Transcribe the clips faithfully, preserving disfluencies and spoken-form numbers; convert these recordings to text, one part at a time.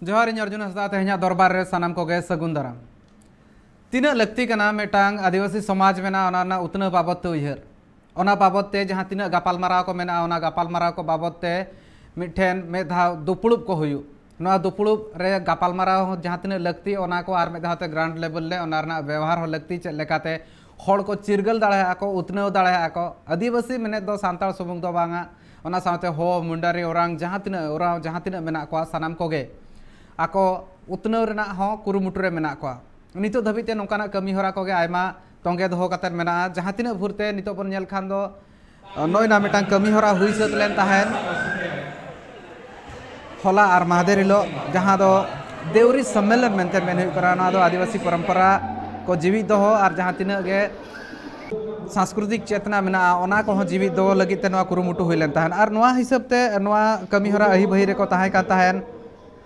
ᱡᱚᱦᱟᱨ, ᱤᱧ ᱚᱨᱡᱩᱱ ᱦᱟᱸᱥᱫᱟ᱾ ᱛᱮᱦᱮᱧᱟᱜ ᱫᱚᱨᱵᱟᱨ ᱨᱮ ᱥᱟᱱᱟᱢ ᱠᱚᱜᱮ ᱥᱟᱹᱜᱩᱱ ᱫᱟᱨᱟᱢ᱾ ᱛᱤᱱᱟᱹᱜ ᱞᱟᱹᱠᱛᱤ ᱠᱟᱱᱟ ᱢᱤᱫᱴᱟᱝ ᱟᱹᱫᱤᱵᱟᱹᱥᱤ ᱥᱚᱢᱟᱡᱽ ᱵᱮᱱᱟᱣ, ᱚᱱᱟ ᱨᱮᱱᱟᱜ ᱩᱛᱱᱟᱹᱣ ᱵᱟᱵᱚᱫ ᱛᱮ ᱩᱭᱦᱟᱹᱨ? ᱚᱱᱟ ᱵᱟᱵᱚᱫ ᱛᱮ ᱡᱟᱦᱟᱸ ᱛᱤᱱᱟᱹᱜ ᱜᱟᱯᱟᱞᱢᱟᱨᱟᱣ ᱠᱚ ᱢᱮᱱᱟᱜᱼᱟ, ᱚᱱᱟ ᱜᱟᱯᱟᱞᱢᱟᱨᱟᱣ ᱠᱚ ᱵᱟᱵᱚᱫ ᱛᱮ ᱢᱤᱫᱴᱷᱮᱱ ᱢᱤᱫ ᱫᱷᱟᱣ ᱫᱩᱯᱲᱩᱵ ᱠᱚ ᱦᱩᱭᱩᱜ᱾ ᱱᱚᱣᱟ ᱫᱩᱯᱲᱩᱵ ᱨᱮ ᱜᱟᱯᱟᱞᱢᱟᱨᱟᱣ ᱦᱚᱸ ᱡᱟᱦᱟᱸ ᱛᱤᱱᱟᱹᱜ ᱞᱟᱹᱠᱛᱤ, ᱚᱱᱟ ᱠᱚ ᱟᱨ ᱢᱤᱫ ᱫᱷᱟᱣ ᱛᱮ ground level ᱨᱮ ᱚᱱᱟ ᱨᱮᱱᱟᱜ ᱵᱮᱣᱦᱟᱨ ᱦᱚᱸ ᱞᱟᱹᱠᱛᱤ, ᱪᱮᱫ ᱞᱮᱠᱟᱛᱮ ᱦᱚᱲ ᱠᱚ ᱪᱤᱨᱜᱟᱹᱞ ᱫᱟᱲᱮᱭᱟᱜᱼᱟ ᱠᱚ, ᱩᱛᱱᱟᱹᱣ ᱫᱟᱲᱮᱭᱟᱜᱼᱟ ᱠᱚ᱾ ᱟᱹᱫᱤᱵᱟᱹᱥᱤ ᱢᱮᱱᱮᱫ ᱫᱚ ᱥᱟᱱᱛᱟᱲ ᱥᱩᱢᱩᱝ ᱫᱚ ᱵᱟᱝᱟ, ᱚᱱᱟ ᱥᱟᱶᱛᱮ ᱦᱳ, ᱢᱩᱱᱰᱟᱨᱤ, ᱳᱨᱟᱣ, ᱡᱟᱦᱟᱸ ᱛᱤᱱᱟᱹᱜ ᱳᱨᱟᱣ, ᱡᱟᱦᱟᱸ ᱛᱤᱱᱟᱹᱜ ᱢᱮᱱᱟᱜ ᱠᱚᱣᱟ, ᱥᱟᱱᱟᱢ ᱠᱚᱜᱮ ᱟᱠᱚ ᱩᱛᱱᱟᱹᱣ ᱨᱮᱱᱟᱜ ᱦᱚᱸ ᱠᱩᱨᱩᱢᱩᱴᱩ ᱨᱮ ᱢᱮᱱᱟᱜ ᱠᱚᱣᱟ᱾ ᱱᱤᱛᱚᱜ ᱫᱷᱟᱹᱵᱤᱡ ᱛᱮ ᱱᱚᱝᱠᱟᱱᱟᱜ ᱠᱟᱹᱢᱤ ᱦᱚᱨᱟ ᱠᱚᱜᱮ ᱟᱭᱢᱟ ᱛᱚᱸᱜᱮ ᱫᱚᱦᱚ ᱠᱟᱛᱮᱫ ᱢᱮᱱᱟᱜᱼᱟ᱾ ᱡᱟᱦᱟᱸ ᱛᱤᱱᱟᱹᱜ ᱵᱷᱳᱨ ᱛᱮ ᱱᱤᱛᱚᱜ ᱵᱚᱱ ᱧᱮᱞ ᱠᱷᱟᱱ ᱫᱚ, ᱱᱚᱜᱼᱚᱭ ᱱᱟ ᱢᱤᱫᱴᱟᱝ ᱠᱟᱹᱢᱤ ᱦᱚᱨᱟ ᱦᱩᱭ ᱥᱟᱹᱛ ᱞᱮᱱ ᱛᱟᱦᱮᱸᱫ ᱦᱚᱞᱟ ᱟᱨ ᱢᱟᱦᱫᱮᱨ ᱦᱤᱞᱳᱜ, ᱡᱟᱦᱟᱸ ᱫᱚ ᱫᱮᱣᱨᱤ ᱥᱚᱢᱢᱮᱞᱚᱱ ᱢᱮᱱᱛᱮ ᱢᱮᱱ ᱦᱩᱭᱩᱜ ᱠᱟᱱᱟ᱾ ᱱᱚᱣᱟ ᱫᱚ ᱟᱹᱫᱤᱵᱟᱹᱥᱤ ᱯᱚᱨᱚᱢᱯᱚᱨᱟ ᱠᱚ ᱡᱤᱣᱤᱫ ᱫᱚᱦᱚ ᱟᱨ ᱡᱟᱦᱟᱸ ᱛᱤᱱᱟᱹᱜ ᱜᱮ ᱥᱟᱝᱥᱠᱨᱤᱛᱤᱠ ᱪᱮᱛᱱᱟ ᱢᱮᱱᱟᱜᱼᱟ, ᱚᱱᱟ ᱠᱚᱦᱚᱸ ᱡᱤᱣᱤᱫ ᱫᱚᱦᱚ ᱞᱟᱹᱜᱤᱫ ᱛᱮ ᱱᱚᱣᱟ ᱠᱩᱨᱩᱢᱩᱴᱩ ᱦᱩᱭ ᱞᱮᱱ ᱛᱟᱦᱮᱸᱫ᱾ ᱟᱨ ᱱᱚᱣᱟ ᱦᱤᱥᱟᱹᱵ ᱛᱮ ᱱᱚᱣᱟ ᱠᱟᱹᱢᱤ ᱦᱚᱨᱟ ᱟᱹᱦᱤ ᱵᱟᱹᱦᱤ ᱨᱮᱠᱚ ᱛᱟᱦᱮᱸ ᱠᱟᱱ ᱛᱟᱦᱮᱸᱫ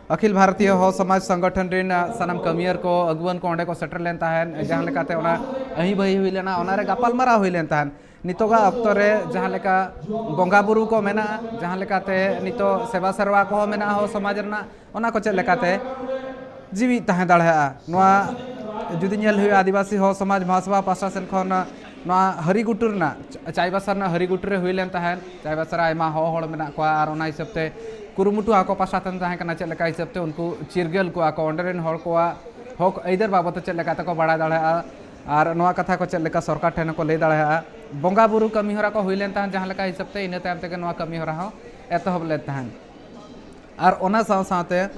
ᱟᱹᱠᱷᱤᱞ ᱵᱷᱟᱨᱚᱛᱤᱭᱚ ᱦᱚᱲ ᱥᱚᱢᱟᱡᱽ ᱥᱚᱝᱜᱚᱴᱷᱚᱱ ᱨᱮᱱ ᱥᱟᱱᱟᱢ ᱠᱟᱹᱢᱤᱭᱟᱹᱨ ᱠᱚ, ᱟᱹᱜᱩᱣᱟᱹᱱ ᱠᱚ ᱚᱸᱰᱮ ᱠᱚ ᱥᱮᱴᱮᱨ ᱞᱮᱱ ᱛᱟᱦᱮᱸᱫ᱾ ᱡᱟᱦᱟᱸ ᱞᱮᱠᱟᱛᱮ ᱚᱱᱟ ᱟᱹᱦᱤ ᱵᱟᱹᱦᱤ ᱦᱩᱭ ᱞᱮᱱᱟ, ᱚᱱᱟᱨᱮ ᱜᱟᱯᱟᱞᱢᱟᱨᱟᱣ ᱦᱩᱭ ᱞᱮᱱ ᱛᱟᱦᱮᱸᱫ᱾ ᱱᱤᱛᱚᱜᱟᱜ ᱚᱠᱛᱚ ᱨᱮ ᱡᱟᱦᱟᱸ ᱞᱮᱠᱟ ᱵᱚᱸᱜᱟ ᱵᱩᱨᱩ ᱠᱚ ᱢᱮᱱᱟᱜᱼᱟ, ᱡᱟᱦᱟᱸ ᱞᱮᱠᱟᱛᱮ ᱱᱤᱛᱚᱜ ᱥᱮᱵᱟ ᱥᱮᱨᱣᱟ ᱠᱚᱦᱚᱸ ᱢᱮᱱᱟᱜᱼᱟ ᱦᱚᱲ ᱥᱚᱢᱟᱡᱽ ᱨᱮᱱᱟᱜ, ᱚᱱᱟ ᱠᱚ ᱪᱮᱫ ᱞᱮᱠᱟᱛᱮ ᱡᱤᱣᱤᱫ ᱛᱟᱦᱮᱸ ᱫᱟᱲᱮᱭᱟᱜᱼᱟ᱾ ᱱᱚᱣᱟ ᱡᱩᱫᱤ ᱧᱮᱞ ᱦᱩᱭᱩᱜᱼᱟ, ᱟᱹᱫᱤᱵᱟᱹᱥᱤ ᱦᱚᱲ ᱥᱚᱢᱟᱡᱽ ᱢᱚᱦᱟᱥᱚᱵᱷᱟ ᱯᱟᱥᱴᱟ ᱥᱮᱱ ᱠᱷᱚᱱ ᱱᱚᱣᱟ ᱦᱟᱹᱨᱤ ᱜᱷᱩᱴᱩ ᱨᱮᱱᱟᱜ, ᱪᱟᱭᱵᱟᱥᱟ ᱨᱮᱱᱟᱜ ᱦᱟᱹᱨᱤ ᱜᱷᱩᱴᱩ ᱨᱮ ᱦᱩᱭ ᱞᱮᱱ ᱛᱟᱦᱮᱸᱫ᱾ ᱪᱟᱭᱵᱟᱥᱟ ᱨᱮ ᱟᱭᱢᱟ ᱦᱚᱲ, ᱦᱚᱲ ᱢᱮᱱᱟᱜ ᱠᱚᱣᱟ ᱟᱨ ᱚᱱᱟ ᱦᱤᱥᱟᱹᱵ ᱛᱮ ᱠᱩᱨᱩᱢᱩᱴᱩ ᱟᱠᱚ ᱯᱟᱥᱴᱟ ᱥᱮᱱ ᱛᱟᱦᱮᱸ ᱠᱟᱱᱟ, ᱪᱮᱫ ᱞᱮᱠᱟ ᱦᱤᱥᱟᱹᱵ ᱛᱮ ᱩᱱᱠᱩ ᱪᱤᱨᱜᱟᱹᱞ ᱠᱚᱣᱟ ᱠᱚ, ᱚᱸᱰᱮ ᱨᱮᱱ ᱦᱚᱲ ᱠᱚᱣᱟᱜ ᱦᱚᱠ ᱟᱹᱭᱫᱟᱹᱨ ᱵᱟᱵᱚᱫ ᱛᱮ ᱪᱮᱫ ᱞᱮᱠᱟ ᱛᱮᱠᱚ ᱵᱟᱲᱟᱭ ᱫᱟᱲᱮᱭᱟᱜᱼᱟ ᱟᱨ ᱱᱚᱣᱟ ᱠᱟᱛᱷᱟ ᱠᱚ ᱪᱮᱫ ᱞᱮᱠᱟ ᱥᱚᱨᱠᱟᱨ ᱴᱷᱮᱱ ᱦᱚᱸᱠᱚ ᱞᱟᱹᱭ ᱫᱟᱲᱮᱭᱟᱜᱼᱟ᱾ ᱵᱚᱸᱜᱟ ᱵᱩᱨᱩ ᱠᱟᱹᱢᱤ ᱦᱚᱨᱟ ᱠᱚ ᱦᱩᱭ ᱞᱮᱱ ᱛᱟᱦᱮᱸᱫ ᱡᱟᱦᱟᱸ ᱞᱮᱠᱟ ᱦᱤᱥᱟᱹᱵ ᱛᱮ, ᱤᱱᱟᱹ ᱛᱟᱭᱚᱢ ᱛᱮᱜᱮ ᱱᱚᱣᱟ ᱠᱟᱹᱢᱤ ᱦᱚᱨᱟ ᱦᱚᱸ ᱮᱛᱚᱦᱚᱵ ᱞᱮᱱ ᱛᱟᱦᱮᱸᱫ᱾ ᱟᱨ ᱚᱱᱟ ᱥᱟᱶ ᱥᱟᱶᱛᱮ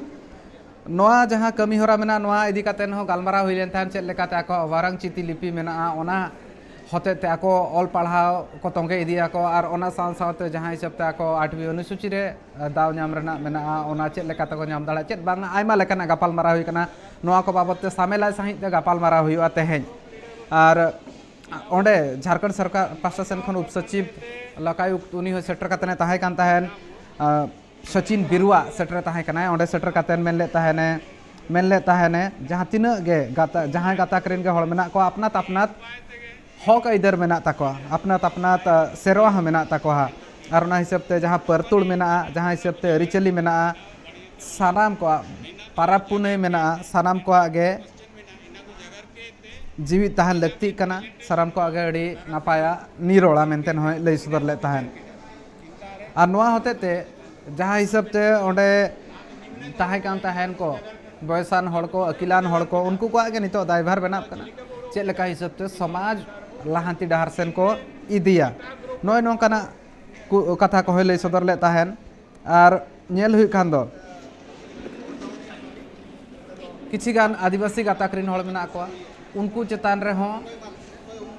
ᱱᱚᱣᱟ ᱡᱟᱦᱟᱸ ᱠᱟᱹᱢᱤ ᱦᱚᱨᱟ ᱢᱮᱱᱟᱜᱼᱟ, ᱱᱚᱣᱟ ᱤᱫᱤ ᱠᱟᱛᱮ ᱦᱚᱸ ᱜᱟᱞᱢᱟᱨᱟᱣ ᱦᱩᱭ ᱞᱮᱱ ᱛᱟᱦᱮᱸᱫ, ᱪᱮᱫ ᱞᱮᱠᱟᱛᱮ ᱟᱠᱚᱣᱟᱜ ᱣᱟᱨᱟᱝ ᱪᱤᱛᱤ ᱞᱤᱯᱤ ᱢᱮᱱᱟᱜᱼᱟ, ᱚᱱᱟ ᱦᱚᱛᱮᱡ ᱛᱮ ᱟᱠᱚ ᱚᱞ ᱯᱟᱲᱦᱟᱣ ᱠᱚ ᱛᱚᱸᱜᱮ ᱤᱫᱤᱭᱟᱠᱚ ᱟᱨ ᱚᱱᱟ ᱥᱟᱶ ᱥᱟᱶᱛᱮ ᱡᱟᱦᱟᱸ ᱦᱤᱥᱟᱹᱵ ᱛᱮ ᱟᱠᱚ ᱟᱴᱵᱤ ᱚᱱᱩᱥᱩᱪᱤ ᱨᱮ ᱫᱟᱣ ᱧᱟᱢ ᱨᱮᱱᱟᱜ ᱢᱮᱱᱟᱜᱼᱟ, ᱚᱱᱟ ᱪᱮᱫ ᱞᱮᱠᱟ ᱛᱮᱠᱚ ᱧᱟᱢ ᱫᱟᱲᱮᱭᱟᱜᱼᱟ, ᱪᱮᱫ ᱵᱟᱝ, ᱟᱭᱢᱟ ᱞᱮᱠᱟᱱᱟᱜ ᱜᱟᱯᱟᱞᱢᱟᱨᱟᱣ ᱦᱩᱭ ᱠᱟᱱᱟ᱾ ᱱᱚᱣᱟ ᱠᱚ ᱵᱟᱵᱚᱫ ᱛᱮ ᱥᱟᱢᱮᱞᱟᱭ ᱥᱟᱺᱦᱤᱡ ᱛᱮ ᱜᱟᱯᱟᱞᱢᱟᱨᱟᱣ ᱦᱩᱭᱩᱜᱼᱟ ᱛᱮᱦᱮᱧ᱾ ᱟᱨ ᱚᱸᱰᱮ ᱡᱷᱟᱲᱠᱷᱚᱸᱰ ᱥᱚᱨᱠᱟᱨ ᱯᱟᱥᱴᱟ ᱥᱮᱱ ᱠᱷᱚᱱ ᱩᱯ ᱥᱚᱪᱤᱵᱽ, ᱞᱚᱠᱟᱭᱩᱠᱛ, ᱩᱱᱤ ᱦᱚᱸ ᱥᱮᱴᱮᱨ ᱠᱟᱛᱮᱫ ᱮ ᱛᱟᱦᱮᱸ ᱠᱟᱱ ᱛᱟᱦᱮᱸᱫ᱾ ᱟᱨ ᱥᱚᱪᱤᱱ ᱵᱤᱨᱩᱣᱟ ᱥᱮᱴᱮᱨ ᱛᱟᱦᱮᱸ ᱠᱟᱱᱟᱭ᱾ ᱚᱸᱰᱮ ᱥᱮᱴᱮᱨ ᱠᱟᱛᱮᱫ ᱢᱮᱱ ᱞᱮᱫ ᱛᱟᱦᱮᱱᱮ, ᱢᱮᱱ ᱞᱮᱫ ᱛᱟᱦᱮᱱᱮ, ᱡᱟᱦᱟᱸ ᱛᱤᱱᱟᱹᱜ ᱜᱮ ᱜᱟᱛᱟ-, ᱡᱟᱦᱟᱸᱭ ᱜᱟᱛᱟᱠ ᱨᱮᱱ ᱜᱮ ᱦᱚᱲ ᱢᱮᱱᱟᱜ ᱠᱚᱣᱟ, ᱟᱯᱱᱟᱛ ᱟᱯᱱᱟᱛ ᱦᱚᱠ ᱟᱹᱭᱫᱟᱹᱨ ᱢᱮᱱᱟᱜ ᱛᱟᱠᱚᱣᱟ, ᱟᱯᱱᱟᱛ ᱟᱯᱱᱟᱛ, ᱟ, ᱥᱮᱨᱣᱟ ᱦᱚᱸ ᱢᱮᱱᱟᱜ ᱛᱟᱠᱚᱣᱟ᱾ ᱟᱨ ᱚᱱᱟ ᱦᱤᱥᱟᱹᱵ ᱛᱮ ᱡᱟᱦᱟᱸ ᱯᱟᱹᱨᱛᱩᱲ ᱢᱮᱱᱟᱜᱼᱟ, ᱡᱟᱦᱟᱸ ᱦᱤᱥᱟᱹᱵ ᱛᱮ ᱟᱹᱨᱤᱪᱟᱹᱞᱤ ᱢᱮᱱᱟᱜᱼᱟ, ᱥᱟᱱᱟᱢ ᱠᱚᱣᱟᱜ ᱯᱟᱨᱟᱵᱽ ᱯᱩᱱᱟᱹᱭ ᱢᱮᱱᱟᱜᱼᱟ, ᱥᱟᱱᱟᱢ ᱠᱚᱣᱟᱜ ᱜᱮ ᱡᱤᱣᱤᱫ ᱛᱟᱦᱮᱱ ᱞᱟᱹᱠᱛᱤᱜ ᱠᱟᱱᱟ, ᱥᱟᱱᱟᱢ ᱠᱚᱣᱟᱜ ᱜᱮ ᱟᱹᱰᱤ ᱱᱟᱯᱟᱭᱟ ᱱᱤᱨᱚᱲᱟ ᱢᱮᱱᱛᱮ ᱦᱚᱸᱭ ᱞᱟᱹᱭ ᱥᱚᱫᱚᱨ ᱞᱮᱫ ᱛᱟᱦᱮᱸᱫ᱾ ᱟᱨ ᱱᱚᱣᱟ ᱦᱚᱛᱮᱡ ᱛᱮ ᱡᱟᱦᱟᱸ ᱦᱤᱥᱟᱹᱵ ᱛᱮ ᱚᱸᱰᱮ ᱛᱟᱦᱮᱸ ᱠᱟᱱ ᱛᱟᱦᱮᱱ ᱠᱚ, ᱵᱚᱭᱮᱥᱟᱱ ᱦᱚᱲ ᱠᱚ, ᱟᱹᱠᱤᱞᱟᱱ ᱦᱚᱲ ᱠᱚ, ᱩᱱᱠᱩ ᱠᱚᱣᱟᱜ ᱜᱮ ᱱᱤᱛᱚᱜ ᱫᱟᱭᱵᱷᱟᱨ ᱵᱮᱱᱟᱜ ᱠᱟᱱᱟ, ᱪᱮᱫ ᱞᱮᱠᱟ ᱦᱤᱥᱟᱹᱵ ᱛᱮ ᱥᱚᱢᱟᱡᱽ ᱞᱟᱦᱟᱱᱛᱤ ᱰᱟᱦᱟᱨ ᱥᱮᱱ ᱠᱚ ᱤᱫᱤᱭᱟ᱾ ᱱᱚᱜᱼᱚᱭ ᱱᱚᱝᱠᱟᱱᱟᱜ ᱠᱩ-, ᱠᱟᱛᱷᱟ ᱠᱚᱦᱚᱸᱭ ᱞᱟᱹᱭ ᱥᱚᱫᱚᱨ ᱞᱮᱫ ᱛᱟᱦᱮᱱ᱾ ᱟᱨ ᱧᱮᱞ ᱦᱩᱭᱩᱜ ᱠᱷᱟᱱ ᱫᱚ ᱠᱤᱪᱷᱤ ᱜᱟᱱ ᱟᱹᱫᱤᱵᱟᱹᱥᱤ ᱜᱟᱛᱟᱠ ᱨᱮᱱ ᱦᱚᱲ ᱢᱮᱱᱟᱜ ᱠᱚᱣᱟ, ᱩᱱᱠᱩ ᱪᱮᱛᱟᱱ ᱨᱮᱦᱚᱸ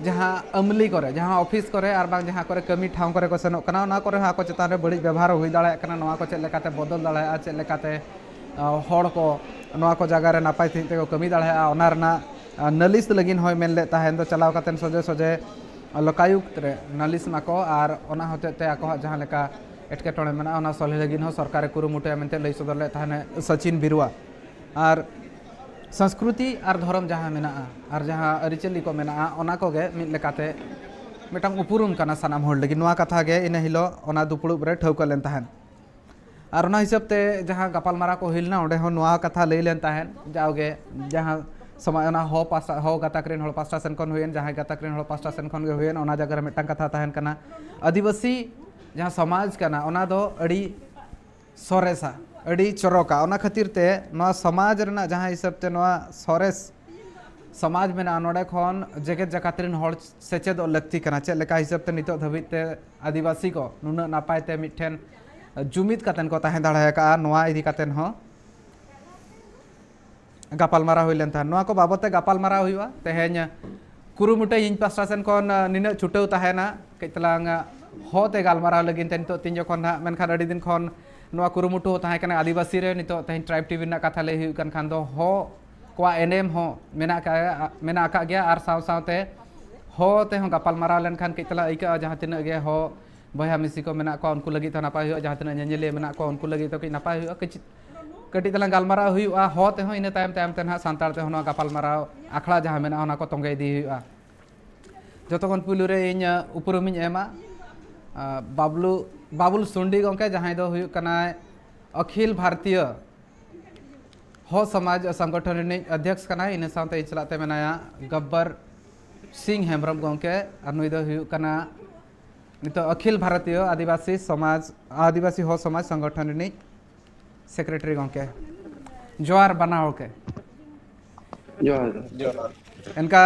ᱡᱟᱦᱟᱸ ᱟᱹᱢᱞᱤ ᱠᱚᱨᱮ, ᱡᱟᱦᱟᱸ ᱚᱯᱷᱤᱥ ᱠᱚᱨᱮ ᱟᱨ ᱵᱟᱝ ᱡᱟᱦᱟᱸ ᱠᱚᱨᱮ ᱠᱟᱹᱢᱤ ᱴᱷᱟᱶ ᱠᱚᱨᱮ ᱠᱚ ᱥᱮᱱᱚᱜ ᱠᱟᱱᱟ, ᱚᱱᱟ ᱠᱚᱨᱮ ᱦᱚᱸ ᱟᱠᱚ ᱪᱮᱛᱟᱱ ᱨᱮ ᱵᱟᱹᱲᱤᱡ ᱵᱮᱵᱚᱦᱟᱨ ᱦᱩᱭ ᱫᱟᱲᱮᱭᱟᱜ ᱠᱟᱱᱟ᱾ ᱱᱚᱣᱟ ᱠᱚ ᱪᱮᱫ ᱞᱮᱠᱟᱛᱮ ᱵᱚᱫᱚᱞ ᱫᱟᱲᱮᱭᱟᱜᱼᱟ, ᱪᱮᱫ ᱞᱮᱠᱟᱛᱮ, ᱟ, ᱦᱚᱲ ᱠᱚ ᱱᱚᱣᱟ ᱠᱚ ᱡᱟᱭᱜᱟ ᱨᱮ ᱱᱟᱯᱟᱭ ᱥᱟᱺᱦᱤᱡ ᱛᱮᱠᱚ ᱠᱟᱹᱢᱤ ᱫᱟᱲᱮᱭᱟᱜᱼᱟ, ᱚᱱᱟ ᱨᱮᱱᱟᱜ, ᱟ, ᱱᱟᱹᱞᱤᱥ ᱞᱟᱹᱜᱤᱫ ᱦᱚᱸᱭ ᱢᱮᱱ ᱞᱮᱫ ᱛᱟᱦᱮᱱ ᱫᱚ, ᱪᱟᱞᱟᱣ ᱠᱟᱛᱮ ᱥᱚᱡᱷᱮ ᱥᱚᱡᱷᱮ ᱞᱳᱠᱟᱭᱩᱠᱛ ᱨᱮ ᱱᱟᱹᱞᱤᱥ ᱢᱟᱠᱚ ᱟᱨ ᱚᱱᱟ ᱦᱚᱛᱮᱡ ᱛᱮ ᱟᱠᱚᱣᱟᱜ ᱡᱟᱦᱟᱸ ᱞᱮᱠᱟ ᱮᱴᱠᱮᱴᱚᱬᱮ ᱢᱮᱱᱟᱜᱼᱟ, ᱚᱱᱟ ᱥᱚᱞᱦᱮ ᱞᱟᱹᱜᱤᱫ ᱦᱚᱸ ᱥᱚᱨᱠᱟᱨᱮ ᱠᱩᱨᱩᱢᱩᱴᱩᱭᱟ ᱢᱮᱱᱛᱮ ᱞᱟᱹᱭ ᱥᱚᱫᱚᱨ ᱞᱮᱫ ᱛᱟᱦᱮᱱ ᱥᱚᱪᱤᱱ ᱵᱤᱨᱩᱣᱟ᱾ ᱟᱨ ᱥᱚᱝᱥᱠᱨᱩᱛᱤ ᱟᱨ ᱫᱷᱚᱨᱚᱢ ᱡᱟᱦᱟᱸ ᱢᱮᱱᱟᱜᱼᱟ ᱟᱨ ᱡᱟᱦᱟᱸ ᱟᱹᱨᱤᱪᱟᱹᱞᱤ ᱠᱚ ᱢᱮᱱᱟᱜᱼᱟ, ᱚᱱᱟ ᱠᱚᱜᱮ ᱢᱤᱫ ᱞᱮᱠᱟᱛᱮ ᱢᱤᱫᱴᱟᱝ ᱩᱯᱨᱩᱢ ᱠᱟᱱᱟ ᱥᱟᱱᱟᱢ ᱦᱚᱲ ᱞᱟᱹᱜᱤᱫ᱾ ᱱᱚᱣᱟ ᱠᱟᱛᱷᱟ ᱜᱮ ᱤᱱᱟᱹ ᱦᱤᱞᱳᱜ ᱚᱱᱟ ᱫᱩᱯᱲᱩᱵ ᱨᱮ ᱴᱷᱟᱹᱣᱠᱟᱹ ᱞᱮᱱ ᱛᱟᱦᱮᱸᱫ᱾ ᱟᱨ ᱚᱱᱟ ᱦᱤᱥᱟᱹᱵ ᱛᱮ ᱡᱟᱦᱟᱸ ᱜᱟᱯᱟᱞᱢᱟᱨᱟᱣ ᱠᱚ ᱦᱩᱭ ᱞᱮᱱᱟ, ᱚᱸᱰᱮ ᱦᱚᱸ ᱱᱚᱣᱟ ᱠᱟᱛᱷᱟ ᱞᱟᱹᱭ ᱞᱮᱱ ᱛᱟᱦᱮᱸᱫ, ᱡᱟᱣᱜᱮ ᱡᱟᱦᱟᱸ ᱥᱚᱢᱟᱡᱽ, ᱚᱱᱟ ᱦᱚ ᱯᱟᱥᱴᱟ, ᱦᱚ ᱜᱟᱛᱟᱠ ᱨᱮᱱ ᱦᱚᱲ ᱯᱟᱥᱴᱟ ᱥᱮᱱ ᱠᱷᱚᱱ ᱦᱩᱭᱮᱱ, ᱡᱟᱦᱟᱸᱭ ᱜᱟᱛᱟᱠ ᱨᱮᱱ ᱦᱚᱲ ᱯᱟᱥᱴᱟ ᱥᱮᱱ ᱠᱷᱚᱱ ᱜᱮ ᱦᱩᱭᱮᱱ, ᱚᱱᱟ ᱡᱟᱭᱜᱟ ᱨᱮ ᱢᱤᱫᱴᱟᱝ ᱠᱟᱛᱷᱟ ᱛᱟᱦᱮᱱ ᱠᱟᱱᱟ, ᱟᱹᱫᱤᱵᱟᱹᱥᱤ ᱡᱟᱦᱟᱸ ᱥᱚᱢᱟᱡᱽ ᱠᱟᱱᱟ, ᱚᱱᱟ ᱫᱚ ᱟᱹᱰᱤ ᱥᱚᱨᱮᱥᱟ, ᱟᱹᱰᱤ ᱪᱚᱨᱚᱠᱟ᱾ ᱚᱱᱟ ᱠᱷᱟᱹᱛᱤᱨ ᱛᱮ ᱱᱚᱣᱟ ᱥᱚᱢᱟᱡᱽ ᱨᱮᱱᱟᱜ ᱡᱟᱦᱟᱸ ᱦᱤᱥᱟᱹᱵ ᱛᱮ ᱱᱚᱣᱟ ᱥᱚᱨᱮᱥ ᱥᱚᱢᱟᱡᱽ ᱢᱮᱱᱟᱜᱼᱟ, ᱱᱚᱰᱮ ᱠᱷᱚᱱ ᱡᱮᱜᱮᱛ ᱡᱟᱠᱟᱛ ᱨᱮᱱ ᱦᱚᱲ ᱥᱮᱪᱮᱫᱚᱜ ᱞᱟᱹᱠᱛᱤ ᱠᱟᱱᱟ᱾ ᱪᱮᱫ ᱞᱮᱠᱟ ᱦᱤᱥᱟᱹᱵ ᱛᱮ ᱱᱤᱛᱚᱜ ᱫᱷᱟᱹᱵᱤᱡ ᱛᱮ ᱟᱹᱫᱤᱵᱟᱹᱥᱤ ᱠᱚ ᱱᱩᱱᱟᱹᱜ ᱱᱟᱯᱟᱭ ᱛᱮ ᱢᱤᱫᱴᱷᱮᱱ ᱡᱩᱢᱤᱫ ᱠᱟᱛᱮᱱ ᱠᱚ ᱛᱟᱦᱮᱸ ᱫᱟᱲᱮ ᱟᱠᱟᱫᱼᱟ, ᱱᱚᱣᱟ ᱤᱫᱤ ᱠᱟᱛᱮᱱ ᱦᱚᱸ ᱜᱟᱯᱟᱞᱢᱟᱨᱟᱣ ᱦᱩᱭ ᱞᱮᱱ ᱛᱟᱦᱮᱸᱫ᱾ ᱱᱚᱣᱟ ᱠᱚ ᱵᱟᱵᱚᱛ ᱛᱮ ᱜᱟᱯᱟᱞᱢᱟᱨᱟᱣ ᱦᱩᱭᱩᱜᱼᱟ᱾ ᱛᱮᱦᱮᱧ ᱠᱩᱨᱩᱢᱩᱴᱩ ᱤᱧ ᱯᱟᱥᱴᱟ ᱥᱮᱱ ᱠᱷᱚᱱ, ᱟ, ᱱᱤᱱᱟᱹᱜ ᱪᱷᱩᱴᱟᱹᱣ ᱛᱟᱦᱮᱱᱟ, ᱠᱟᱹᱡ ᱛᱟᱞᱟᱝ, ᱟ, ᱦᱚ ᱛᱮ ᱜᱟᱞᱢᱟᱨᱟᱣ ᱞᱟᱹᱜᱤᱫ ᱛᱮ ᱱᱤᱛᱚᱜ ᱛᱤᱧ ᱡᱚᱠᱷᱚᱱ ᱱᱟᱦᱟᱜ, ᱢᱮᱱᱠᱷᱟᱱ ᱟᱹᱰᱤ ᱫᱤᱱ ᱠᱷᱚᱱ ᱱᱚᱣᱟ ᱠᱩᱨᱩᱢᱩᱴᱩ ᱦᱚᱸ ᱛᱟᱦᱮᱸ ᱠᱟᱱᱟ ᱟᱹᱫᱤᱵᱟᱹᱥᱤ ᱨᱮ᱾ ᱱᱤᱛᱚᱜ ᱛᱮᱦᱮᱧ ᱴᱨᱟᱭᱤᱵᱽ ᱴᱤᱵᱷᱤ ᱨᱮᱱᱟᱜ ᱠᱟᱛᱷᱟ ᱞᱟᱹᱭ ᱦᱩᱭᱩᱜ ᱠᱟᱱ ᱠᱷᱟᱱ ᱫᱚ ᱦᱚ ᱠᱚᱣᱟᱜ ᱮᱱᱮᱢ ᱦᱚᱸ ᱢᱮᱱᱟᱜ ᱟᱠᱟᱫ, ᱢᱮᱱᱟᱜ ᱟᱠᱟᱫ ᱜᱮᱭᱟ, ᱟᱨ ᱥᱟᱶ ᱥᱟᱶᱛᱮ ᱦᱚ ᱛᱮᱦᱚᱸ ᱜᱟᱯᱟᱞᱢᱟᱨᱟᱣ ᱞᱮᱱᱠᱷᱟᱱ ᱠᱟᱹᱡ ᱛᱟᱞᱟᱝ ᱟᱹᱭᱠᱟᱹᱜᱼᱟ, ᱡᱟᱦᱟᱸ ᱛᱤᱱᱟᱹᱜ ᱜᱮ ᱦᱚ ᱵᱚᱭᱦᱟ ᱢᱤᱥᱤ ᱠᱚ ᱢᱮᱱᱟᱜ ᱠᱚᱣᱟ, ᱩᱱᱠᱩ ᱞᱟᱹᱜᱤᱫ ᱛᱮᱦᱚᱸ ᱱᱟᱯᱟᱭ ᱦᱩᱭᱩᱜᱼᱟ, ᱡᱟᱦᱟᱸ ᱛᱤᱱᱟᱹᱜ ᱧᱮᱧᱮᱞᱤᱭᱟᱹ ᱢᱮᱱᱟᱜ ᱠᱚᱣᱟ, ᱩᱱᱠᱩ ᱞᱟᱹᱜᱤᱫ ᱫᱚ ᱠᱟᱹᱡ ᱱᱟᱯᱟᱭ ᱦᱩᱭᱩᱜᱼᱟ᱾ ᱠᱟᱹᱡ ᱠᱟᱹᱴᱤᱡ ᱛᱟᱞᱟᱝ ᱜᱟᱞᱢᱟᱨᱟᱣ ᱦᱩᱭᱩᱜᱼᱟ ᱦᱚ ᱛᱮᱦᱚᱸ, ᱤᱱᱟᱹ ᱛᱟᱭᱚᱢ ᱛᱟᱭᱚᱢ ᱛᱮ ᱱᱟᱦᱟᱜ ᱥᱟᱱᱛᱟᱲ ᱛᱮᱦᱚᱸ ᱱᱚᱣᱟ ᱜᱟᱯᱟᱞᱢᱟᱨᱟᱣ ᱟᱠᱷᱲᱟ ᱡᱟᱦᱟᱸ ᱢᱮᱱᱟᱜᱼᱟ, ᱚᱱᱟ ᱠᱚ ᱛᱚᱸᱜᱮ ᱤᱫᱤ ᱦᱩᱭᱩᱜᱼᱟ᱾ ᱡᱚᱛᱚ ᱠᱷᱚᱱ ᱯᱩᱭᱞᱩ ᱨᱮ ᱤᱧ, ᱟ, ᱩᱯᱨᱩᱢᱤᱧ ᱮᱢᱟ, ᱟ, ᱵᱟᱵᱞᱩ, ᱵᱟᱵᱩᱞ ᱥᱩᱱᱰᱤ ᱜᱚᱢᱠᱮ, ᱡᱟᱦᱟᱸᱭ ᱫᱚ ᱦᱩᱭᱩᱜ ᱠᱟᱱᱟᱭ ᱚᱠᱷᱤᱞ ᱵᱷᱟᱨᱛᱤᱭᱚ ᱦᱚ ᱥᱚᱢᱟᱡᱽ ᱥᱚᱝᱜᱚᱴᱷᱚᱱ ᱨᱤᱱᱤᱡ ᱚᱫᱷᱭᱚᱠᱥ ᱠᱟᱱᱟᱭ᱾ ᱤᱱᱟᱹ ᱥᱟᱶᱛᱮ ᱤᱧ ᱥᱟᱞᱟᱜ ᱛᱮ ᱢᱮᱱᱟᱭᱟ ᱜᱚᱵᱵᱚᱨ ᱥᱤᱝ ᱦᱮᱢᱵᱨᱚᱢ ᱜᱚᱢᱠᱮ, ᱟᱨ ᱱᱩᱭ ᱫᱚ ᱦᱩᱭᱩᱜ ᱠᱟᱱᱟ ᱱᱤᱛᱚᱜ ᱚᱠᱷᱤᱞ ᱵᱷᱟᱨᱚᱛᱤᱭᱚ ᱟᱹᱫᱤᱵᱟᱹᱥᱤ ᱥᱚᱢᱟᱡᱽ, ᱟᱹᱫᱤᱵᱟᱹᱥᱤ ᱦᱚ ᱥᱚᱢᱟᱡᱽ ᱥᱚᱝᱜᱚᱴᱷᱚᱱ ᱨᱤᱱᱤᱡ ᱥᱮᱠᱨᱮᱴᱟᱨᱤ ᱜᱚᱢᱠᱮ᱾ ᱡᱚᱦᱟᱨ ᱵᱟᱱᱟ ᱦᱚᱲ ᱜᱮ᱾ ᱡᱚᱦᱟᱨ ᱡᱚᱦᱟᱨ᱾ ᱮᱱᱠᱟ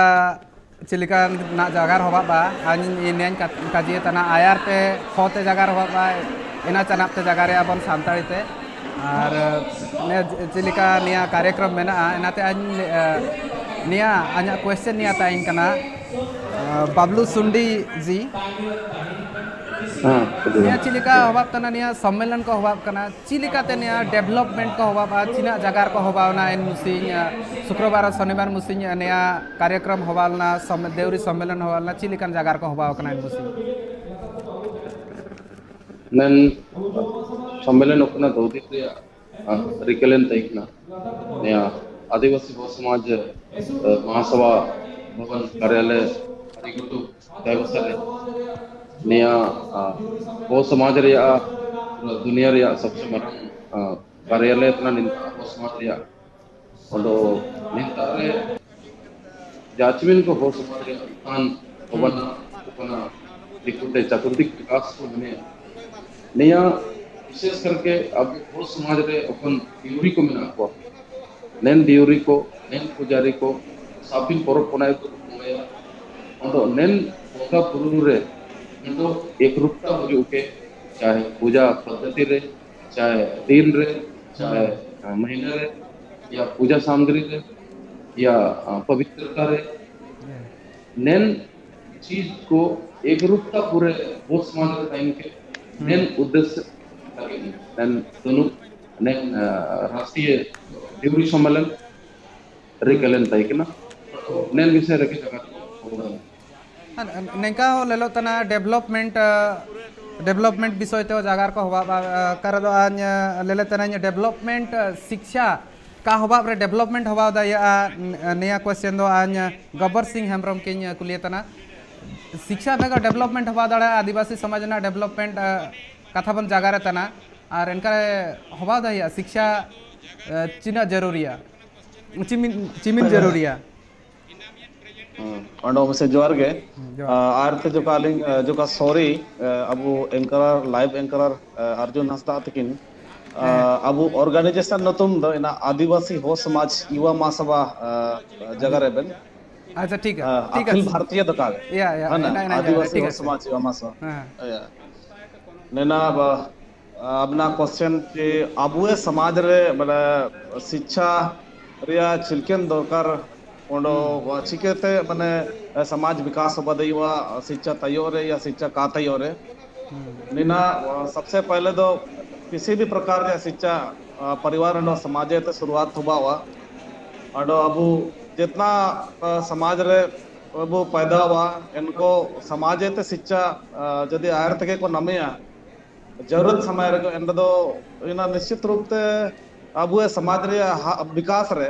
ᱪᱮᱫ ᱞᱮᱠᱟ ᱱᱟᱜ ᱡᱟᱜᱟᱨ ᱦᱚᱵᱟᱜ ᱵᱟ, ᱟᱧ ᱱᱮᱧ ᱠᱟᱡᱤᱭᱮ ᱛᱟᱱᱟ ᱟᱭᱟᱨ ᱛᱮ ᱠᱷᱚ ᱛᱮ ᱡᱟᱜᱟᱨ ᱦᱚᱵᱟᱜ ᱵᱟ, ᱮᱱᱟ ᱪᱟᱱᱟᱯ ᱛᱮ ᱡᱟᱜᱟᱨ ᱨᱮ ᱟᱵᱚᱱ ᱥᱟᱱᱛᱟᱲᱤ ᱛᱮ᱾ ᱟᱨ ᱱᱮ ᱪᱮᱫ ᱞᱮᱠᱟ ᱱᱤᱭᱟ ᱠᱟᱨᱭᱚᱠᱨᱚᱢ ᱢᱮᱱᱟᱜᱼᱟ, ᱮᱱᱟᱛᱮ ᱟᱧ ᱱᱤᱭᱟ ᱟᱧᱟᱜ ᱠᱚᱭᱮᱥᱪᱮᱱ ᱱᱤᱭᱟ ᱛᱟᱦᱮᱸ ᱠᱟᱱᱟ, ᱵᱟᱵᱞᱩ ᱥᱩᱱᱰᱤ ᱡᱤ, ᱦᱮᱸ, ᱠᱩᱞᱤ ᱱᱤᱭᱟ ᱵᱮᱱ᱾ ᱪᱮᱫ ᱞᱮᱠᱟ ᱦᱚᱵᱟᱵ ᱠᱟᱱᱟ, ᱱᱤᱭᱟ ᱥᱚᱢᱢᱮᱞᱚᱱ ᱠᱚ ᱦᱚᱵᱟᱵ ᱠᱟᱱᱟ, ᱪᱮᱫ ᱞᱮᱠᱟᱛᱮ ᱱᱤᱭᱟ ᱰᱮᱵᱷᱞᱚᱯᱢᱮᱱᱴ ᱠᱚ ᱦᱚᱵᱟᱵᱟ, ᱛᱤᱱᱟᱹᱜ ᱡᱟᱭᱜᱟ ᱨᱮᱠᱚ ᱦᱚᱵᱟᱣᱱᱟ ᱮᱱ ᱢᱩᱥᱤᱧ, ᱥᱩᱠᱨᱚᱵᱟᱨ ᱟᱨ ᱥᱚᱱᱤᱵᱟᱨ ᱢᱩᱥᱤᱧ ᱱᱤᱭᱟ ᱠᱟᱨᱭᱚᱠᱨᱚᱢ ᱦᱚᱵᱟᱣ ᱞᱮᱱᱟ, ᱥᱚᱢ- ᱫᱮᱣᱨᱤ ᱥᱚᱢᱢᱮᱞᱚᱱ ᱦᱚᱵᱟᱣ ᱞᱮᱱᱟ, ᱪᱮᱫ ᱞᱮᱠᱟᱱ ᱡᱟᱭᱜᱟ ᱨᱮᱠᱚ ᱦᱚᱵᱟᱣ ᱠᱟᱱᱟ ᱮᱱ ᱢᱩᱥᱤᱧ? ᱱᱮᱱ ᱥᱚᱢᱢᱮᱞᱚᱱ ᱚᱠᱱᱟ ᱫᱚ ᱫᱤᱠ ᱨᱮᱭᱟᱜ ᱨᱤᱠᱟᱹᱞᱮᱱ ᱛᱟᱦᱮᱸ ᱠᱟᱱᱟ᱾ ᱱᱤᱭᱟ ᱟᱹᱫᱤᱵᱟᱹᱥᱤ ᱦᱚᱲ ᱥᱚᱢᱟᱡᱽ ᱢᱟᱦᱟᱥᱚᱵᱷᱟ ᱵᱷᱚᱵᱚᱱ ᱠᱟᱨᱭᱟᱞᱚᱭ ᱟᱹᱰᱤ ᱜᱷᱩᱴᱩ ᱵᱮᱵᱚᱥᱛᱷᱟ ᱨᱮ ᱱᱤᱭᱟ ᱦᱚᱲ ᱥᱚᱢᱟᱡᱽ ᱨᱮᱭᱟᱜ ᱫᱩᱱᱤᱭᱟᱹ ᱨᱮᱭᱟᱜ ᱥᱚᱵᱥᱮ ᱢᱟᱨᱟᱝ ᱠᱟᱨᱭᱟᱞᱚᱭ ᱠᱟᱱᱟ ᱱᱤᱛ ᱦᱚᱲ ᱥᱚᱢᱟᱡᱽ ᱨᱮᱭᱟᱜ᱾ ᱟᱫᱚ ᱱᱤᱛᱟᱜ ᱨᱮ ᱡᱟᱪᱢᱤᱱ ᱠᱚ ᱦᱚᱲ ᱥᱚᱢᱟᱡᱽ ᱨᱮᱭᱟᱜ ᱩᱛᱛᱷᱟᱱ ᱵᱷᱟᱵᱽᱱᱟ ᱠᱟᱱᱟ, ᱫᱤᱠᱩ ᱛᱮ ᱪᱟᱛᱩᱨᱫᱤᱠ ᱵᱤᱠᱟᱥ ᱠᱚ ᱢᱮᱱᱮᱫ, ᱱᱤᱭᱟᱹ ᱵᱤᱥᱮᱥ ᱠᱟᱨᱠᱮ ᱟᱵᱚ ᱦᱚᱲ ᱥᱚᱢᱟᱡᱽ ᱨᱮ ᱚᱠᱷᱚᱱ ᱫᱤᱣᱨᱤ ᱠᱚ ᱢᱮᱱᱟᱜ ᱠᱚᱣᱟ, ᱱᱮᱱ ᱫᱤᱣᱨᱤ ᱠᱚ, ᱱᱮᱱ ᱯᱩᱡᱟᱨᱤ ᱠᱚ, ᱥᱟᱵᱤᱱ ᱯᱚᱨᱚᱵᱽ ᱯᱩᱱᱟᱹᱭ ᱠᱚ ᱵᱚᱸᱜᱟᱭᱟ᱾ ᱟᱫᱚ ᱱᱮᱱ ᱵᱚᱸᱜᱟ ᱵᱩᱨᱩ ᱨᱮ ᱱᱤᱛᱚᱜ ᱮᱠᱨᱩᱯᱛᱟ ᱦᱩᱭᱩᱜ ᱠᱮ, ᱪᱟᱦᱮ ᱯᱩᱡᱟ ᱯᱚᱫᱽᱫᱷᱚᱛᱤ ᱨᱮ, ᱪᱟᱦᱮ ᱫᱤᱱ ᱨᱮ, ᱪᱟᱦᱮ ᱢᱟᱹᱦᱤᱱᱟᱹ ᱨᱮ, ᱭᱟ ᱯᱩᱡᱟ ᱥᱟᱢᱜᱨᱤ ᱨᱮ, ᱭᱟ ᱯᱚᱵᱤᱛᱨᱚᱛᱟ ᱨᱮ, ᱱᱮᱱ ᱪᱤᱡ ᱠᱚ ᱮᱠᱨᱩᱯᱛᱟ ᱯᱩᱨᱮ ᱵᱚᱥ ᱢᱟᱱ ᱨᱮ ᱛᱟᱦᱮᱱ ᱠᱮ, ᱱᱮᱱ ᱩᱫᱽᱫᱮᱥᱭᱚ ᱞᱟᱹᱜᱤᱫ ᱱᱮᱱ ᱫᱚᱱᱩ ᱱᱮᱱ ᱨᱟᱥᱴᱨᱤᱭᱚ ᱫᱤᱣᱨᱤ ᱥᱚᱢᱢᱮᱞᱚᱱ ᱨᱤᱠᱟᱹᱞᱮᱱ ᱛᱟᱦᱮᱸ ᱠᱟᱱᱟ᱾ ᱱᱮᱱ ᱵᱤᱥᱚᱭ ᱨᱮᱜᱮ ᱡᱟᱠᱟᱛ ᱠᱚ ᱦᱚᱲ ᱟᱨ ᱱᱤᱝᱠᱟ ᱦᱚᱸ ᱞᱮᱞᱚᱜ ᱛᱟᱦᱮᱱᱟ ᱰᱮᱵᱷᱞᱚᱯᱢᱮᱱᱴ, ᱰᱮᱵᱷᱞᱚᱯᱢᱮᱱᱴ ᱵᱤᱥᱚᱭ ᱛᱮ ᱡᱟᱜᱟᱨ ᱠᱚ ᱦᱚᱵᱟᱵ ᱠᱟᱨᱚ ᱫᱚ ᱟᱧ ᱞᱮᱞᱮ ᱛᱟᱦᱮᱱᱟᱹᱧ ᱰᱮᱵᱷᱞᱚᱯᱢᱮᱱᱴ ᱥᱤᱠᱪᱷᱟ ᱠᱟ ᱦᱚᱵᱟᱵ ᱨᱮ ᱰᱮᱵᱷᱞᱚᱯᱢᱮᱱᱴ ᱦᱚᱵᱟᱣ ᱫᱟᱲᱮᱭᱟᱜᱼᱟ᱾ ᱱᱤᱭᱟᱹ ᱠᱚᱭᱥᱪᱮᱱ ᱫᱚ ᱟᱧ ᱜᱚᱵᱵᱚᱨ ᱥᱤᱝ ᱦᱮᱢᱵᱨᱚᱢ ᱠᱤᱧ ᱠᱩᱞᱤᱭᱮ ᱛᱟᱦᱮᱱᱟ᱾ ᱥᱤᱠᱪᱷᱟ ᱵᱮᱜᱚᱨ ᱰᱮᱵᱷᱞᱚᱯᱢᱮᱱᱴ ᱦᱚᱵᱟᱣ ᱫᱟᱲᱮᱭᱟᱜᱼᱟ, ᱟᱹᱫᱤᱵᱟᱹᱥᱤ ᱥᱚᱢᱟᱡᱽ ᱨᱮᱱᱟᱜ ᱰᱮᱵᱷᱞᱚᱯᱢᱮᱱᱴ ᱠᱟᱛᱷᱟ ᱵᱚᱱ ᱡᱟᱜᱟᱨᱮ ᱛᱟᱦᱮᱱᱟ᱾ ᱟᱨ ᱮᱱᱠᱟ ᱨᱮ ᱦᱚᱵᱟᱣ ᱫᱟᱲᱮᱭᱟᱜᱼᱟ ᱥᱤᱠᱪᱷᱟ, ᱮ, ᱪᱤᱱᱟᱹᱜ ᱡᱟᱹᱨᱩᱨᱤᱭᱟ, ᱪᱤᱢᱤᱱ, ᱪᱤᱢᱤᱱ ᱡᱟᱹᱨᱩᱨᱤᱭᱟ᱾ ᱦᱩᱸ, ᱚᱸᱰᱮ ᱚᱵᱚᱥᱥᱳᱭ ᱡᱚᱦᱟᱨ ᱜᱮ᱾ ᱦᱩᱸ, ᱡᱚᱦᱟᱨ᱾ ᱟᱨ ᱛᱮ ᱡᱚᱠᱟ ᱟᱹᱞᱤᱧ, ᱡᱚᱠᱟ ᱥᱚᱨᱤ, ᱟᱵᱚ anchorer, live anchorer, ᱟᱨᱡᱩᱱ ᱦᱟᱸᱥᱫᱟ ᱛᱟᱹᱠᱤᱱ, ᱦᱮᱸ᱾ ᱟᱵᱚ organization ᱧᱩᱛᱩᱢ ᱫᱚ ᱤᱱᱟ ᱟᱹᱫᱤᱵᱟᱹᱥᱤ ᱦᱚᱲ ᱥᱚᱢᱟᱡᱽ ᱭᱩᱵᱟ ᱢᱟᱦᱟᱥᱟᱵᱷᱟ ᱡᱟᱭᱜᱟ ᱨᱮᱵᱮᱱ, ᱟᱪᱪᱷᱟ, ᱴᱷᱤᱠ ᱜᱮᱭᱟ, ᱴᱷᱤᱠ ᱟᱠᱷᱤᱞ ᱟᱪᱷᱮ᱾ ᱵᱷᱟᱨᱛᱤᱭᱚ ᱫᱚᱠᱟ, ᱭᱟ, ᱭᱟ, ᱦᱮᱸ ᱱᱟ, ᱮᱱᱟ, ᱮᱱᱟ ᱡᱟᱭᱜᱟ ᱨᱮ, ᱟᱹᱫᱤᱵᱟᱹᱥᱤ ᱴᱷᱤᱠ ᱦᱚᱲ ᱟᱪᱷᱮ᱾ ᱥᱚᱢᱟᱡᱽ ᱭᱩᱵᱟ ᱢᱟᱦᱟᱥᱟᱵᱷᱟ᱾ ᱦᱮᱸ᱾ ᱱᱮᱱᱟ ᱵᱟ, ᱟᱵᱱᱟ question ᱠᱤ ᱟᱵᱚ ᱥᱚᱢᱟᱡᱽ ᱨᱮ ᱢᱟᱱᱮ ᱥᱤᱪᱪᱷᱟ ᱨᱮᱭᱟᱜ ᱪᱮᱫ ᱞᱮᱠᱟᱱ ᱫᱚᱨᱠᱟᱨ, ᱚᱸᱰᱮ ᱦᱩᱸ᱾ ᱪᱤᱠᱟᱹᱛᱮ ᱢᱟᱱᱮ ᱥᱚᱢᱟᱡᱽ ᱵᱤᱠᱟᱥ ᱦᱚᱵᱟ ᱫᱟᱲᱮᱭᱟᱜᱼᱟ ᱥᱤᱪᱪᱷᱟ ᱛᱟᱭᱚᱢ ᱨᱮ ᱭᱟ ᱥᱤᱪᱪᱷᱟ ᱠᱟ ᱛᱟᱭᱚᱢ ᱨᱮ? ᱦᱩᱸ᱾ ᱱᱤᱱᱟ, ᱟ, सबसे पहले ᱫᱚ किसी भी प्रकार ᱨᱮᱭᱟᱜ ᱥᱤᱪᱪᱷᱟ, ᱟ, ᱯᱚᱨᱤᱵᱟᱨ ᱨᱮᱱᱟᱜ ᱥᱚᱢᱟᱡᱽ ᱛᱮ ᱥᱩᱨᱩᱣᱟᱛ ᱦᱚᱵᱟᱣᱟ᱾ ᱟᱫᱚ ᱟᱵᱚ ᱡᱤᱛᱱᱟ, ᱟ, ᱥᱚᱢᱟᱡᱽ ᱨᱮ ᱟᱵᱚ ᱯᱟᱭᱫᱟᱣᱟ, ᱮᱱᱠᱚ ᱥᱚᱢᱟᱡᱽ ᱛᱮ ᱥᱤᱪᱪᱷᱟ, ᱟ, ᱡᱩᱫᱤ ᱟᱭᱟᱨ ᱛᱮᱜᱮ ᱠᱚ ᱱᱟᱢᱮᱭᱟ, ᱡᱟᱹᱨᱩᱨᱟᱛ ᱥᱚᱢᱚᱭ ᱨᱮᱜᱮ ᱮᱱ ᱫᱚ ᱤᱱᱟ ᱱᱤᱥᱪᱤᱛ ᱨᱩᱯ ᱛᱮ ᱟᱵᱚᱣᱟᱜ ᱥᱚᱢᱟᱡᱽ ᱨᱮᱭᱟᱜ ᱦᱟ-, ᱵᱤᱠᱟᱥ ᱨᱮ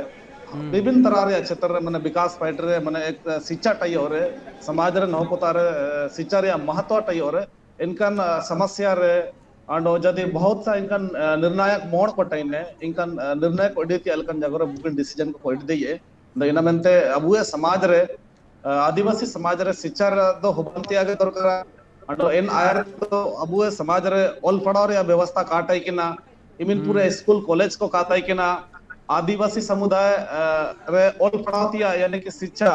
ᱦᱩᱸ᱾ ᱵᱤᱵᱷᱤᱱ ᱛᱟᱨᱟ ᱨᱮᱭᱟᱜ ᱪᱷᱮᱛᱨᱚ ᱨᱮ ᱢᱟᱱᱮ ᱵᱤᱠᱟᱥ ᱯᱟᱭᱴ ᱨᱮ ᱢᱟᱱᱮ ᱮᱠ ᱥᱤᱪᱪᱷᱟ ᱴᱟᱭᱚ ᱨᱮ ᱥᱚᱢᱟᱡᱽ ᱨᱮ ᱱᱚᱣᱟ ᱠᱚ ᱛᱟᱨᱮ, ᱮ, ᱥᱤᱪᱪᱷᱟ ᱨᱮᱭᱟᱜ ᱢᱚᱦᱚᱛᱛᱚ ᱴᱟᱭᱚ ᱨᱮ ᱮᱱᱠᱟᱱ, ᱟ, ᱥᱚᱢᱚᱥᱭᱟ ᱨᱮ ᱟᱸᱰᱚ ᱡᱟᱫᱤ ᱵᱚᱦᱩᱛ ᱥᱟ ᱮᱱᱠᱟᱱ, ᱟ, ᱱᱤᱨᱱᱟᱭᱚᱠ ᱢᱚᱲ ᱠᱚ ᱴᱟᱭᱤᱢ ᱮ ᱮᱱᱠᱟᱱ, ᱟ, ᱱᱤᱨᱱᱟᱭᱚᱠ ᱠᱚ ᱤᱫᱤ ᱛᱮ ᱮᱱᱠᱟᱱ ᱡᱟᱭᱜᱟ ᱨᱮ ᱵᱩᱜᱤᱱ decision ᱠᱚ ᱠᱚ ᱤᱫᱤᱭᱮ᱾ ᱟᱫᱚ ᱤᱱᱟ ᱢᱮᱱᱛᱮ ᱟᱵᱚᱣᱟᱜ ᱥᱚᱢᱟᱡᱽ ᱨᱮ, ᱟ, ᱟᱹᱫᱤᱵᱟᱹᱥᱤ ᱥᱚᱢᱟᱡᱽ ᱨᱮ ᱥᱤᱪᱪᱷᱟ ᱨᱮ ᱫᱚ ᱦᱚᱵᱟᱱ ᱛᱮᱭᱟᱜ ᱜᱮ ᱫᱚᱨᱠᱟᱨᱟ᱾ ᱟᱫᱚ ᱮᱱ ᱟᱭᱟᱨ ᱫᱚ ᱟᱵᱚᱣᱟᱜ ᱥᱚᱢᱟᱡᱽ ᱨᱮ ᱚᱞ ᱯᱟᱲᱦᱟᱣ ᱨᱮᱭᱟᱜ ᱵᱮᱵᱚᱥᱛᱷᱟ ᱠᱟᱴᱟᱭ ᱠᱟᱱᱟ᱾ ᱤᱢᱤᱱ ᱯᱩᱨᱟᱹ ᱦᱩᱸ᱾ ᱥᱠᱩᱞ ᱠᱚᱞᱮᱡᱽ ᱠᱚ ᱠᱟᱛᱟᱭ ᱠᱟᱱᱟ᱾ ᱟᱹᱫᱤᱵᱟᱹᱥᱤ ᱥᱚᱢᱩᱫᱟᱭ, ᱟ, ᱨᱮ ᱚᱞ ᱯᱟᱲᱦᱟᱣ ᱛᱮᱭᱟᱜ ᱭᱟᱱᱤ ᱠᱤ ᱥᱤᱪᱪᱷᱟ,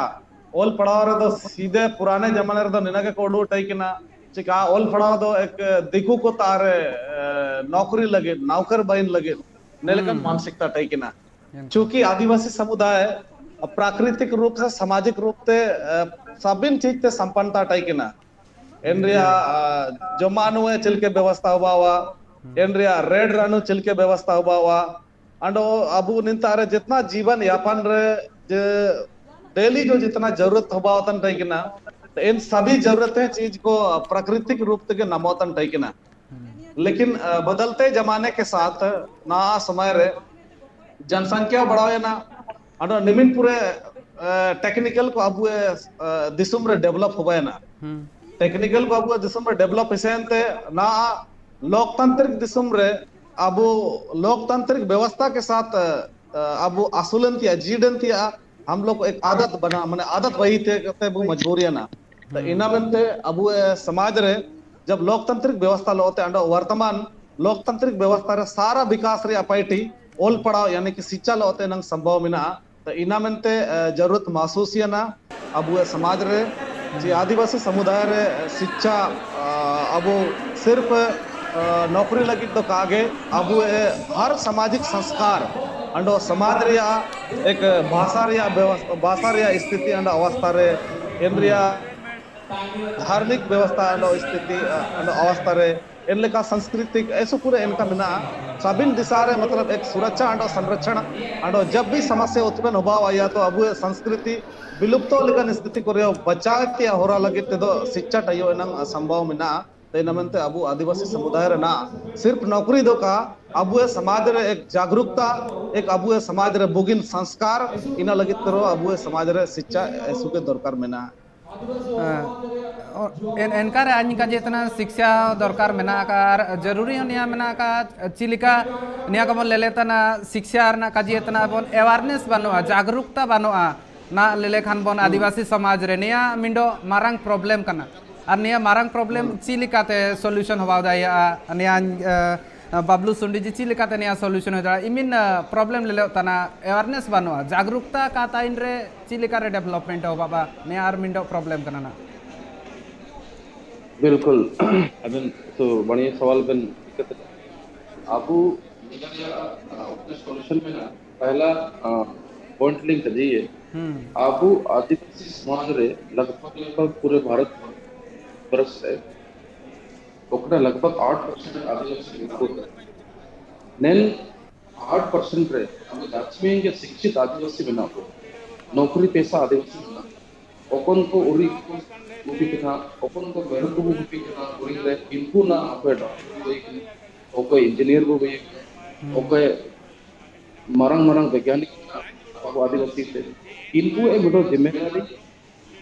ᱚᱞ ᱯᱟᱲᱦᱟᱣ ᱨᱮᱫᱚ ᱥᱤᱫᱷᱮ ᱯᱩᱨᱟᱱᱮ ᱡᱟᱢᱟᱱᱟ ᱨᱮᱫᱚ ᱱᱤᱱᱟ ᱜᱮ ᱠᱚ ᱩᱰᱩᱠ ᱴᱟᱭ ᱠᱟᱱᱟ᱾ ᱪᱤᱠᱟ ᱚᱞ ᱯᱟᱲᱦᱟᱣ ᱫᱚ ᱮᱠ ᱫᱤᱠᱩ ᱠᱚ ᱛᱟᱨᱮ, ᱮ, ᱱᱚᱠᱨᱤ ᱞᱟᱹᱜᱤᱫ, ᱱᱚᱠᱨ ᱵᱟᱭᱤᱱ ᱞᱟᱹᱜᱤᱫ, ᱱᱮ ᱞᱮᱠᱟᱱ ᱦᱩᱸ᱾ ᱢᱟᱱᱥᱤᱠᱛᱟ ᱴᱟᱭ ᱠᱟᱱᱟ᱾ ᱮᱱᱛᱮ᱾ ᱪᱩᱸᱠᱤ ᱟᱹᱫᱤᱵᱟᱹᱥᱤ ᱥᱚᱢᱩᱫᱟᱭ ᱯᱨᱟᱠᱨᱤᱛᱤᱠ ᱨᱩᱯ ᱥᱮ ᱥᱟᱢᱟᱡᱤᱠ ᱨᱩᱯ ᱛᱮ, ᱮ, ᱥᱟᱵᱤᱱ ᱪᱤᱡ ᱛᱮ ᱥᱟᱢᱯᱟᱱᱛᱟ ᱴᱟᱭ ᱠᱟᱱᱟ᱾ ᱮᱱ ᱨᱮᱭᱟᱜ, ᱟ, ᱡᱚᱢᱟᱜ ᱱᱩᱣᱟᱹ ᱪᱮᱫ ᱞᱮᱠᱟ ᱵᱮᱵᱚᱥᱛᱷᱟ ᱦᱚᱵᱟᱣᱟ, ᱮᱱ ᱨᱮᱭᱟᱜ ᱨᱮᱰ ᱨᱟᱱᱩ ᱪᱮᱫ ᱞᱮᱠᱟ ᱵᱮᱵᱚᱥᱛᱷᱟ ᱦᱚᱵᱟᱣᱟ, ᱟᱸᱰᱚ ᱟᱵᱚ ᱱᱤᱛᱟᱜ ᱨᱮ ᱡᱤᱛᱱᱟ ᱡᱤᱵᱚᱱ ᱭᱟᱯᱚᱱ ᱨᱮ ᱡᱮ daily ᱡᱚ ᱡᱤᱛᱱᱟ ᱡᱟᱨᱩᱨᱟᱛ ᱦᱚᱵᱟᱣ ᱛᱟᱱ ᱴᱟᱭ ᱠᱟᱱᱟ, ᱮᱱ ᱥᱟᱵᱤ ᱡᱟᱨᱩᱨᱟᱛ ᱦᱮ ᱪᱤᱡ ᱠᱚ ᱯᱨᱟᱠᱨᱤᱛᱤᱠ ᱨᱩᱯ ᱛᱮᱜᱮ ᱱᱟᱢᱚ ᱛᱟᱱ ᱴᱟᱭ ᱠᱟᱱᱟ᱾ ᱞᱮᱠᱤᱱ, ᱟ, ᱵᱚᱫᱚᱞᱛᱮ ᱡᱟᱢᱟᱱᱮ ᱠᱮ ᱥᱟᱛᱷ ᱱᱟ ᱥᱚᱢᱚᱭ ᱨᱮ ᱡᱚᱱᱥᱚᱝᱠᱷᱭᱟ ᱵᱟᱲᱟᱣᱮᱱᱟ, ᱟᱫᱚ ᱱᱤᱢᱤᱱ ᱯᱩᱨᱮ, ᱟ, technical ᱠᱚ ᱟᱵᱚ, ᱟ, ᱫᱤᱥᱚᱢ ᱨᱮ develop ᱦᱚᱵᱟᱭᱮᱱᱟ᱾ ᱦᱩᱸ᱾ Technical ᱠᱚ ᱟᱵᱚ ᱫᱤᱥᱚᱢ ᱨᱮ develop ᱦᱤᱥᱟᱹᱵ ᱛᱮ ᱱᱟ ᱞᱳᱠᱛᱟᱱᱛᱨᱤᱠ ᱫᱤᱥᱚᱢ ᱨᱮ ᱟᱵᱚ ᱞᱳᱠᱛᱟᱱᱛᱨᱤᱠ ᱵᱮᱵᱚᱥᱛᱷᱟ ᱠᱮ ᱥᱟᱛᱷ, ᱟ, ᱟᱵᱚ ᱟᱹᱥᱩᱞᱮᱱ ᱛᱤᱭᱟ, ᱡᱤᱰᱮᱱ ᱛᱤᱭᱟ, ᱦᱟᱢ ᱞᱳᱜ ᱮᱠ ᱟᱫᱟᱛ ᱵᱟᱱᱟ, ᱢᱟᱱᱮ ᱟᱫᱟᱛ ᱵᱟᱭᱤ ᱛᱮ ᱠᱟᱛᱮ ᱵᱚ ᱢᱚᱡᱽᱵᱩᱨᱤᱭᱟᱱᱟ᱾ ᱛᱚ ᱤᱱᱟ ᱢᱮᱱᱛᱮ ᱟᱵᱚ, ᱮ, ᱥᱚᱢᱟᱡᱽ ᱨᱮ ᱡᱟᱵ ᱞᱳᱠᱛᱟᱱᱛᱨᱤᱠ ᱵᱮᱵᱚᱥᱛᱷᱟ ᱞᱚ ᱛᱮ ᱟᱸᱰᱚ ᱣᱟᱨᱛᱚᱢᱟᱱ ᱞᱳᱠᱛᱟᱱᱛᱨᱤᱠ ᱵᱮᱵᱚᱥᱛᱷᱟ ᱨᱮ ᱥᱟᱨᱟ ᱵᱤᱠᱟᱥ ᱨᱮᱭᱟᱜ ᱯᱟᱭᱴᱤ ᱚᱞ ᱯᱟᱲᱦᱟᱣ ᱭᱟᱱᱤ ᱠᱤ ᱥᱤᱪᱪᱷᱟ ᱞᱚ ᱛᱮ ᱱᱟᱝ ᱥᱚᱢᱵᱷᱚᱵ ᱢᱮᱱᱟᱜᱼᱟ᱾ ᱛᱚ ᱤᱱᱟ ᱢᱮᱱᱛᱮ, ᱮ, ᱡᱟᱨᱩᱨᱟᱛ ᱢᱟᱥᱩᱥᱤᱭᱟᱱᱟ ᱟᱵᱚ ᱥᱚᱢᱟᱡᱽ ᱨᱮ ᱡᱮ ᱟᱹᱫᱤᱵᱟᱹᱥᱤ ᱥᱚᱢᱩᱫᱟᱭ ᱨᱮ ᱥᱤᱪᱪᱷᱟ, ᱟ, ᱟᱵᱚ ᱥᱤᱨᱯ, ᱟ, ᱱᱚᱠᱨᱤ ᱞᱟᱹᱜᱤᱫ ᱫᱚ ᱠᱟᱜᱮ ᱟᱵᱚ ᱮ ᱦᱟᱨ ᱥᱟᱢᱟᱡᱤᱠ ᱥᱚᱝᱥᱠᱟᱨ ᱟᱸᱰᱚ ᱥᱚᱢᱟᱡᱽ ᱨᱮᱭᱟᱜ ᱮᱠ ᱵᱷᱟᱥᱟ ᱨᱮᱭᱟᱜ ᱵᱮᱵᱚᱥ-, ᱵᱷᱟᱥᱟ ᱨᱮᱭᱟᱜ ᱥᱛᱷᱤᱛᱤ ᱟᱸᱰᱚ ᱚᱵᱚᱥᱛᱷᱟ ᱨᱮ, ᱮᱱ ᱨᱮᱭᱟᱜ ᱫᱷᱟᱨᱢᱤᱠ ᱵᱮᱵᱚᱥᱛᱷᱟ ᱟᱸᱰᱚ ᱥᱛᱷᱤᱛᱤ, ᱟ, ᱟᱸᱰᱚ ᱚᱵᱚᱥᱛᱷᱟ ᱨᱮ, ᱮᱱ ᱞᱮᱠᱟ ᱥᱟᱝᱥᱠᱨᱤᱛᱤᱠ ᱮᱥᱩ ᱯᱩᱨᱟᱹ ᱮᱱᱠᱟ ᱢᱮᱱᱟᱜᱼᱟ᱾ ᱥᱟᱵᱤᱱ ᱫᱤᱥᱟ ᱨᱮ ᱢᱚᱛᱞᱚᱵ ᱮᱠ ᱥᱩᱨᱚᱠᱪᱷᱟ ᱟᱸᱰᱚ ᱥᱚᱝᱨᱚᱠᱷᱚᱱ ᱟᱸᱰᱚ ᱡᱟᱵ ᱵᱷᱤ ᱥᱟᱢᱟᱥᱭᱟ ᱩᱛᱯᱚᱱᱱ ᱦᱚᱵᱟᱣ ᱟᱭᱟ ᱛᱚ ᱟᱵᱚ ᱥᱟᱝᱥᱠᱨᱤᱛᱤ ᱵᱤᱞᱩᱯᱛᱚ ᱞᱮᱠᱟᱱ ᱥᱛᱷᱤᱛᱤ ᱠᱚᱨᱮ ᱵᱟᱪᱟᱣ ᱛᱮᱭᱟᱜ ᱦᱚᱨᱟ ᱞᱟᱹᱜᱤᱫ ᱛᱮᱫᱚ ᱥᱤᱪᱪᱷᱟ ᱴᱟᱭᱚ ᱮᱱᱟᱝ ᱥᱚᱢᱵᱷᱚᱵ ᱢᱮᱱᱟᱜᱼᱟ᱾ ᱛᱚ ᱤᱱᱟ ᱢᱮᱱᱛᱮ ᱟᱵᱚ ᱟᱹᱫᱤᱵᱟᱹᱥᱤ ᱥᱚᱢᱩᱫᱟᱭ ᱨᱮᱱᱟᱜ ᱥᱤᱨᱯ ᱱᱚᱠᱨᱤ ᱫᱚ ᱠᱟ ᱟᱵᱚ ᱥᱚᱢᱟᱡᱽ ᱨᱮ ᱮᱠ ᱡᱟᱜᱽᱨᱩᱠᱛᱟ, ᱮᱠ ᱟᱵᱚ ᱥᱚᱢᱟᱡᱽ ᱨᱮ ᱵᱩᱜᱤᱱ ᱥᱚᱝᱥᱠᱟᱨ, ᱤᱱᱟ ᱞᱟᱹᱜᱤᱫ ᱛᱮ ᱟᱵᱚ ᱥᱚᱢᱟᱡᱽ ᱨᱮ ᱥᱤᱪᱪᱷᱟ ᱮᱥᱩ ᱜᱮ ᱫᱚᱨᱠᱟᱨ ᱢᱮᱱᱟᱜᱼᱟ᱾ ᱮᱱᱠᱟᱨᱮ ᱟᱹᱧ ᱠᱟᱡᱮ ᱛᱟᱱᱟ ᱥᱤᱠᱥᱟ ᱫᱚᱨᱠᱟᱨ ᱢᱮᱱᱟᱜ ᱟᱠᱟᱫ ᱟᱨ ᱡᱟᱹᱨᱩᱨᱤ ᱦᱚᱸ ᱱᱤᱭᱟᱹ ᱢᱮᱱᱟᱜ ᱟᱠᱟᱫ᱾ ᱪᱮᱫ ᱞᱮᱠᱟ ᱱᱤᱭᱟᱹ ᱠᱚᱵᱚᱱ ᱞᱮᱞᱮ ᱛᱟᱱᱟ ᱥᱤᱠᱥᱟ ᱨᱮᱱᱟᱜ ᱠᱟᱡᱮ ᱛᱟᱱᱟ ᱵᱚᱱ ᱮᱣᱟᱨᱱᱮᱥ ᱵᱟᱹᱱᱩᱜᱼᱟ, ᱡᱟᱜᱽᱨᱩᱠᱛᱟ ᱵᱟᱹᱱᱩᱜᱼᱟ᱾ ᱱᱟ ᱞᱮᱞᱮ ᱠᱷᱟᱱ ᱵᱚᱱ ᱟᱹᱫᱤᱵᱟᱹᱥᱤ ᱥᱚᱢᱟᱡᱽ ᱨᱮ ᱱᱤᱭᱟᱹ ᱢᱤᱫᱴᱚ ᱢᱟᱨᱟᱝ ᱯᱨᱚᱵᱞᱮᱢ ᱠᱟᱱᱟ᱾ ᱟᱨ ᱱᱤᱭᱟᱹ ᱢᱟᱨᱟᱝ ᱯᱨᱚᱵᱞᱮᱢ ᱪᱮᱫ ᱞᱮᱠᱟᱛᱮ ᱥᱚᱞᱩᱥᱚᱱ ᱦᱚᱣᱟ ᱫᱟᱲᱮᱭᱟᱜᱼᱟ? ᱱᱤᱭᱟᱹ ᱵᱟᱵᱞᱩ ᱥᱩᱱᱰᱤ ᱡᱤ ᱪᱮᱫ ᱞᱮᱠᱟᱛᱮ ᱱᱤᱭᱟᱹ ᱥᱚᱞᱩᱥᱚᱱ ᱦᱩᱭ ᱫᱟᱲᱮᱭᱟᱜᱼᱟ? ᱤᱢᱤᱱ ᱯᱨᱚᱵᱞᱮᱢ ᱞᱮᱞᱮ ᱛᱟᱱᱟ ᱮᱣᱟᱨᱱᱮᱥ ᱵᱟᱹᱱᱩᱜᱼᱟ, ᱡᱟᱜᱽᱨᱩᱠᱛᱟ ᱠᱟ ᱛᱟᱭᱤᱱ ᱨᱮ ᱪᱮᱫ ᱞᱮᱠᱟᱨᱮ ᱰᱮᱵᱷᱞᱚᱯᱢᱮᱱᱴ ᱦᱚᱸ ᱵᱟᱵᱟ ᱱᱤᱭᱟᱹ ᱟᱨ ᱢᱤᱫᱴᱚ ᱯᱨᱚᱵᱞᱮᱢ ᱠᱟᱱᱟ ᱱᱟ᱾ ᱵᱤᱞᱠᱩᱞ᱾ ᱟᱵᱮᱱ ᱛᱚ ᱵᱟᱲᱤᱭᱟ ᱥᱟᱣᱟᱞ ᱵᱮᱱ ᱤᱠᱟᱹᱛᱮ ᱟᱵᱚ ᱢᱮᱜᱷᱟᱞᱚᱭᱟ ᱥᱚᱞᱩᱥᱚᱱ ᱢᱮᱱᱟᱜᱼᱟ᱾ ᱯᱟᱦᱞᱟ ᱯᱚᱭᱮᱱᱴ ᱞᱤᱧ ᱠᱟᱡᱤᱭᱮ, ᱟᱵᱚ ᱟᱹᱫᱤᱵᱟᱹᱥᱤ ᱥᱚᱢᱟᱡᱽ ᱨᱮ ᱞᱟᱜᱽᱵᱷᱟᱜᱽ ᱞᱟᱜᱽᱵᱷᱟᱜᱽ ᱯᱩᱨᱟᱹ ᱵᱷᱟᱨᱚᱛ ᱵᱚᱨᱥ ᱨᱮ ᱚᱠᱟᱴᱟ ᱞᱟᱜᱽᱵᱷᱟᱜᱽ ᱟᱴ ᱯᱟᱨᱥᱮᱱᱴ ᱟᱹᱫᱤᱵᱟᱹᱥᱤ ᱢᱮᱱᱟᱜ ᱠᱚ᱾ ᱱᱮᱱ ᱟᱴ ᱯᱟᱨᱥᱮᱱᱴ ᱨᱮ ᱟᱵᱚ ᱡᱟᱹᱥᱛᱤ ᱜᱮ ᱥᱤᱠᱠᱷᱤᱛ ᱟᱹᱫᱤᱵᱟᱹᱥᱤ ᱢᱮᱱᱟᱜ ᱠᱚ, ᱱᱚᱠᱨᱤ ᱯᱮᱥᱟ ᱟᱹᱫᱤᱵᱟᱹᱥᱤ ᱢᱮᱱᱟᱜ ᱠᱚ᱾ ᱚᱠᱚᱱ ᱠᱚ ᱩᱨᱤ ᱠᱚ ᱜᱩᱯᱤ ᱠᱟᱱᱟ, ᱚᱠᱚᱱ ᱠᱚ ᱢᱮᱨᱚᱢ ᱠᱚ ᱜᱩᱯᱤ ᱠᱟᱱᱟ, ᱩᱨᱤ ᱨᱮ ᱤᱱᱠᱩ ᱱᱟ ᱚᱠᱚᱭ ᱰᱟᱠᱛᱟᱨ ᱠᱚ ᱦᱩᱭ ᱠᱟᱱᱟ, ᱚᱠᱚᱭ ᱤᱧᱡᱤᱱᱤᱭᱟᱨ ᱠᱚ ᱦᱩᱭ ᱠᱟᱱᱟ, ᱚᱠᱚᱭ ᱢᱟᱨᱟᱝ ᱢᱟᱨᱟᱝ ᱵᱮᱜᱽᱭᱟᱱᱤᱠ ᱢᱮᱱᱟᱜ ᱟᱵᱚ ᱟᱹᱫᱤᱵᱟᱹᱥᱤ ᱛᱮ, ᱤᱱᱠᱩ ᱮ ᱢᱤᱫᱴᱟᱝ ᱡᱤᱢᱢᱮᱫᱟᱨᱤ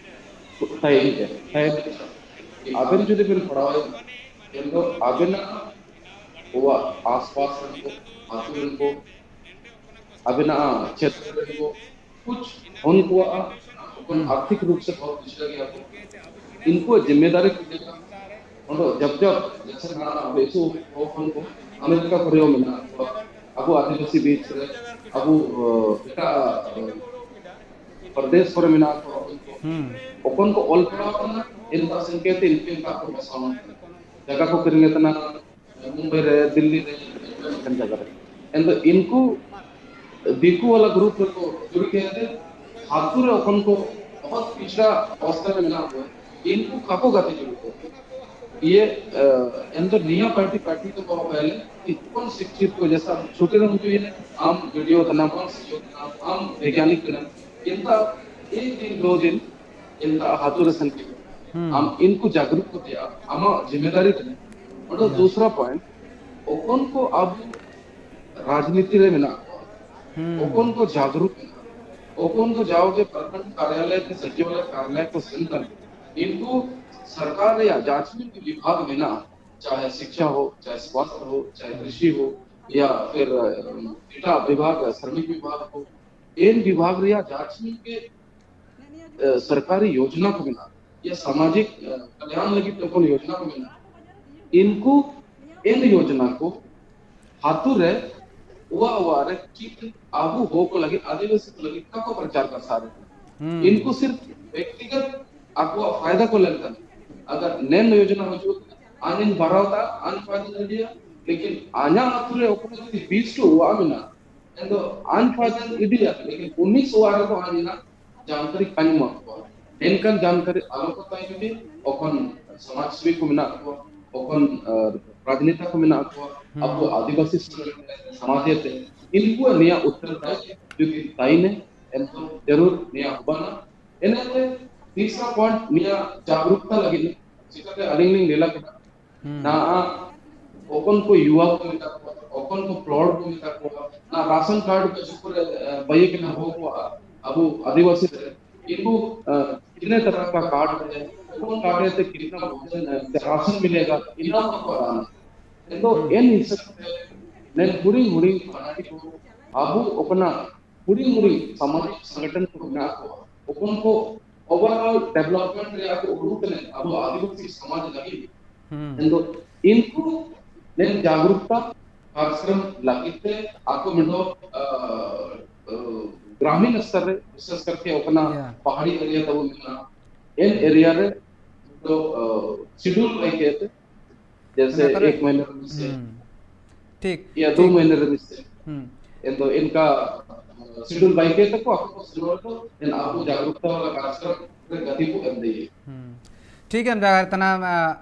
ᱛᱟᱦᱮᱱ ᱜᱮᱭᱟ, ᱛᱟᱦᱮᱱ ᱜᱮᱭᱟ᱾ ᱟᱵᱮᱱ ᱡᱩᱫᱤ ᱵᱮᱱ ᱯᱟᱲᱦᱟᱣ ᱮᱱ ᱫᱚ ᱟᱵᱮᱱᱟᱜ ᱟᱵᱚᱣᱟᱜ ᱟᱥᱯᱟᱥ ᱨᱮᱱ ᱠᱚ, ᱟᱹᱛᱩ ᱨᱮᱱ ᱠᱚ, ᱟᱵᱮᱱᱟᱜ ᱪᱷᱮᱛᱨᱚ ᱨᱮᱱ ᱠᱚ, ᱠᱩᱪ ᱦᱚᱱ ᱠᱚᱣᱟᱜ ᱚᱠᱚᱱ ᱦᱩᱸ᱾ ᱟᱨᱛᱷᱤᱠ ᱨᱩᱯ ᱥᱮ ᱵᱚᱦᱩᱛ ᱯᱤᱪᱷᱲᱟ ᱜᱮᱭᱟ ᱠᱚ, ᱤᱱᱠᱩᱣᱟᱜ ᱡᱤᱢᱢᱮᱫᱟᱨᱤ ᱠᱚ ᱪᱮᱫ ᱠᱟᱱᱟ? ᱚᱸᱰᱮ ᱡᱚᱵ ᱡᱚᱵ ᱡᱮᱥᱮ ᱱᱟᱦᱟᱜ ᱵᱮᱥᱩ ᱦᱚᱲ ᱦᱚᱯᱚᱱ ᱠᱚ ᱟᱢᱮᱨᱤᱠᱟ ᱠᱚᱨᱮ ᱦᱚᱸ ᱢᱮᱱᱟᱜ ᱠᱚᱣᱟ, ᱟᱵᱚ ᱟᱹᱫᱤᱵᱟᱹᱥᱤ ᱵᱤᱪ ᱨᱮ, ᱟᱵᱚ, ᱚ, ᱮᱴᱟᱜ, ᱚ, ᱯᱨᱚᱫᱮᱥ ᱠᱚᱨᱮ ᱢᱮᱱᱟᱜ ᱠᱚᱣᱟ᱾ ᱦᱩᱸ᱾ ᱚᱠᱚᱱ ᱠᱚ ᱚᱞ ᱯᱟᱲᱦᱟᱣ ᱠᱟᱱᱟ, ᱮᱱᱠᱟ ᱥᱮᱱ ᱠᱟᱛᱮ ᱤᱱᱠᱟᱹ ᱚᱱᱠᱟ ᱠᱚ ᱵᱟᱥᱟᱣ ᱠᱟᱱᱟ᱾ ᱡᱟᱭᱜᱟ ᱠᱚ ᱠᱤᱨᱤᱧ ᱠᱟᱱᱟ, ᱢᱩᱢᱵᱟᱭ ᱨᱮ, ᱫᱤᱞᱞᱤ ᱨᱮ, ᱮᱱᱠᱟᱱ ᱡᱟᱭᱜᱟ ᱨᱮ᱾ ᱮᱱᱫᱚ ᱤᱱᱠᱩ ᱫᱤᱠᱩ ᱣᱟᱞᱟ ᱜᱨᱩᱯ ᱨᱮᱠᱚ ᱡᱩᱲᱤ ᱠᱟᱱᱟ ᱡᱮ ᱟᱛᱳ ᱨᱮ ᱚᱠᱚᱱ ᱠᱚ ᱵᱚᱦᱩᱛ ᱯᱤᱪᱷᱲᱟ ᱚᱵᱚᱥᱛᱟ ᱨᱮ ᱢᱮᱱᱟᱜ ᱠᱚᱣᱟ, ᱤᱱᱠᱩ ᱠᱟᱠᱚ ᱜᱟᱛᱮ ᱡᱩᱲᱩ ᱠᱚ᱾ ᱤᱭᱮ, ᱮ, ᱮᱱᱫᱚ ᱱᱤᱭᱟᱹ ᱯᱟᱨᱴᱤ ᱯᱟᱨᱴᱤ ᱫᱚ ᱵᱟᱵᱟ ᱯᱟᱭᱞᱮ ᱤᱱᱠᱩ ᱠᱚᱱ ᱥᱤᱠᱪᱷᱤᱛ ᱠᱚ ᱡᱮᱥᱟ ᱪᱷᱩᱴᱤ ᱨᱮ ᱦᱩᱭ ᱮᱱᱟ, ᱟᱢ ᱵᱤᱰᱤᱭᱳ ᱠᱟᱱᱟᱢ, ᱟᱢ ᱥᱤᱭᱳ ᱠᱟᱱᱟᱢ, ᱟᱢ ᱵᱤᱜᱽᱭᱟᱱᱤᱠ ᱠᱟᱱᱟᱢ, ᱤᱱᱠᱟ ᱮᱠ ᱫᱤᱱ ᱫᱚ ᱫᱤᱱ ᱤᱱᱠᱟ ᱟᱛᱳ ᱨᱮ ᱥᱮᱱ ᱠᱮᱫᱟ᱾ ᱦᱩᱸ᱾ ᱟᱢ ᱤᱱᱠᱩ ᱡᱟᱜᱽᱨᱩᱠ ᱠᱚ ᱛᱮᱭᱟ, ᱟᱢᱟᱜ ᱡᱤᱢᱢᱮᱫᱟᱨᱤ ᱠᱟᱱᱟ᱾ ᱚᱸᱰᱮ ᱦᱩᱸ᱾ ᱫᱩᱥᱨᱟ ᱯᱚᱭᱮᱱᱴ, ᱚᱠᱚᱱ ᱠᱚ ᱟᱵᱚ ᱨᱟᱡᱽᱱᱤᱛᱤ ᱨᱮ ᱢᱮᱱᱟᱜ ᱠᱚᱣᱟ, ᱦᱩᱸ᱾ ᱚᱠᱚᱱ ᱠᱚ ᱡᱟᱜᱽᱨᱩᱠ ᱢᱮᱱᱟᱜ ᱠᱚᱣᱟ, ᱚᱠᱚᱱ ᱠᱚ ᱡᱟᱣᱜᱮ ᱯᱨᱚᱠᱷᱚᱸᱰ ᱠᱟᱨᱭᱟᱞᱚᱭ ᱛᱮ ᱥᱚᱪᱤᱵᱟᱞᱚᱭ ᱠᱟᱨᱭᱟᱞᱚᱭ ᱠᱚ ᱥᱮᱱ ᱠᱟᱱᱟ, ᱤᱱᱠᱩ ᱥᱚᱨᱠᱟᱨ ᱨᱮᱭᱟᱜ ᱡᱟᱪᱢᱤᱱ ᱠᱚ ᱵᱤᱵᱷᱟᱜᱽ ᱢᱮᱱᱟᱜᱼᱟ, ᱪᱟᱦᱮ ᱥᱤᱠᱪᱷᱟ ᱦᱳ, ᱪᱟᱦᱮ ᱥᱣᱟᱥᱛᱷ ᱦᱳ, ᱪᱟᱦᱮ ᱠᱨᱤᱥᱤ ᱦᱳ, ᱭᱟ ᱯᱷᱤᱨ, ᱮ, ᱮᱴᱟᱜ ᱵᱤᱵᱷᱟᱜᱽ, ᱥᱨᱚᱢᱤᱠ ᱵᱤᱵᱷᱟᱜᱽ ᱦᱳ, ᱮᱱ ᱵᱤᱵᱷᱟᱜᱽ ᱨᱮᱭᱟᱜ ᱡᱟᱪᱢᱤᱱ ᱜᱮ ᱮ, ᱥᱚᱨᱠᱟᱨᱤ ᱭᱳᱡᱽᱱᱟ ᱠᱚ ᱢᱮᱱᱟᱜᱼᱟ, ᱭᱟ ᱥᱟᱢᱟᱡᱤᱠ, ᱮ, ᱠᱟᱞᱭᱟᱱ ᱞᱟᱹᱜᱤᱫ ᱛᱮ ᱚᱠᱚᱱ ᱭᱳᱡᱽᱱᱟ ᱠᱚ ᱢᱮᱱᱟᱜᱼᱟ, ᱤᱱᱠᱩ ᱮᱱ ᱭᱳᱡᱽᱱᱟ ᱠᱚ ᱟᱛᱳ ᱨᱮ, ᱚᱣᱟᱜ ᱚᱣᱟᱜ ᱨᱮ ᱪᱮᱫ ᱟᱵᱚ ᱦᱚᱲ ᱠᱚ ᱞᱟᱹᱜᱤᱫ, ᱟᱹᱫᱤᱵᱟᱹᱥᱤ ᱠᱚ ᱞᱟᱹᱜᱤᱫ ᱠᱟᱠᱚ ᱯᱨᱚᱪᱟᱨ ᱯᱨᱚᱥᱟᱨ ᱮᱫᱟ᱾ ᱦᱩᱸ᱾ ᱤᱱᱠᱩ ᱥᱤᱨᱯ ᱵᱮᱠᱛᱤᱜᱚᱛ ᱟᱠᱚᱣᱟᱜ ᱯᱷᱟᱭᱫᱟ ᱠᱚ ᱞᱟᱹᱜᱤᱫ ᱠᱟᱱᱟ᱾ ᱟᱜᱟᱨ ᱱᱮᱱ ᱭᱳᱡᱽᱱᱟ ᱦᱤᱡᱩᱜ, ᱟᱹᱱᱤᱧ ᱵᱟᱲᱟᱣ ᱫᱟ, ᱟᱹᱱ ᱯᱷᱟᱭᱫᱟ ᱤᱫᱤᱭᱟ, ᱞᱮᱠᱤᱱ ᱟᱧᱟᱜ ᱟᱛᱳ ᱨᱮ ᱚᱠᱚᱭ ᱡᱩᱫᱤ ᱵᱤᱥ ᱴᱩ ᱚᱣᱟᱜ ᱢᱮᱱᱟᱜᱼᱟ, ᱮᱱ ᱫᱚ ᱟᱹᱱ ᱯᱷᱟᱭᱫᱟ ᱤᱫᱤᱭᱟ, ᱞᱮᱠᱤᱱ ᱩᱱᱤᱥ ᱚᱣᱟᱜ ᱨᱮᱫᱚ ᱟᱹᱱ ᱨᱮᱱᱟᱜ ᱡᱟᱱᱠᱟᱨᱤ ᱵᱟᱹᱧ ᱮᱢᱟ ᱠᱚᱣᱟ᱾ ᱮᱱᱠᱷᱟᱱ ᱡᱟᱱᱠᱟᱨᱤ ᱟᱞᱚ ᱠᱚ ᱛᱟᱭ ᱡᱩᱫᱤ, ᱚᱠᱷᱚᱱ ᱥᱚᱢᱟᱡᱽ ᱥᱮᱵᱤ ᱠᱚ ᱢᱮᱱᱟᱜ ᱠᱚᱣᱟ, ᱚᱠᱷᱚᱱ, ᱟ, ᱨᱟᱡᱽᱱᱮᱛᱟ ᱠᱚ ᱢᱮᱱᱟᱜ ᱠᱚᱣᱟ, ᱦᱩᱸ᱾ ᱟᱵᱚ ᱟᱹᱫᱤᱵᱟᱹᱥᱤ ᱥᱚᱢᱟᱡᱽ ᱛᱮ, ᱤᱱᱠᱩᱣᱟᱜ ᱱᱤᱭᱟᱹ ᱩᱛᱛᱚᱨ ᱫᱟᱭ ᱡᱩᱫᱤ ᱛᱟᱭᱱᱮ, ᱮᱱᱠᱷᱟᱱ ᱡᱟᱹᱨᱩᱲ ᱱᱤᱭᱟᱹ ᱦᱩᱵᱟᱱᱟ᱾ ᱮᱱᱮᱛᱮ ᱛᱤᱥᱨᱟ ᱯᱚᱭᱮᱱᱴ ᱱᱤᱭᱟᱹ ᱡᱟᱜᱽᱨᱩᱠᱛᱟ ᱞᱟᱹᱜᱤᱫ ᱪᱤᱠᱟᱹᱛᱮ ᱟᱹᱞᱤᱧ ᱞᱤᱧ ᱞᱟᱹᱭ ᱞᱮᱠᱷᱟᱱ, ᱦᱩᱸ᱾ ᱱᱟ ᱚᱠᱚᱱ ᱠᱚ ᱭᱩᱣᱟ ᱠᱚ ᱢᱮᱛᱟ ᱠᱚᱣᱟ, ᱚᱠᱚᱱ ᱠᱚ ᱯᱨᱚᱲ ᱠᱚ ᱢᱮᱛᱟ ᱠᱚᱣᱟ, ᱱᱟ ᱨᱟᱥᱚᱱ ᱠᱟᱨᱰ ᱠᱚ ᱪᱩᱠᱩᱨ, ᱮ, ᱵᱟᱭᱮ ᱠᱟᱱᱟ ᱦᱚ ᱠᱚᱣᱟ, ᱟᱵᱚ ᱟᱹᱫᱤᱵᱟᱹᱥᱤ ᱨᱮ, ᱤᱱᱠᱩ, ᱮ, ᱠᱤᱛᱱᱮ ᱛᱟᱨᱟ ᱠᱟ ᱠᱟᱨᱰ ᱦᱮ, ᱠᱚᱱ ᱠᱟᱨᱰ ᱦᱮ ᱛᱮ ᱠᱤᱛᱱᱟ ᱵᱷᱳᱡᱚᱱ, ᱮ, ᱨᱟᱥᱚᱱ ᱢᱤᱞᱮᱜᱟ, ᱤᱱᱟ ᱠᱚ ᱨᱟᱱ᱾ ᱮᱱᱫᱚ ᱦᱩᱸ᱾ ᱮᱱ ᱦᱤᱥᱟᱹᱵ ᱛᱮ ᱱᱮ ᱦᱩᱰᱤᱧ ᱦᱩᱰᱤᱧ ᱯᱟᱨᱴᱤ ᱠᱚ ᱟᱵᱚ ᱚᱠᱟᱱᱟᱜ ᱦᱩᱰᱤᱧ ᱦᱩᱰᱤᱧ ᱥᱟᱢᱟᱡᱤᱠ ᱥᱚᱝᱜᱚᱴᱷᱚᱱ ᱠᱚ ᱢᱮᱱᱟᱜ ᱠᱚᱣᱟ, ᱚᱠᱚᱱ ᱠᱚ overall development ᱨᱮᱭᱟᱜ ᱠᱚ ᱩᱰᱩᱠ ᱠᱟᱱᱟ ᱟᱵᱚ ᱟᱹᱫᱤᱵᱟᱹᱥᱤ ᱥᱚᱢᱟᱡᱽ ᱞᱟᱹᱜᱤᱫ᱾ ᱦᱩᱸ᱾ ᱮᱱᱫᱚ ᱤᱱᱠᱩ ᱱᱮ ᱡᱟᱜᱨᱩᱠᱛᱟ ᱠᱟᱨᱡᱚᱠᱨᱚᱢ ᱞᱟᱹᱜᱤᱫ ᱛᱮ ᱟᱠᱚ ᱢᱮᱱᱫᱚ, ᱟ, ᱟ, ᱜᱨᱟᱢᱤᱱ ᱥᱛᱚᱨ ᱨᱮ, ᱵᱤᱥᱮᱥ ᱠᱟᱨᱛᱮ ᱚᱠᱟᱱᱟᱜ ᱭᱟ᱾ ᱯᱟᱦᱟᱲᱤ ᱮᱨᱤᱭᱟ ᱛᱟᱵᱚ ᱢᱮᱱᱟᱜᱼᱟ, ᱮᱱ ᱮᱨᱤᱭᱟ ᱨᱮ ᱫᱚ, ᱟ, ᱥᱤᱰᱩᱞ ᱵᱟᱭ ᱠᱮ ᱛᱮ ᱡᱮᱥᱮ ᱢᱟᱱᱮ ᱚᱠᱟᱨᱮ ᱮᱠ ᱢᱟᱦᱤᱱᱟ ᱨᱮ ᱢᱤᱫ ᱥᱮ, ᱦᱩᱸ᱾ ᱴᱷᱤᱠ, ᱭᱟ ᱫᱩ ᱴᱷᱤᱠ᱾ ᱢᱟᱦᱤᱱᱟ ᱨᱮ ᱢᱤᱫ ᱥᱮ᱾ ᱦᱩᱸ᱾ ᱮᱱᱫᱚ ᱮᱱᱠᱟ ᱥᱤᱰᱩᱞ ᱵᱟᱭ ᱠᱮ ᱛᱟᱠᱚ ᱟᱠᱚ ᱠᱚ ᱥᱮᱱᱚᱜ ᱨᱮᱫᱚ ᱮᱱ ᱟᱵᱚ ᱡᱟᱜᱨᱩᱠᱛᱟ ᱵᱟᱞᱟ ᱠᱟᱨᱡᱚᱠᱨᱚᱢ ᱨᱮ ᱜᱟᱛᱮ ᱠᱚ ᱮᱢ ᱫᱟᱲᱮᱭᱟᱜᱼᱟ᱾ ᱦᱩᱸ᱾ ᱴᱷᱤᱠ ᱮᱢ ᱡᱟᱦᱮᱨ ᱛᱟᱱᱟ,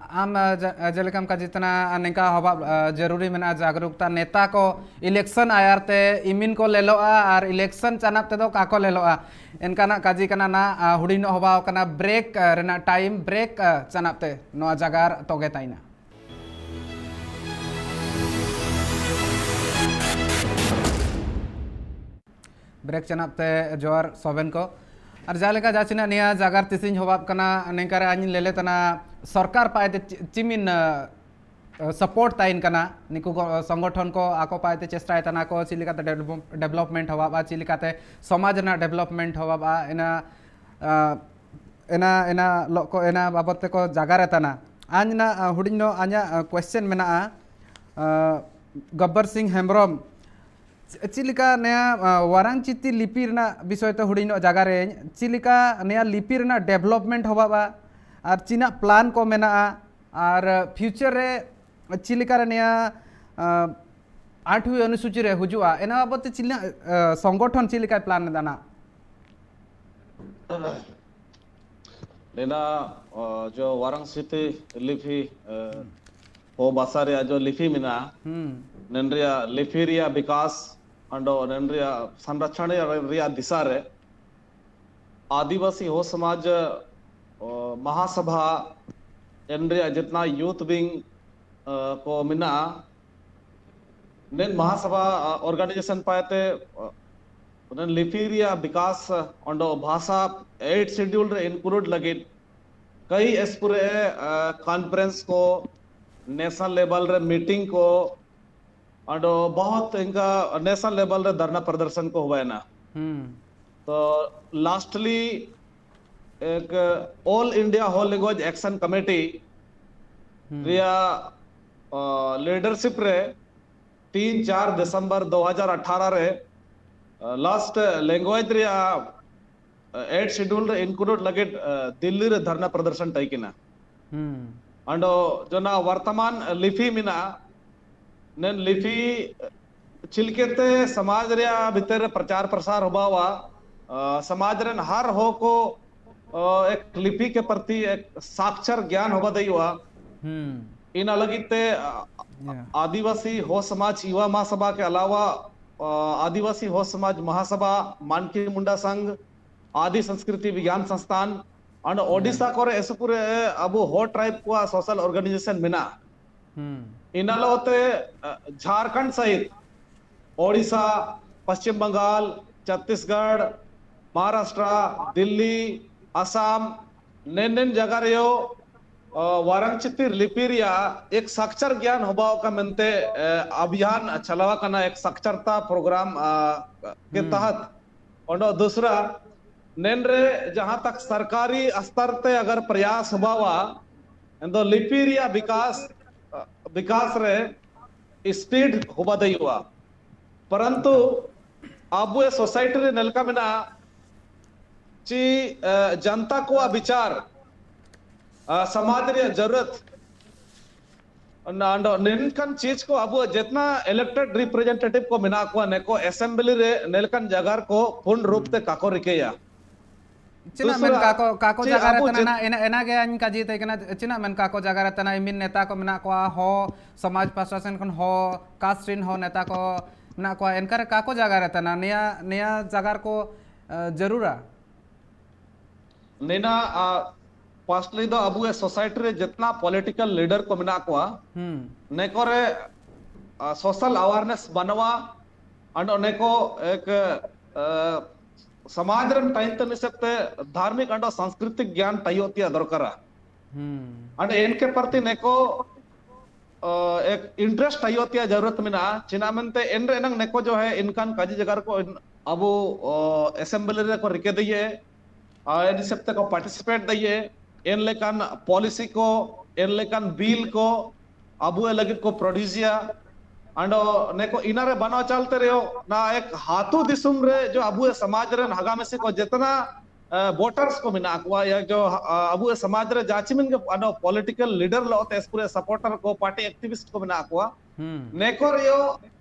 ᱟᱢ, ᱡᱟ-, ᱡᱮᱞᱮᱠᱟᱢ ᱠᱟᱡᱤ ᱛᱟᱱᱟ, ᱱᱤᱝᱠᱟ ᱦᱚᱵᱟᱵ, ᱟ, ᱡᱟᱹᱨᱩᱨᱤ ᱢᱮᱱᱟᱜᱼᱟ ᱡᱟᱜᱨᱩᱠᱛᱟ᱾ ᱱᱮᱛᱟ ᱠᱚ election ᱟᱭᱟᱨ ᱛᱮ ᱤᱢᱤᱱ ᱠᱚ ᱞᱮᱞᱚᱜᱼᱟ ᱟᱨ election ᱪᱟᱱᱟᱯ ᱛᱮᱫᱚ ᱠᱟᱠᱚ ᱞᱮᱞᱚᱜᱼᱟ᱾ ᱮᱱᱠᱟᱱᱟᱜ ᱠᱟᱡᱤ ᱠᱟᱱᱟ ᱱᱟ, ᱟ, ᱦᱩᱰᱤᱧ ᱧᱚᱜ ᱦᱚᱵᱟᱣ ᱠᱟᱱᱟ break, ᱟ, ᱨᱮᱱᱟᱜ time, break, ᱟ, ᱪᱟᱱᱟᱯ ᱛᱮ ᱱᱚᱣᱟ ᱡᱟᱜᱟᱨ ᱛᱚᱜᱮ ᱛᱟᱭᱱᱟ᱾ Break ᱪᱟᱱᱟᱯ ᱛᱮ ᱡᱚᱦᱟᱨ ᱥᱚᱵᱮᱱ ᱠᱚ᱾ ᱟᱨ ᱡᱟᱦᱟᱸ ᱞᱮᱠᱟ ᱡᱟᱦᱟᱸ ᱪᱤᱱᱟᱜ ᱱᱤᱭᱟᱹ ᱡᱟᱜᱟᱨ ᱛᱤᱥᱤᱧ ᱦᱚᱵᱟᱵ ᱠᱟᱱᱟ, ᱱᱤᱝᱠᱟ ᱨᱮ ᱟᱹᱧᱤᱧ ᱞᱮᱞᱮ ᱛᱟᱱᱟ ᱥᱚᱨᱠᱟᱨ ᱯᱟᱭ ᱛᱮ ᱪᱤ-, ᱪᱤᱢᱤᱱ, ᱟ, support ᱛᱟᱭᱤᱱ ᱠᱟᱱᱟ᱾ ᱱᱤᱠᱩ ᱠᱚ, ᱥᱚᱝᱜᱚᱴᱷᱚᱱ ᱠᱚ ᱟᱠᱚ ᱯᱟᱭ ᱛᱮ ᱪᱮᱥᱴᱟᱭ ᱛᱟᱱᱟ ᱠᱚ, ᱪᱮᱫ ᱞᱮᱠᱟᱛᱮ develop-, development ᱦᱚᱵᱟᱵᱟ, ᱪᱮᱫ ᱞᱮᱠᱟᱛᱮ ᱥᱚᱢᱟᱡᱽ ᱨᱮᱱᱟᱜ development ᱦᱚᱵᱟᱵᱟ, ᱤᱱᱟ, ᱟ, ᱤᱱᱟ, ᱤᱱᱟ ᱞᱚᱜ ᱠᱚ, ᱤᱱᱟ ᱵᱟᱵᱚᱛ ᱛᱮᱠᱚ ᱡᱟᱜᱟᱨᱮ ᱛᱟᱱᱟ᱾ ᱟᱧ ᱱᱟ, ᱟ, ᱦᱩᱰᱤᱧ ᱱᱚᱜ ᱟᱧᱟᱜ, ᱟ, question ᱢᱮᱱᱟᱜᱼᱟ, ᱟ, ᱜᱚᱵᱵᱚᱨ ᱥᱤᱝ ᱦᱮᱢᱵᱨᱚᱢ, ᱪᱮ-, ᱪᱮᱫ ᱞᱮᱠᱟ ᱱᱤᱭᱟᱹ, ᱟ, ᱣᱟᱨᱟᱝ ᱪᱤᱛᱤ ᱞᱤᱯᱤ ᱨᱮᱱᱟᱜ ᱵᱤᱥᱚᱭ ᱛᱮ ᱦᱩᱰᱤᱧ ᱧᱚᱜ ᱡᱟᱭᱜᱟ ᱨᱮ ᱪᱮᱫ ᱞᱮᱠᱟ ᱱᱤᱭᱟᱹ ᱞᱤᱯᱤ ᱨᱮᱱᱟᱜ development ᱦᱚᱵᱟᱵᱟ ᱟᱨ ᱪᱤᱱᱟᱜ plan ᱠᱚ ᱢᱮᱱᱟᱜᱼᱟ ᱟᱨ future ᱨᱮ ᱪᱮᱫ ᱞᱮᱠᱟ ᱨᱮ ᱱᱤᱭᱟᱹ, ᱟ, ᱟᱴᱷᱣᱤ ᱚᱱᱩᱥᱩᱪᱤ ᱨᱮ ᱦᱤᱡᱩᱜᱼᱟ, ᱮᱱᱟ ᱵᱟᱵᱚᱫ ᱛᱮ ᱪᱮᱫ ᱞᱮᱠᱟ, ᱟ, ᱥᱚᱝᱜᱚᱴᱷᱚᱱ ᱪᱮᱫ ᱞᱮᱠᱟᱭ plan ᱮᱫᱟ ᱱᱟᱜ? ᱱᱮᱱᱟ, ᱟ, ᱡᱚ ᱣᱟᱨᱟᱝ ᱪᱤᱛᱤ ᱞᱤᱯᱤ, ᱟ, ᱦᱩᱸ᱾ ᱦᱚ ᱵᱷᱟᱥᱟ ᱨᱮᱭᱟᱜ ᱡᱚ ᱞᱤᱯᱤ ᱢᱮᱱᱟᱜᱼᱟ, ᱦᱩᱸ᱾ ᱱᱮᱱ ᱨᱮᱭᱟᱜ ᱞᱤᱯᱤ ᱨᱮᱭᱟᱜ ᱵᱤᱠᱟᱥ, ᱟᱸᱰᱚ ᱱᱮᱱ ᱨᱮᱭᱟᱜ ᱥᱚᱝᱨᱚᱠᱷᱚᱱ ᱨᱮᱭᱟᱜ ᱫᱤᱥᱟ ᱨᱮ ᱟᱹᱫᱤᱵᱟᱹᱥᱤ ᱦᱚ ᱥᱚᱢᱟᱡᱽ, ᱚ, ᱢᱟᱦᱟᱥᱟᱵᱷᱟ, ᱮᱱ ᱨᱮᱭᱟᱜ ᱡᱤᱛᱱᱟ youth wing, ᱟ, ᱠᱚ ᱢᱮᱱᱟᱜᱼᱟ, ᱱᱮᱱ ᱢᱟᱦᱟᱥᱟᱵᱷᱟ, ᱟ, organization ᱯᱟᱭᱛᱮ, ᱟ, ᱱᱮᱱ ᱞᱤᱯᱤ ᱨᱮᱭᱟᱜ ᱵᱤᱠᱟᱥ, ᱚᱸᱰᱚ ᱵᱷᱟᱥᱟ eighth schedule ᱨᱮ include ᱞᱟᱹᱜᱤᱫ ᱠᱟᱹᱭ ᱥᱠᱩᱞ ᱨᱮ, ᱟ, conference ᱠᱚ, ᱱᱮᱥᱱᱟᱞ ᱞᱮᱵᱮᱞ ᱨᱮ ᱢᱤᱴᱤᱝ ᱠᱚ, ᱟᱫᱚ ᱵᱚᱦᱚᱛ ᱤᱱᱠᱟ ᱱᱮᱥᱱᱟᱞ ᱞᱮᱵᱮᱞ ᱨᱮ ᱫᱷᱟᱨᱱᱟ ᱯᱨᱚᱫᱚᱨᱥᱚᱱ ᱠᱚ ᱦᱩᱭᱮᱱᱟ᱾ ᱦᱩᱸ᱾ ᱛᱚ ᱞᱟᱥᱴᱞᱤ ᱮᱠ ᱚᱞ ᱤᱱᱰᱤᱭᱟ ᱦᱳ ᱞᱮᱝᱜᱩᱭᱮᱡᱽ ᱮᱠᱥᱚᱱ ᱠᱚᱢᱤᱴᱤ ᱦᱩᱸ᱾ ᱨᱮᱭᱟᱜ ᱞᱤᱰᱟᱨᱥᱤᱯ ᱨᱮ ᱛᱤᱱ ᱪᱟᱨ ᱫᱤᱥᱚᱢᱵᱚᱨ ᱫᱩ ᱦᱟᱡᱟᱨ ᱟᱴᱷᱟᱨᱚ ᱨᱮ ᱞᱟᱥᱴ ᱞᱮᱝᱜᱩᱭᱮᱡᱽ ᱨᱮᱭᱟᱜ ᱮᱭᱤᱴ ᱥᱤᱰᱩᱞ ᱨᱮ ᱤᱱᱠᱞᱩᱰ ᱞᱟᱹᱜᱤᱫ ᱫᱤᱞᱞᱤ ᱨᱮ ᱫᱷᱟᱨᱱᱟ ᱯᱨᱚᱫᱚᱨᱥᱚᱱ ᱛᱟᱦᱮᱸ ᱠᱟᱱᱟ᱾ ᱦᱩᱸ᱾ ᱟᱫᱚ ᱡᱚᱱᱟ ᱣᱟᱨᱛᱟᱢᱟᱱ ᱞᱤᱯᱤ ᱢᱮᱱᱟᱜᱼᱟ, ᱱᱮᱱ ᱞᱤᱯᱤ ᱪᱤᱞᱠᱮᱛᱮ ᱥᱚᱢᱟᱡᱽ ᱨᱮᱭᱟᱜ ᱵᱷᱤᱛᱟᱹᱨ ᱨᱮ ᱯᱨᱚᱪᱟᱨ ᱯᱨᱚᱥᱟᱨ ᱦᱚᱵᱟᱣᱟ, ᱥᱚᱢᱟᱡᱽ ᱨᱮᱱ ᱦᱟᱨ ᱦᱚᱲ ᱠᱚ ᱮᱠ ᱞᱤᱯᱤ ᱠᱮ ᱯᱨᱚᱛᱤ ᱮᱠ ᱥᱟᱠᱪᱟᱨ ᱜᱮᱭᱟᱱ ᱦᱚᱵᱟ ᱫᱟᱭᱩᱜᱼᱟ᱾ ᱦᱩᱸ᱾ ᱤᱱᱟ ᱞᱟᱹᱜᱤᱫ ᱛᱮ ᱟᱹᱫᱤᱵᱟᱹᱥᱤ ᱦᱚ ᱥᱚᱢᱟᱡᱽ ᱭᱩᱣᱟ ᱢᱟᱦᱟᱥᱟᱵᱷᱟ ᱠᱮ ᱟᱞᱟᱣᱟ ᱟᱹᱫᱤᱵᱟᱹᱥᱤ ᱦᱚ ᱥᱚᱢᱟᱡᱽ ᱢᱟᱦᱟᱥᱟᱵᱷᱟ, ᱢᱟᱱᱠᱤ ᱢᱩᱱᱰᱟ ᱥᱟᱝᱜᱷ, ᱟᱫᱤ ᱥᱚᱝᱥᱠᱨᱤᱛᱤ ᱵᱤᱜᱽᱭᱟᱱ ᱥᱚᱝᱥᱛᱷᱟᱱ, ᱟᱨ ᱳᱰᱤᱥᱟ ᱠᱚᱨᱮ ᱮᱥᱮ ᱯᱩᱨᱟᱹ ᱟᱵᱚ ᱦᱚ ᱴᱨᱟᱭᱤᱵ ᱠᱚᱣᱟᱜ ᱥᱳᱥᱟᱞ ᱚᱨᱜᱟᱱᱟᱭᱡᱮᱥᱚᱱ ᱢᱮᱱᱟᱜᱼᱟ᱾ ᱦᱩᱸ᱾ ᱤᱱᱟᱞᱚ ᱛᱮ ᱡᱷᱟᱨᱠᱷᱚᱸᱰ ᱥᱟᱭᱤᱰ ᱳᱰᱤᱥᱟ, ᱯᱚᱥᱪᱤᱢ ᱵᱟᱝᱜᱟᱞ, ᱪᱷᱚᱛᱤᱥᱜᱚᱲ, ᱢᱚᱦᱟᱨᱟᱥᱴᱨᱟ, ᱫᱤᱞᱞᱤ, ᱟᱥᱟᱢ, ᱱᱮᱱ ᱱᱮᱱ ᱡᱟᱭᱜᱟ ᱨᱮᱭᱚ ᱣᱟᱨᱟᱝ ᱪᱤᱛᱤᱨ ᱞᱤᱯᱤ ᱨᱮᱭᱟᱜ ᱮᱠ ᱥᱟᱠᱪᱟᱨ ᱜᱮᱭᱟᱱ ᱦᱚᱵᱟᱣ ᱠᱟ ᱢᱮᱱᱛᱮ ᱟᱵᱷᱤᱭᱟᱱ ᱪᱟᱞᱟᱣ ᱟᱠᱟᱱᱟ, ᱮᱠ ᱥᱟᱠᱪᱟᱨᱛᱟ ᱯᱨᱳᱜᱨᱟᱢ ᱠᱮ ᱛᱟᱦᱟᱛ᱾ ᱚᱸᱰᱮ ᱫᱩᱥᱨᱟ ᱱᱮᱱ ᱨᱮ ᱡᱟᱦᱟᱸ ᱛᱟᱠ ᱥᱚᱨᱠᱟᱨᱤ ᱥᱛᱚᱨ ᱛᱮ ᱟᱜᱟᱨ ᱯᱨᱚᱭᱟᱥ ᱦᱚᱵᱟᱣᱟ, ᱮᱱᱫᱚ ᱞᱤᱯᱤ ᱨᱮᱭᱟᱜ ᱵᱤᱠᱟᱥ ᱵᱤᱠᱟᱥ ᱨᱮ ᱥᱯᱤᱰ ᱦᱚᱵᱟ ᱫᱟᱭᱩᱜᱼᱟ᱾ ᱯᱚᱨᱚᱱᱛᱩ ᱟᱵᱚ ᱥᱳᱥᱟᱭᱴᱤ ᱨᱮ ᱱᱮᱞᱠᱟ ᱢᱮᱱᱟᱜᱼᱟ ᱪᱤ ᱡᱟᱱᱛᱟ ᱠᱚᱣᱟᱜ ᱵᱤᱪᱟᱨ, ᱥᱚᱢᱟᱡᱽ ᱨᱮᱭᱟᱜ ᱡᱟᱨᱩᱨᱟᱛ, ᱱᱮᱱᱠᱟᱱ ᱪᱤᱡᱽ ᱠᱚ ᱟᱵᱚ ᱡᱮᱛᱱᱟ ᱤᱞᱮᱠᱴᱮᱰ ᱨᱤᱯᱨᱮᱡᱮᱱᱴᱮᱴᱤᱵᱷ ᱠᱚ ᱢᱮᱱᱟᱜ ᱠᱚᱣᱟ, ᱱᱮᱠᱚ ᱮᱥᱮᱢᱵᱞᱤ ᱨᱮ ᱱᱮᱞᱠᱟᱱ ᱡᱟᱜᱟᱨ ᱠᱚ ᱯᱩᱨᱱ ᱨᱩᱯ ᱛᱮ ᱠᱟᱠᱚ ᱨᱤᱠᱟᱹᱭᱟ᱾ ᱪᱮᱫᱟᱜ ᱢᱮᱱ ᱫᱩᱥᱨᱟ, ᱠᱟᱠᱚ, ᱠᱟᱠᱚ ᱪᱮ ᱡᱟᱭᱜᱟ ᱨᱮ ᱟᱵᱚ ᱛᱟᱦᱮᱱᱟ, ᱡᱮ- ᱮᱱᱟ-, ᱮᱱᱟ ᱜᱮ ᱤᱧ ᱠᱟᱡᱤ ᱛᱟᱦᱮᱸ ᱠᱟᱱᱟ, ᱪᱮᱫᱟᱜ ᱢᱮᱱ ᱠᱟᱠᱚ ᱡᱟᱭᱜᱟ ᱨᱮ ᱛᱟᱦᱮᱱᱟ, ᱮᱢᱤᱱ ᱱᱮᱛᱟ ᱠᱚ ᱢᱮᱱᱟᱜ ᱠᱚᱣᱟ, ᱦᱚ ᱥᱚᱢᱟᱡᱽ ᱯᱟᱥᱴᱟ ᱥᱮᱱ ᱠᱷᱚᱱ ᱦᱚ ᱠᱟᱥᱴ ᱨᱮᱱ ᱦᱚ ᱱᱮᱛᱟ ᱠᱚ ᱢᱮᱱᱟᱜ ᱠᱚᱣᱟ, ᱮᱱᱠᱟ ᱨᱮ ᱠᱟᱠᱚ ᱡᱟᱭᱜᱟ ᱨᱮ ᱛᱟᱦᱮᱱᱟ, ᱱᱤᱭᱟ, ᱱᱤᱭᱟ ᱡᱟᱭᱜᱟ ᱨᱮᱠᱚ, ᱮ, ᱡᱟᱹᱨᱩᱲᱟ᱾ ᱱᱤᱱᱟ, ᱟ, ᱯᱟᱥᱴᱞᱤ ᱫᱚ ᱟᱵᱚ ᱥᱳᱥᱟᱭᱴᱤ ᱨᱮ ᱡᱤᱛᱱᱟ ᱯᱚᱞᱤᱴᱤᱠᱟᱞ ᱞᱤᱰᱟᱨ ᱠᱚ ᱢᱮᱱᱟᱜ ᱠᱚᱣᱟ, ᱦᱩᱸ᱾ ᱱᱮᱠᱚ ᱨᱮ, ᱟ, ᱥᱳᱥᱟᱞ ᱟᱣᱟᱨᱱᱮᱥ ᱵᱟᱹᱱᱩᱜᱼᱟ, ᱟᱨ ᱱᱮᱠᱚ ᱮᱠ, ᱟ, ᱥᱚᱢᱟᱡᱽ ᱨᱮᱱ ᱴᱟᱭᱤᱱ ᱛᱮ ᱦᱤᱥᱟᱹᱵ ᱛᱮ ᱫᱷᱟᱨᱢᱤᱠ ᱟᱨ ᱥᱟᱝᱥᱠᱨᱤᱛᱤᱠ ᱜᱮᱭᱟᱱ ᱴᱟᱭᱚ ᱛᱮᱭᱟᱜ ᱫᱚᱨᱠᱟᱨᱟ᱾ ᱦᱩᱸ᱾ ᱟᱨ ᱮᱱᱠᱮ ᱯᱨᱚᱛᱤ ᱱᱮᱠᱚ ᱚ, ᱮᱠ ᱤᱱᱴᱟᱨᱮᱥᱴ ᱦᱩᱭᱩᱜ ᱛᱮᱭᱟᱜ ᱡᱟᱨᱩᱨᱟᱛ ᱢᱮᱱᱟᱜᱼᱟ᱾ ᱪᱮᱫᱟᱜ ᱢᱮᱱᱛᱮ ᱮᱱ ᱨᱮ ᱮᱱᱟᱝ ᱱᱮᱠᱚ ᱡᱚ ᱦᱮ ᱤᱱᱠᱟᱱ ᱠᱟᱡᱤ ᱡᱟᱜᱟ ᱨᱮᱠᱚ ᱟᱵᱚ, ᱚ, ᱮᱥᱮᱢᱵᱞᱤ ᱨᱮᱠᱚ ᱨᱤᱠᱟᱹ ᱫᱟᱲᱮᱭᱟᱜᱼᱟ, ᱟᱨ ᱮᱱ ᱦᱤᱥᱟᱹᱵ ᱛᱮᱠᱚ ᱯᱟᱨᱴᱤᱥᱤᱯᱮᱴ ᱫᱟᱲᱮᱭᱟᱜᱼᱟ᱾ ᱮᱱ ᱞᱮᱠᱟᱱ ᱯᱚᱞᱤᱥᱤ ᱠᱚ, ᱮᱱ ᱞᱮᱠᱟᱱ ᱵᱤᱞ ᱠᱚ ᱟᱵᱚ ᱞᱟᱹᱜᱤᱫ ᱠᱚ ᱯᱨᱚᱰᱭᱩᱥ ᱮᱭᱟ᱾ ᱟᱸᱰᱚ ᱱᱮᱠᱚ ᱤᱱᱟ ᱨᱮ ᱵᱟᱱᱟᱣ ᱪᱟᱞᱛᱮ ᱨᱮᱦᱚ ᱱᱟ ᱮᱠ ᱦᱟᱛᱩ ᱫᱤᱥᱚᱢ ᱨᱮ ᱡᱚ ᱟᱵᱚ ᱥᱚᱢᱟᱡᱽ ᱨᱮᱱ ᱦᱟᱜᱟᱢᱮᱥᱤ ᱠᱚ ᱡᱮᱛᱱᱟ ᱟ, ᱵᱷᱳᱴᱟᱨᱥ ᱠᱚ ᱢᱮᱱᱟᱜ ᱠᱚᱣᱟ, ᱭᱟ ᱡᱚ, ᱟ, ᱟᱵᱚ ᱥᱚᱢᱟᱡᱽ ᱨᱮ ᱡᱟᱪᱤᱢᱤᱱ ᱜᱮ ᱟᱫᱚ ᱯᱚᱞᱤᱴᱤᱠᱟᱞ ᱞᱤᱰᱟᱨ ᱞᱚ ᱛᱮ ᱯᱩᱨᱟᱹ ᱥᱟᱯᱳᱨᱴᱟᱨ ᱠᱚ, ᱯᱟᱨᱴᱤ ᱮᱠᱴᱤᱵᱷᱤᱥᱴ ᱠᱚ ᱢᱮᱱᱟᱜ ᱠᱚᱣᱟ᱾ ᱦᱩᱸ᱾ ᱱᱮᱠᱚᱨ ᱭᱚ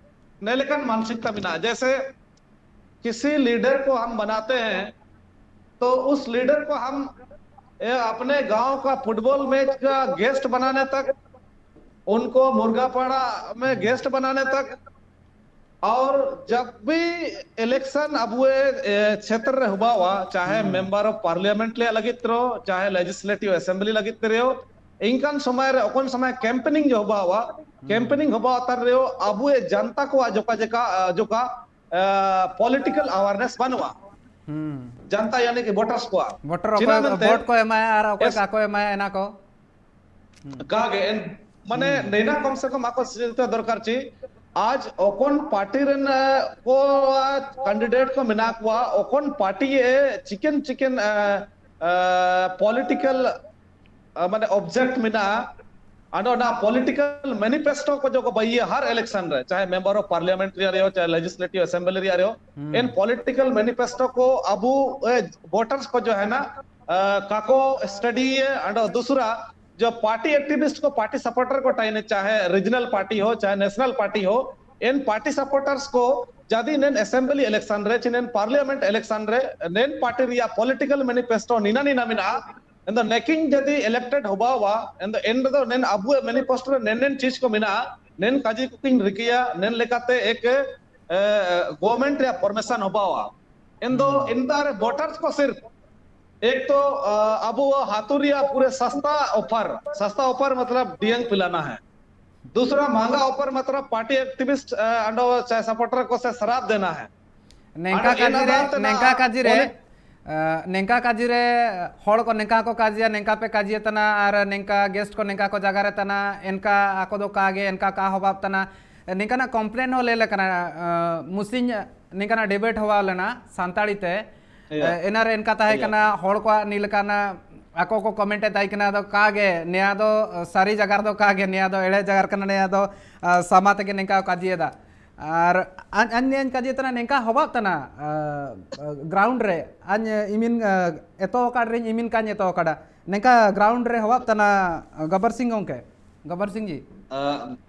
ᱱᱮ ᱞᱮᱠᱟᱱ ᱢᱟᱱᱥᱤᱠᱛᱟ ᱢᱮᱱᱟᱜᱼᱟ, ᱡᱮᱥᱮ ᱠᱤᱥᱤ ᱞᱤᱰᱟᱨ ᱠᱚ ᱦᱟᱢ ᱵᱟᱱᱟᱛᱮ ᱦᱮᱸ, ᱛᱚ ᱩᱥ ᱞᱤᱰᱟᱨ ᱠᱚ ᱦᱟᱢ ᱮ, ᱟᱯᱱᱮ ᱜᱟᱸᱣ ᱠᱟ ᱯᱷᱩᱴᱵᱚᱞ ᱢᱮᱪ ᱠᱟ ᱜᱮᱥᱴ ᱵᱟᱱᱟᱱᱮ ᱛᱟᱠ, ᱩᱱᱠᱚ ᱢᱩᱨᱜᱟᱯᱟᱲᱟ ᱢᱮ ᱜᱮᱥᱴ ᱵᱟᱱᱟᱱᱮ ᱛᱟᱠ, ᱚᱨ ᱡᱟᱵ ᱵᱤ ᱤᱞᱮᱠᱥᱚᱱ ᱟᱵᱚ ᱮ, ᱪᱷᱮᱛᱨᱚ ᱨᱮ ᱦᱩᱵᱟᱣᱟ, ᱪᱟᱦᱮ ᱢᱮᱢᱵᱟᱨ ᱚᱯᱷ ᱯᱟᱨᱞᱤᱭᱟᱢᱮᱱᱴ ᱞᱮ ᱞᱟᱹᱜᱤᱫ ᱛᱮ ᱨᱮᱦᱚ, ᱪᱟᱦᱮ ᱞᱮᱡᱤᱥᱞᱮᱴᱤᱵᱷ ᱮᱥᱮᱢᱵᱞᱤ ᱞᱟᱹᱜᱤᱫ ᱛᱮ ᱨᱮᱦᱚ, ᱤᱱᱠᱟᱱ ᱥᱚᱢᱚᱭ ᱨᱮ ᱚᱠᱚᱱ ᱥᱚᱢᱚᱭ ᱠᱮᱢᱯᱮᱱᱤᱝ ᱡᱚ ᱦᱩᱵᱟᱣᱟ, ᱠᱮᱢᱯᱮᱱᱤᱝ ᱦᱩᱵᱟᱣ ᱛᱟᱨ ᱨᱮᱦᱚ ᱟᱵᱚ ᱮ ᱡᱟᱱᱛᱟ ᱠᱚᱣᱟᱜ ᱡᱚᱠᱟ ᱡᱚᱠᱟ, ᱟ, ᱡᱚᱠᱟ, ᱟ, ᱯᱚᱞᱤᱴᱤᱠᱟᱞ ᱟᱣᱟᱨᱱᱮᱥ ᱵᱟᱹᱱᱩᱜᱼᱟ᱾ ᱦᱩᱸ᱾ ᱡᱟᱱᱛᱟ ᱭᱟᱱᱤ ᱠᱤ ᱵᱷᱳᱴᱟᱨᱥ ᱠᱚᱣᱟᱜ᱾ ᱵᱷᱳᱴᱟᱨ ᱪᱮᱫᱟᱜ ᱚᱠᱚᱭ ᱢᱮᱱᱛᱮ ᱵᱷᱳᱴ ᱠᱚ ᱮᱢᱟᱭᱟ ᱟᱨ ᱚᱠᱚᱭ ᱮᱥ- ᱠᱟᱠᱚ ᱮᱢᱟᱭᱟ ᱚᱱᱟ ᱠᱚ᱾ ᱦᱩᱸ᱾ ᱠᱟᱜᱮ ᱮᱱ-, ᱢᱟᱱᱮ ᱦᱩᱸ᱾ ᱱᱮᱱᱟ ᱠᱚᱢ ᱥᱮ ᱠᱚᱢ ᱟᱠᱚ ᱥᱤᱡᱤᱛᱟ ᱫᱚᱨᱠᱟᱨ ᱪᱮ᱾ ᱟᱡ ᱚᱠᱚᱱ ᱯᱟᱨᱴᱤ ᱨᱮᱱ, ᱟ, ᱠᱚ, ᱟ, ᱠᱮᱱᱰᱤᱰᱮᱴ ᱠᱚ ᱢᱮᱱᱟᱜ ᱠᱚᱣᱟ, ᱚᱠᱚᱱ ᱯᱟᱨᱴᱤ ᱮ ᱪᱤᱠᱮᱱ ᱪᱤᱠᱮᱱ, ᱟ, ᱟ, ᱯᱚᱞᱤᱴᱤᱠᱟᱞ, ᱟ, ᱢᱟᱱᱮ ᱚᱵᱡᱮᱠᱴ ᱢᱮᱱᱟᱜᱼᱟ᱾ ᱟᱫᱚ ᱚᱱᱟ ᱯᱚᱞᱤᱴᱤᱠᱟᱞ ᱢᱮᱱᱤᱯᱷᱮᱥᱴᱳ ᱠᱚ ᱡᱚ ᱠᱚ ᱵᱟᱭᱤᱭᱟ ᱦᱟᱨ ᱤᱞᱮᱠᱥᱚᱱ ᱨᱮ, ᱪᱟᱦᱮ ᱢᱮᱢᱵᱟᱨ ᱚᱯᱷ ᱯᱟᱨᱞᱤᱭᱟᱢᱮᱱᱴ ᱨᱮᱭᱟᱜ ᱨᱮᱦᱚ, ᱪᱟᱦᱮ ᱞᱮᱡᱤᱥᱞᱮᱴᱤᱵᱷ ᱮᱥᱮᱢᱵᱞᱤ ᱨᱮᱭᱟᱜ ᱨᱮᱦᱚ, ᱦᱩᱸ᱾ ᱮᱱ ᱯᱚᱞᱤᱴᱤᱠᱟᱞ ᱢᱮᱱᱤᱯᱷᱮᱥᱴᱳ ᱠᱚ ᱟᱵᱚ, ᱮ, ᱵᱷᱳᱴᱟᱨᱥ ᱠᱚ ᱡᱚ ᱦᱮᱱᱟ, ᱟ, ᱠᱟᱠᱚ ᱥᱴᱟᱰᱤ ᱭᱮ, ᱟᱫᱚ ᱫᱩᱥᱨᱟ ᱡᱚ ᱯᱟᱨᱴᱤ ᱮᱠᱴᱤᱵᱷᱤᱥᱴ ᱠᱚ, ᱯᱟᱨᱴᱤ ᱥᱟᱯᱳᱨᱴᱟᱨ ᱠᱚ ᱛᱟᱦᱮᱱᱟ, ᱪᱟᱦᱮ ᱨᱤᱡᱱᱟᱞ ᱯᱟᱨᱴᱤ ᱦᱚ, ᱪᱟᱦᱮ ᱱᱮᱥᱱᱟᱞ ᱯᱟᱨᱴᱤ ᱦᱚ, ᱮᱱ ᱯᱟᱨᱴᱤ ᱥᱟᱯᱳᱨᱴᱟᱨᱥ ᱠᱚ ᱡᱟᱫᱤ ᱱᱮᱱ ᱮᱥᱮᱢᱵᱞᱤ ᱤᱞᱮᱠᱥᱚᱱ ᱨᱮ, ᱪᱮ ᱱᱮᱱ ᱯᱟᱨᱞᱤᱭᱟᱢᱮᱱᱴ ᱤᱞᱮᱠᱥᱚᱱ ᱨᱮ, ᱱᱮᱱ ᱯᱟᱨᱴᱤ ᱨᱮᱭᱟᱜ ᱯᱚᱞᱤᱴᱤᱠᱟᱞ ᱢᱮᱱᱤᱯᱷᱮᱥᱴᱳ ᱱᱤᱱᱟ ᱱᱤᱱᱟ ᱢᱮᱱᱟᱜᱼᱟ, ᱮᱱᱫᱚ ᱱᱮᱠᱤᱱ ᱡᱟᱫᱤ ᱤᱞᱮᱠᱴᱮᱰ ᱦᱚᱵᱟᱣᱟ, ᱮᱱᱫᱚ ᱮᱱ ᱨᱮᱫᱚ ᱱᱮᱱ ᱟᱵᱚᱣᱟᱜ ᱢᱮᱱᱤᱯᱷᱮᱥᱴᱳ ᱨᱮ ᱱᱮᱱ ᱱᱮᱱ ᱪᱤᱡᱽ ᱠᱚ ᱢᱮᱱᱟᱜᱼᱟ, ᱱᱮᱱ ᱠᱟᱡᱤ ᱠᱚᱠᱤᱱ ᱨᱤᱠᱟᱹᱭᱟ, ᱱᱮᱱ ᱞᱮᱠᱟᱛᱮ ᱮᱠ, ᱮ, ᱜᱚᱵᱷᱚᱨᱱᱢᱮᱱᱴ ᱨᱮᱭᱟᱜ ᱯᱟᱨᱢᱤᱥᱚᱱ ᱦᱚᱵᱟᱣᱟ᱾ ᱮᱱᱫᱚ ᱦᱩᱸ᱾ ᱮᱱᱛᱟ ᱨᱮ ᱵᱷᱳᱴᱟᱨᱥ ᱠᱚ ᱥᱤᱨᱯ ᱮᱠ ᱛᱚ, ᱟ, ᱟᱵᱚ ᱦᱟᱛᱩ ᱨᱮᱭᱟᱜ ᱯᱩᱨᱟᱹ ᱥᱟᱥᱛᱟ ᱚᱯᱷᱟᱨ, ᱥᱟᱥᱛᱟ ᱚᱯᱷᱟᱨ ᱢᱚᱛᱞᱚᱵ ᱰᱤᱭᱟᱝ ᱯᱤᱞᱟᱱᱟ ᱦᱮ, ᱫᱩᱥᱨᱟ ᱢᱟᱦᱟᱝᱜᱟ ᱚᱯᱷᱟᱨ ᱢᱚᱛᱞᱚᱵ ᱯᱟᱨᱴᱤ ᱮᱠᱴᱤᱵᱷᱤᱥᱴ, ᱟ, ᱟᱸᱰᱚ ᱪᱟᱦᱮ ᱥᱟᱯᱳᱨᱴᱟᱨ ᱠᱚ ᱥᱮ ᱥᱟᱨᱟᱯ ᱫᱮᱱᱟ ᱦᱮ᱾ ᱱᱮᱝᱠᱟ ᱟᱨ ᱮᱱ ᱠᱟᱡᱤ ᱨᱮ, ᱟᱫᱷᱟᱨ ᱛᱮ ᱱᱟ ᱱᱮᱝᱠᱟ ᱠᱟᱡᱤ ᱨᱮ, ᱯᱚᱞᱤ- ᱱᱤᱝᱠᱟ ᱠᱟᱡᱤ ᱨᱮ ᱦᱚᱲ ᱠᱚ ᱱᱤᱝᱠᱟ ᱠᱚ ᱠᱟᱡᱤᱭᱟ, ᱱᱤᱝᱠᱟ ᱯᱮ ᱠᱟᱡᱤᱭᱟ ᱛᱟᱱᱟ ᱟᱨ ᱱᱤᱝᱠᱟ ᱜᱮᱥᱴ ᱠᱚ ᱱᱤᱝᱠᱟ ᱠᱚ ᱡᱟᱜᱟ ᱨᱮ ᱛᱟᱱᱟ, ᱮᱱᱠᱟ ᱟᱠᱚ ᱫᱚ ᱠᱟ ᱜᱮ ᱮᱱᱠᱟ ᱠᱟ ᱦᱚᱵᱟᱵ ᱛᱟᱱᱟ, ᱱᱤᱝᱠᱟᱱᱟᱜ ᱠᱚᱢᱯᱞᱮᱱ ᱦᱚᱸ ᱞᱟᱹᱭ ᱞᱮᱠᱟᱱᱟ᱾ ᱢᱩᱥᱤᱧ ᱱᱤᱝᱠᱟᱱᱟᱜ ᱰᱤᱵᱮᱴ ᱦᱚᱣᱟ ᱞᱮᱱᱟ ᱥᱟᱱᱛᱟᱲᱤ ᱛᱮ᱾ ᱮᱱᱟ ᱨᱮ ᱮᱱᱠᱟ ᱛᱟᱦᱮᱸ ᱠᱟᱱᱟ, ᱦᱚᱲ ᱠᱚᱣᱟᱜ ᱱᱤ ᱞᱮᱠᱟᱱᱟᱜ ᱟᱠᱚ ᱠᱚ ᱠᱚᱢᱮᱱᱴ ᱮ ᱛᱟᱦᱮᱸ ᱠᱟᱱᱟ, ᱟᱫᱚ ᱠᱟ ᱜᱮ ᱱᱤᱭᱟ ᱫᱚ ᱥᱟᱹᱨᱤ ᱡᱟᱜᱟ ᱨᱮᱫᱚ ᱠᱟ ᱜᱮ, ᱱᱤᱭᱟ ᱫᱚ ᱮᱲᱮ ᱡᱟᱜᱟ ᱨᱮ ᱠᱟᱱᱟ, ᱱᱤᱭᱟ ᱫᱚ ᱥᱟᱢᱟ ᱛᱮᱜᱮ ᱱᱤᱝᱠᱟ ᱠᱟᱡᱤᱭᱮᱫᱟ᱾ ᱟᱨ ᱟᱧ ᱟᱧ ᱱᱤᱭᱟᱹᱧ ᱠᱟᱡᱮ ᱛᱟᱱᱟ ᱱᱤᱝᱠᱟ ᱦᱚᱵᱟᱵ ᱛᱟᱱᱟ ᱜᱨᱟᱣᱩᱱᱰ ᱨᱮ᱾ ᱟᱧ ᱤᱢᱤᱱ ᱮᱛᱚ ᱟᱠᱟᱫ ᱨᱮᱧ ᱤᱢᱤᱱ ᱠᱟᱧ ᱮᱛᱚ ᱟᱠᱟᱫᱟ᱾ ᱱᱤᱝᱠᱟ ᱜᱨᱟᱣᱩᱱᱰ ᱨᱮ ᱦᱚᱵᱟᱵ ᱛᱟᱱᱟ ᱜᱚᱵᱚᱨ ᱥᱤᱝ ᱜᱚᱝᱠᱮ, ᱜᱚᱵᱚᱨ ᱥᱤᱝ ᱡᱤ᱾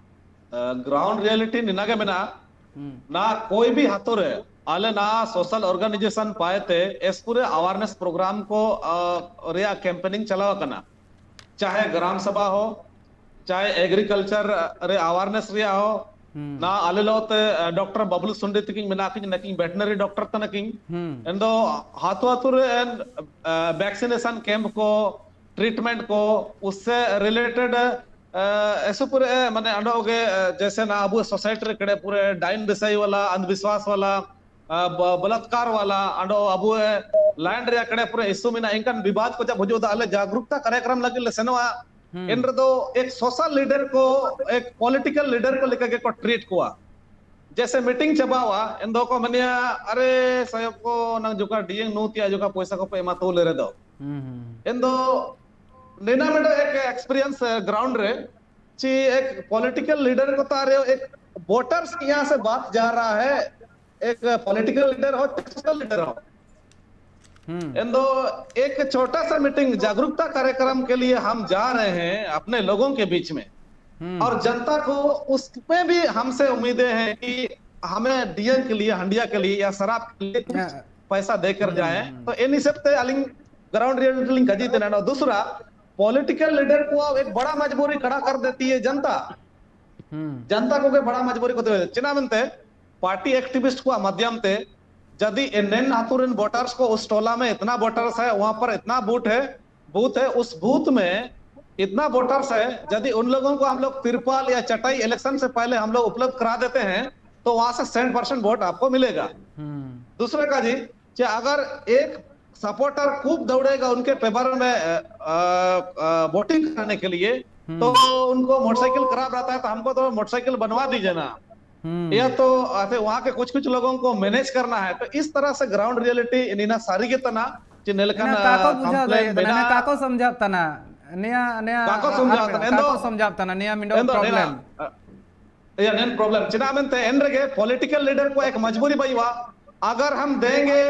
ᱜᱨᱟᱣᱩᱱᱰ ᱨᱤᱭᱟᱞᱤᱴᱤ ᱱᱤᱱᱟᱹᱜ ᱜᱮ ᱢᱮᱱᱟᱜᱼᱟ᱾ ᱦᱩᱸ᱾ ᱱᱟ ᱠᱳᱭ ᱵᱷᱤ ᱦᱟᱛᱳ ᱨᱮ ᱟᱞᱮ ᱱᱟ ᱥᱳᱥᱟᱞ ᱚᱨᱜᱟᱱᱟᱭᱡᱮᱥᱚᱱ ᱯᱟᱭᱮ ᱛᱮ ᱮᱥ ᱯᱩᱨᱮ ᱟᱣᱟᱨᱱᱮᱥ ᱯᱨᱳᱜᱨᱟᱢ ᱠᱚ ᱨᱮᱭᱟᱜ ᱠᱮᱢᱯᱮᱱᱤᱝ ᱪᱟᱞᱟᱣ ᱟᱠᱟᱱᱟ᱾ ᱪᱟᱦᱮ ᱜᱨᱟᱢ ᱥᱟᱵᱷᱟ ᱦᱳ, ᱪᱟᱦᱮ ᱮᱜᱽᱨᱤᱠᱟᱞᱪᱟᱨ ᱨᱮ ᱟᱣᱟᱨᱱᱮᱥ ᱨᱮᱭᱟᱜ ᱦᱳ, ᱦᱩᱸ᱾ ᱱᱟ ᱟᱞᱮ ᱞᱚ ᱛᱮ ᱰᱚᱠᱴᱚᱨ ᱵᱟᱵᱞᱩ ᱥᱩᱱᱰᱤ ᱛᱤᱠᱤᱱ ᱢᱮᱱᱟᱜ ᱠᱤᱱ, ᱱᱟᱠᱤᱱ ᱵᱷᱮᱴᱱᱟᱨᱤ ᱰᱚᱠᱴᱚᱨ ᱛᱟᱱᱟ ᱠᱤᱱ᱾ ᱦᱩᱸ᱾ ᱮᱱᱫᱚ ᱦᱟᱛᱳ ᱦᱟᱛᱳ ᱨᱮ ᱵᱷᱮᱠᱥᱤᱱᱮᱥᱚᱱ ᱠᱮᱢᱯ ᱠᱚ, ᱴᱨᱤᱴᱢᱮᱱᱴ ᱠᱚ, ᱩᱥᱥᱮ ᱨᱤᱞᱮᱴᱮᱰ ᱮᱥᱩᱯᱩᱨᱮ ᱢᱟᱱᱮ ᱟᱸᱰᱚ ᱜᱮ ᱡᱮᱥᱮ ᱱᱟ ᱟᱵᱚ ᱥᱳᱥᱟᱭᱴᱤ ᱨᱮ ᱠᱮᱲᱮ ᱯᱩᱨᱮ ᱰᱟᱭᱤᱱ ᱵᱤᱥᱟᱭ ᱣᱟᱞᱟ, ᱟᱱᱫᱷᱵᱤᱥᱣᱟᱥ ᱣᱟᱞᱟ, ᱵᱚᱞᱟᱛᱠᱟᱨ ᱣᱟᱞᱟ ᱟᱸᱰᱚ ᱟᱵᱚ ᱞᱟᱭᱤᱱ ᱨᱮᱭᱟᱜ ᱠᱮᱲᱮ ᱯᱩᱨᱮ ᱤᱥᱩ ᱢᱮᱱᱟᱜ, ᱤᱱᱠᱟᱱ ᱵᱤᱵᱟᱫ ᱠᱚ ᱡᱟᱵ ᱦᱩᱡᱩᱜ ᱫᱟ, ᱟᱞᱮ ᱡᱟᱜᱽᱨᱩᱠᱛᱟ ᱠᱟᱨᱭᱟᱠᱨᱚᱢ ᱞᱟᱹᱜᱤᱫ ᱞᱮ ᱥᱮᱱᱚᱜᱼᱟ᱾ ᱦᱩᱸ᱾ ᱮᱱ ᱨᱮᱫᱚ ᱮᱠ ᱥᱳᱥᱟᱞ ᱞᱤᱰᱟᱨ ᱠᱚ, ᱮᱠ ᱯᱚᱞᱤᱴᱤᱠᱟᱞ ᱞᱤᱰᱟᱨ ᱠᱚ ᱞᱮᱠᱟ ᱜᱮᱠᱚ ᱴᱨᱤᱴ ᱠᱚᱣᱟ᱾ ᱡᱮᱥᱮ ᱢᱤᱴᱤᱝ ᱪᱟᱵᱟᱣᱟ, ᱮᱱ ᱫᱚ ᱠᱚ ᱢᱮᱱᱮᱭᱟ, "ᱟᱨᱮ ᱥᱟᱭᱚᱵ ᱠᱚ ᱱᱟᱝ ᱡᱚᱠᱟ ᱰᱤᱭᱮᱝ ᱱᱩ ᱛᱤᱭᱟ ᱡᱚᱠᱟ ᱯᱚᱭᱥᱟ ᱠᱚᱯᱮ ᱮᱢᱟ ᱛᱩᱞᱮ ᱨᱮᱫᱚ?" ᱦᱩᱸ, ᱦᱩᱸ, ᱦᱩᱸ᱾ ᱮᱱ ᱫᱚ ᱱᱤᱱᱟ ᱢᱤᱫᱴᱮᱡ ᱮᱠ ᱮᱠᱥᱯᱤᱨᱤᱭᱮᱱᱥ ᱜᱨᱟᱣᱩᱱᱰ ᱨᱮ ᱪᱤ ᱮᱠ ᱯᱚᱞᱤᱴᱤᱠᱟᱞ ᱞᱤᱰᱟᱨ ᱠᱚ ᱛᱟᱨᱮ ᱮᱠ ᱵᱳᱴᱟᱨᱥ ᱠᱤ ᱭᱟᱦᱟᱸ ᱥᱮ ᱵᱟᱛ ᱡᱟ ᱨᱟᱦᱟ ᱦᱮ, ᱮᱠ ᱯᱚᱞᱤᱴᱤᱠᱟᱞ ᱞᱤᱰᱟᱨ ᱦᱳ, ᱥᱳᱥᱟᱞ ᱞᱤᱰᱟᱨ ᱦᱳ, ᱦᱩᱸ। ᱮᱱ ᱫᱚ ᱮᱠ ᱪᱷᱳᱴᱟ ᱥᱟ ᱢᱤᱴᱤᱝ ᱡᱟᱜᱽᱨᱩᱠᱛᱟ ᱠᱟᱨᱭᱟᱠᱨᱚᱢ ᱠᱮ ᱞᱤᱭᱮ ᱦᱟᱢ ᱡᱟ ᱨᱟᱦᱮ ᱦᱮ ᱟᱯᱱᱮ ᱞᱳᱜᱳ ᱠᱮ ᱵᱤᱪ ᱢᱮ, ᱦᱩᱸ। ᱚᱨ ᱡᱟᱱᱛᱟ ᱠᱳ ᱩᱥᱢᱮ ᱵᱷᱤ ᱦᱟᱢᱥᱮ ᱩᱢᱤᱫᱮ ᱦᱮ ᱠᱤ ᱦᱟᱢᱮ ᱰᱤᱭᱮᱝ ᱠᱮ ᱞᱤᱭᱮ, ᱦᱟᱸᱰᱤᱭᱟ ᱠᱮ ᱞᱤᱭᱮ ᱭᱟ ᱥᱟᱨᱟᱯ ᱠᱮ ᱞᱤᱭᱮ ᱠᱩᱪ ᱦᱮᱸ। ᱯᱟᱭᱥᱟ ᱫᱮᱠᱟᱨ ᱦᱩᱸ, ᱡᱟᱭᱮ, ᱦᱩᱸ। ᱛᱚ ᱮᱱ ᱦᱤᱥᱟᱹᱵ ᱛᱮ ᱟᱹᱞᱤᱧ ᱜᱨᱟᱣᱩᱱᱰ ᱨᱤᱭᱟᱞᱤᱴᱤ ᱞᱤᱧ ᱠᱟᱡᱤ ᱛᱮᱱᱟ᱾ ᱫᱩᱥᱨᱟ, ᱯᱚᱞᱤᱴᱤᱠᱟᱞ ᱞᱤᱰᱟᱨ ᱠᱚᱣᱟᱜ ᱮᱠ ᱵᱟᱲᱟ ᱢᱟᱡᱽᱵᱩᱨᱤ ᱠᱷᱟᱲᱟ ᱠᱟᱨ ᱫᱮᱛᱤ ᱦᱮ ᱡᱟᱱᱛᱟ᱾ ᱦᱩᱸ। ᱡᱟᱱᱛᱟ ᱠᱚᱜᱮ ᱵᱟᱲᱟ ᱢᱟᱡᱽᱵᱩᱨᱤ ᱠᱚ ᱫᱮ-, ᱪᱮᱫᱟᱜ ᱢᱮᱱᱛᱮ ᱯᱟᱨᱴᱤ ᱮᱠᱴᱤᱵᱷᱤᱥᱴ ᱠᱚᱣᱟᱜ ᱢᱟᱫᱽᱭᱟᱢ ᱛᱮ ᱡᱟᱫᱤ ᱮᱱᱮᱱ ᱟᱛᱳ ᱨᱮᱱ ᱵᱷᱳᱴᱟᱨᱥ ᱠᱚ ᱩᱥ ᱴᱚᱞᱟ ᱢᱮ ᱤᱛᱱᱟ ᱵᱷᱳᱴᱟᱨᱥ ᱦᱮ, ᱣᱟᱦᱟᱸ ᱯᱟᱨ ᱤᱛᱱᱟ ᱵᱩᱛᱷ ᱦᱮ, ᱵᱩᱛᱷ ᱦᱮ, ᱩᱥ ᱵᱩᱛᱷ ᱢᱮ ᱤᱛᱱᱟ ᱵᱷᱳᱴᱟᱨᱥ ᱦᱮ, ᱡᱟᱫᱤ ᱩᱱ ᱞᱳᱜᱚᱱ ᱠᱚ ᱦᱟᱢ ᱞᱳᱜ ᱛᱤᱨᱯᱟᱞ ᱭᱟ ᱪᱟᱴᱟᱭ ᱤᱞᱮᱠᱥᱚᱱ ᱥᱮ ᱯᱟᱦᱞᱮ ᱦᱟᱢ ᱞᱳᱜ ᱩᱯᱞᱚᱵᱫᱷ ᱠᱟᱨᱟ ᱫᱮᱛᱮ ᱦᱮ, ᱛᱚ ᱣᱟᱦᱟᱸ ᱥᱮ ᱥᱮᱱᱴ ᱯᱟᱨᱥᱮᱱᱴ ᱵᱷᱳᱴ ᱟᱯᱠᱳ ᱢᱤᱞᱮᱜᱟ᱾ ᱦᱩᱸ। ᱫᱩᱥᱨᱟ ᱠᱟᱡᱤ, ᱪᱮ ᱟᱜᱟᱨ ᱮᱠ सपोर्टर खूब दौड़ेगा उनके फेवर में वोटिंग कराने के लिए, हम्म। तो उनको मोटरसाइकिल खराब रहता है तो हमको तो मोटरसाइकिल बनवा दीजिए ना। ᱦᱩᱸ᱾ या तो ऐसे वहाँ के कुछ कुछ लोगों को मैनेज करना है। तो इस तरह से ग्राउंड रियलिटी ᱱᱤᱭᱟᱹ ᱥᱟᱹᱨᱤ ᱜᱮ ᱛᱟᱦᱮᱱᱟ ᱡᱮ ᱱᱮᱞᱮᱠᱟᱱ ᱮᱱᱟ ᱠᱟᱠᱚ ᱵᱩᱡᱷᱟᱹᱣ ᱠᱚᱢᱯᱞᱮᱱ ᱫᱟᱲᱮᱭᱟᱜ ᱠᱟᱱᱟ, ᱮᱱᱟ ᱢᱮᱱᱟᱜᱼᱟ᱾ ᱠᱟᱠᱚ ᱥᱚᱢᱡᱷᱟᱜ ᱠᱟᱱᱟ᱾ ᱱᱤᱭᱟ ᱱᱤᱭᱟ ᱠᱟᱠᱚ ᱥᱚᱢᱡᱷᱟᱜ ᱠᱟᱱᱟ, ᱮᱱᱫᱚ- ᱠᱟᱠᱚ ᱥᱚᱢᱡᱷᱟᱜ ᱠᱟᱱᱟ, ᱱᱤᱭᱟ ᱢᱤᱫᱴᱟᱝ ᱮᱱᱫᱚ ᱯᱨᱚᱵᱞᱮᱢ᱾ ᱱᱮᱱᱟ- ᱤᱭᱟᱹ ᱱᱮᱱ ᱯᱨᱚᱵᱞᱮᱢ ᱪᱮᱫᱟᱜ ᱢᱮᱱᱛᱮ ᱮᱱ ᱨᱮᱜᱮ ᱯᱚᱞᱤᱴᱤᱠᱟᱞ ᱞᱤᱰᱟᱨ ᱠᱚ ᱮᱠ ᱢᱚᱡᱽᱵᱩᱨᱤ ᱵᱟᱭᱩᱜᱼᱟ᱾ अगर हम देंगे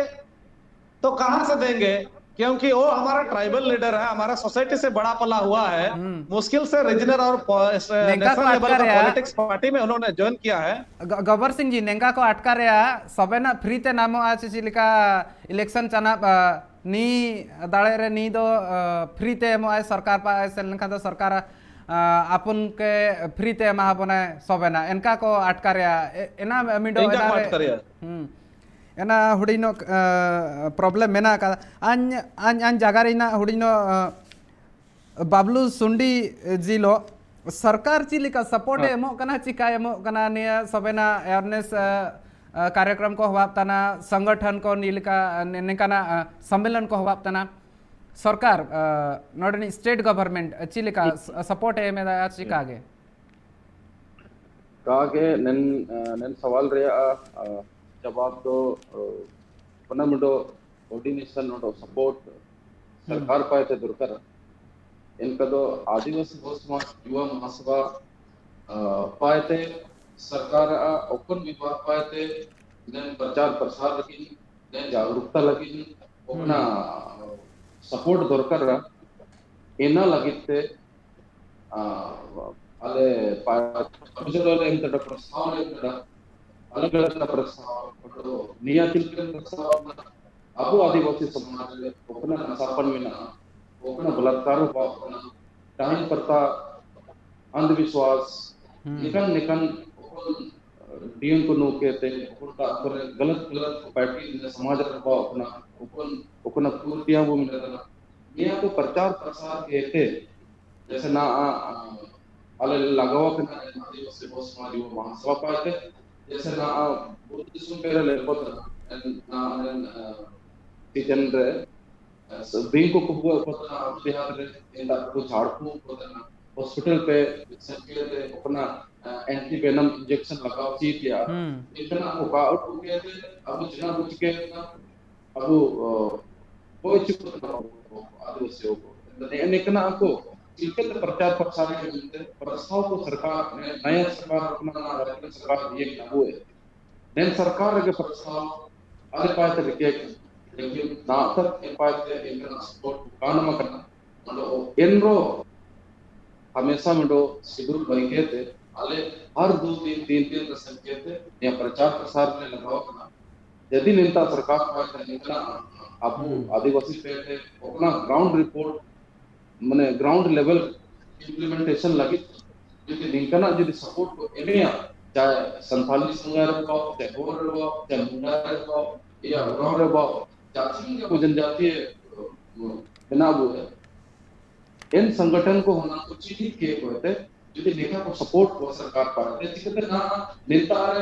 तो कहां से देंगे? क्योंकि वो हमारा ट्राइबल लीडर है, हमारा सोसाइटी से बड़ा पला हुआ है। हम्म। मुश्किल से रीजनल और प- इस- ᱱᱮᱝᱠᱟ ᱠᱚ नेशनल लेवल का ᱟᱴᱠᱟᱨᱮᱜᱼᱟ᱾ पॉलिटिक्स पार्टी में उन्होंने ज्वाइन किया है। ᱜᱚ- ᱜᱚᱵᱚᱨ ᱥᱤᱝ ᱡᱤ, ᱱᱮᱝᱠᱟ ᱠᱚ ᱟᱴᱠᱟᱨᱮᱜᱼᱟ, ᱥᱚᱵᱮᱱᱟᱜ ᱯᱷᱨᱤ ᱛᱮ ᱧᱟᱢᱚᱜᱼᱟ ᱥᱮ ᱪᱮᱫ ᱞᱮᱠᱟ ᱤᱞᱮᱠᱥᱚᱱ ᱪᱟᱱᱟᱯ, ᱟ, ᱱᱤ ᱫᱟᱲᱮ ᱨᱮ ᱱᱤ ᱫᱚ, ᱟ, ᱯᱷᱨᱤ ᱛᱮ ᱮᱢᱚᱜᱼᱟᱭ ᱥᱚᱨᱠᱟᱨ ᱯᱟ- ᱥᱮᱱ ᱞᱮᱱᱠᱷᱟᱱ ᱫᱚ ᱥᱚᱨᱠᱟᱨ, ᱟ, ᱟᱯᱚᱱ ᱠᱮ ᱯᱷᱨᱤ ᱛᱮ ᱮᱢᱟ ᱵᱚᱱᱟᱭ ᱥᱚᱵᱮᱱᱟ, ᱮᱱᱠᱟ ᱠᱚ ᱟᱴᱠᱟᱨᱮᱜᱼᱟ᱾ ᱮ- ᱮᱱᱟ ᱢᱤᱰᱚ ᱮᱱᱠᱟ ᱮᱱᱟ ᱠᱚ ᱨᱮ- ᱟᱴᱠᱟᱨᱮᱜᱼᱟ᱾ ᱦᱩᱸ᱾ ᱮᱱᱟ ᱦᱩᱰᱤᱧ ᱧᱚᱜ, ᱟ, ᱯᱨᱚᱵᱞᱮᱢ ᱢᱮᱱᱟᱜ ᱟᱠᱟᱫᱟ᱾ ᱟᱧ ᱟᱧ ᱟᱧ ᱡᱟᱭᱜᱟ ᱨᱮ ᱤᱱᱟᱹ ᱦᱩᱰᱤᱧ ᱧᱚᱜ, ᱟ, ᱵᱟᱵᱞᱩ ᱥᱩᱱᱰᱤ ᱡᱤᱞᱚ ᱥᱚᱨᱠᱟᱨ ᱪᱮᱫ ᱞᱮᱠᱟ ᱥᱟᱯᱳᱨᱴ ᱮ ᱦᱮᱸ᱾ ᱮᱢᱚᱜ ᱠᱟᱱᱟ, ᱪᱤᱠᱟᱭ ᱮᱢᱚᱜ ᱠᱟᱱᱟ ᱱᱤᱭᱟᱹ ᱥᱚᱵᱮᱱᱟ ᱮᱣᱟᱨᱱᱮᱥ, ᱟ, ᱟ, ᱠᱟᱨᱭᱚᱠᱨᱚᱢ ᱠᱚ ᱦᱚᱦᱚᱣᱟᱜ ᱛᱟᱦᱮᱱᱟ, ᱥᱚᱝᱜᱚᱴᱷᱚᱱ ᱠᱚ ᱱᱤᱭᱟᱹ ᱞᱮᱠᱟ, ᱟ, ᱱᱤ- ᱱᱤᱝᱠᱟᱱᱟᱜ, ᱟ, ᱥᱚᱢᱢᱮᱞᱚᱱ ᱠᱚ ᱦᱚᱦᱚᱣᱟᱜ ᱛᱟᱦᱮᱱᱟ᱾ ᱥᱚᱨᱠᱟᱨ, ᱟ, ᱱᱚᱰᱮᱱᱤᱡ ᱥᱴᱮᱴ ᱜᱚᱵᱷᱚᱨᱱᱢᱮᱱᱴ ᱪᱮᱫ ᱞᱮᱠᱟ ᱥᱟᱯᱳᱨᱴ ᱮ ᱮᱢ ᱮᱫᱟ ᱟᱨ ᱪᱤᱠᱟ ᱜᱮ? ᱠᱟᱜᱮ ᱱᱮᱱ, ᱟ, ᱱᱮᱱ ᱥᱟᱣᱟᱞ ᱨᱮᱭᱟᱜ, ᱟ, ᱡᱟᱵᱟᱵ ᱫᱚ, ᱟ, ᱚᱱᱟ ᱢᱤᱫᱚ ᱠᱳᱚᱨᱰᱤᱱᱮᱥᱚᱱ ᱱᱚᱰᱚ ᱥᱟᱯᱳᱨᱴ ᱥᱚᱨᱠᱟᱨ ᱯᱟᱭᱛᱮ ᱫᱚᱨᱠᱟᱨ᱾ ᱮᱱᱠᱟ ᱫᱚ ᱟᱹᱫᱤᱵᱟᱹᱥᱤ ᱦᱚᱲ ᱥᱚᱢᱟᱡᱽ ᱡᱩᱣᱟ ᱢᱟᱦᱟᱥᱚᱵᱷᱟ, ᱟ, ᱯᱟᱭᱛᱮ ᱥᱚᱨᱠᱟᱨ ᱟ ᱚᱠᱚᱱ ᱵᱤᱵᱷᱟᱜ ᱯᱟᱭᱛᱮ ᱱᱮᱱ ᱯᱨᱚᱪᱟᱨ ᱯᱨᱚᱥᱟᱨ ᱞᱟᱹᱜᱤᱫ, ᱱᱮᱱ ᱡᱟᱜᱨᱩᱠᱛᱟ ᱞᱟᱹᱜᱤᱫ ᱚᱠᱚᱱᱟ ᱥᱟᱯᱳᱨᱴ ᱫᱚᱨᱠᱟᱨ᱾ ᱮᱱᱟ ᱞᱟᱹᱜᱤᱫ ᱛᱮ ᱟᱨ ᱟᱞᱮ ᱯᱟ- ᱯᱟᱨᱢᱤᱥᱚᱱ ᱞᱮ ᱮᱢ ᱠᱟᱫᱟ, ᱯᱨᱚᱥᱛᱟᱵ ᱞᱮ ᱮᱢ ᱠᱟᱫᱟ, ᱟᱞᱮ ᱞᱮ ᱮᱢ ᱠᱟᱫᱟ ᱯᱨᱚᱥᱛᱟᱵ᱾ ᱟᱫᱚ ᱱᱤᱭᱟᱹ ᱪᱮᱫ ᱞᱮᱠᱟᱱ ᱯᱨᱚᱥᱛᱟᱵ ᱢᱮᱱᱟᱜᱼᱟ? ᱟᱵᱚ ᱟᱹᱫᱤᱵᱟᱹᱥᱤ ᱥᱚᱢᱟᱡᱽ ᱨᱮ ᱚᱠᱟᱱᱟᱜ ᱱᱟᱥᱟᱯᱟᱱ ᱢᱮᱱᱟᱜᱼᱟ, ᱚᱠᱟᱱᱟᱜ ᱵᱚᱞᱟᱛᱠᱟᱨ ᱦᱚᱸ ᱵᱟᱝ ᱠᱟᱱᱟ, ᱰᱟᱦᱤ ᱯᱨᱚᱛᱷᱟ, ᱚᱱᱫᱷᱵᱤᱥᱣᱟᱥ, ᱦᱩᱸ᱾ ᱱᱤᱠᱟᱱ ᱱᱤᱠᱟᱱ ᱚᱠᱚᱱ ᱰᱤᱭᱚᱱ ᱠᱚ ᱱᱩᱠᱮ ᱛᱮ ᱚᱠᱚᱱ ᱴᱟᱜ ᱠᱚᱨᱮ ᱜᱟᱞᱟᱛ ᱜᱟᱞᱟᱛ ᱯᱟᱨᱴᱤ ᱥᱚᱢᱟᱡᱽ ᱨᱮ ᱦᱚᱸ ᱵᱟᱝ ᱠᱟᱱᱟ, ᱚᱠᱚᱱ ᱚᱠᱚᱱᱟᱜ ᱠᱩᱨᱛᱤᱭᱟᱹ ᱵᱚ ᱢᱮᱱᱟᱜ ᱠᱟᱱᱟ, ᱱᱤᱭᱟᱹ ᱠᱚ ᱯᱨᱚᱪᱟᱨ ᱯᱨᱚᱥᱟᱨ ᱠᱮᱛᱮ ᱡᱮᱥᱮ ᱱᱟ, ᱟ, ᱟᱞᱮ ᱞᱮ ᱞᱟᱜᱟᱣ ᱠᱟᱱᱟ, ᱟᱹᱫᱤᱵᱟᱹᱥᱤ ᱦᱚᱲ ᱥᱚᱢᱟᱡᱽ ᱡᱩᱣᱟ ᱢᱟᱦᱟᱥᱚᱵᱷᱟ ᱯᱟᱦᱴᱟ ᱛᱮ, ᱡᱮᱥᱮ ᱱᱟ, ᱟ, ᱵᱩᱨᱩ ᱫᱤᱥᱚᱢ ᱯᱮ ᱨᱮ ᱞᱮ ᱠᱚ ᱛᱟᱦᱮᱱᱟ, ᱮᱱ, ᱱᱟ, ᱮᱱ, ᱟ, ᱥᱤᱡᱚᱱ ᱨᱮ ᱵᱤᱧ ᱠᱚ ᱠᱩᱵᱩ ᱟᱠᱚ ᱛᱟᱦᱮᱱᱟ ᱟᱵᱚ ᱫᱮᱦᱟᱛ ᱨᱮ, ᱮᱱᱫᱟ ᱠᱚ ᱡᱷᱟᱲ ᱯᱷᱩᱸᱠ ᱠᱚ ᱛᱟᱦᱮᱱᱟ, ᱦᱚᱥᱯᱤᱴᱟᱞ ᱛᱮ ᱥᱮᱱ ᱠᱟᱛᱮ ᱚᱠᱟᱱᱟ ᱮᱱᱴᱤ ᱵᱮᱱᱟᱢ ᱤᱱᱡᱮᱠᱥᱚᱱ ᱞᱟᱜᱟᱣ ᱪᱮᱫ ᱜᱮᱭᱟ᱾ ᱦᱩᱸ᱾ ᱮᱱᱠᱷᱟᱱ ᱟᱵᱚ ᱵᱟ ᱩᱰᱩᱠ ᱠᱟᱛᱮ ᱟᱵᱚ ᱪᱮᱫᱟᱜ ᱵᱚ ᱪᱤᱠᱟᱹᱭᱮᱫ ᱠᱟᱱᱟ? ᱟᱵᱚ, ᱚ, ᱚᱠᱚᱭ ᱪᱚ ᱠᱚ ᱛᱟᱦᱮᱱᱟ ᱟᱵᱚ ᱟᱹᱫᱤᱵᱟᱹᱥᱤ ᱠᱚ᱾ ᱱᱮᱜᱼᱮ ᱱᱤᱝᱠᱟᱹᱱᱟᱜ ᱠᱚ ᱪᱤᱠᱟᱹᱛᱮ ᱯᱨᱚᱪᱟᱨ ᱯᱨᱚᱥᱟᱨ ᱦᱩᱭᱩᱜ ᱢᱮᱱᱛᱮ ᱯᱨᱚᱥᱛᱟᱵ ᱠᱚ ᱥᱚᱨᱠᱟᱨ, ᱱᱟᱭᱟ ᱥᱚᱨᱠᱟᱨ ᱠᱟᱱᱟ, ᱱᱟᱣᱟ ᱥᱚᱨᱠᱟᱨ ᱤᱭᱟᱹ ᱠᱟᱱᱟ, ᱟᱵᱚ ᱱᱮᱱ ᱥᱚᱨᱠᱟᱨ ᱨᱮᱜᱮ ᱯᱨᱚᱥᱛᱟᱵ ᱟᱞᱮ ᱯᱟᱭ ᱛᱮ ᱨᱤᱠᱮ ᱠᱟᱱᱟ᱾ ᱞᱮᱠᱤᱱ ᱱᱟᱛᱟᱨ ᱮ ᱯᱟᱭ ᱛᱮ ᱮᱱᱠᱟᱱᱟᱜ ᱥᱟᱯᱳᱨᱴ ᱠᱟᱱ ᱢᱟ ᱠᱟᱱᱟ᱾ ᱢᱟᱱᱮ ᱮᱱᱨᱚ ᱦᱟᱢᱮᱥᱟ ᱢᱟᱱᱮ ᱥᱤᱵᱤᱨ ᱵᱟᱹᱭᱠᱮ ᱛᱮ ᱟᱞᱮ ᱦᱟᱨ ᱫᱩ ᱫᱤᱱ, ᱛᱤᱱ ᱫᱤᱱ ᱨᱮ ᱥᱮᱱ ᱠᱟᱛᱮ ᱱᱤᱭᱟᱹ ᱯᱨᱚᱪᱟᱨ ᱯᱨᱚᱥᱟᱨ ᱞᱮ ᱞᱟᱜᱟᱣ ᱠᱟᱱᱟ᱾ ᱡᱩᱫᱤ ᱱᱮᱱᱛᱟ ᱥᱚᱨᱠᱟᱨ ᱯᱟᱭ ᱛᱮ ᱱᱤᱝᱠᱟᱱᱟᱜ ᱟᱵᱚ ᱦᱩᱸ᱾ ᱟᱹᱫᱤᱵᱟᱹᱥᱤ ᱯᱮ ᱛᱮ ᱚᱱᱟ ᱜᱨᱟᱣᱩᱱᱰ ᱨᱤᱯᱳᱨᱴ, ᱢᱟᱱᱮ ᱜᱨᱟᱣᱩᱱᱰ ᱞᱮᱵᱮᱞ ᱤᱢᱯᱞᱤᱢᱮᱱᱴᱮᱥᱚᱱ ᱞᱟᱹᱜᱤᱫ ᱡᱩᱫᱤ ᱱᱤᱝᱠᱟᱱᱟᱜ ᱡᱩᱫᱤ ᱥᱟᱯᱳᱨᱴ ᱠᱚ ᱮᱢᱮᱭᱟ, ᱪᱟᱦᱮ ᱥᱟᱱᱛᱟᱞᱤ ᱥᱚᱸᱜᱷ ᱨᱮ ᱵᱟᱵ, ᱪᱟᱦᱮ ᱦᱚᱲ ᱨᱮ ᱵᱟᱵ, ᱪᱟᱦᱮ ᱢᱩᱱᱰᱟ ᱨᱮ ᱵᱟᱵ, ᱤᱭᱟ ᱩᱨᱟᱣ ᱨᱮ ᱵᱟᱵ, ᱡᱟᱦᱟᱸ ᱛᱤᱱᱟᱹᱜ ᱜᱮ ᱟᱵᱚ ᱡᱚᱱᱡᱟᱛᱤᱭᱚ ᱢᱮᱱᱟᱜ ᱵᱚ, ᱮᱱ ᱥᱚᱝᱜᱚᱴᱷᱚᱱ ᱠᱚ ᱚᱱᱟ ᱠᱚ ᱪᱤᱱᱦᱤᱛ ᱠᱮ ᱠᱚ ᱛᱮ ᱡᱩᱫᱤ ᱱᱤᱝᱠᱟ ᱠᱚ ᱥᱟᱯᱳᱨᱴ ᱠᱚ ᱥᱚᱨᱠᱟᱨ ᱯᱟᱦᱴᱟ ᱛᱮ, ᱪᱤᱠᱟᱹᱛᱮ ᱱᱟ ᱱᱮᱛᱟᱨ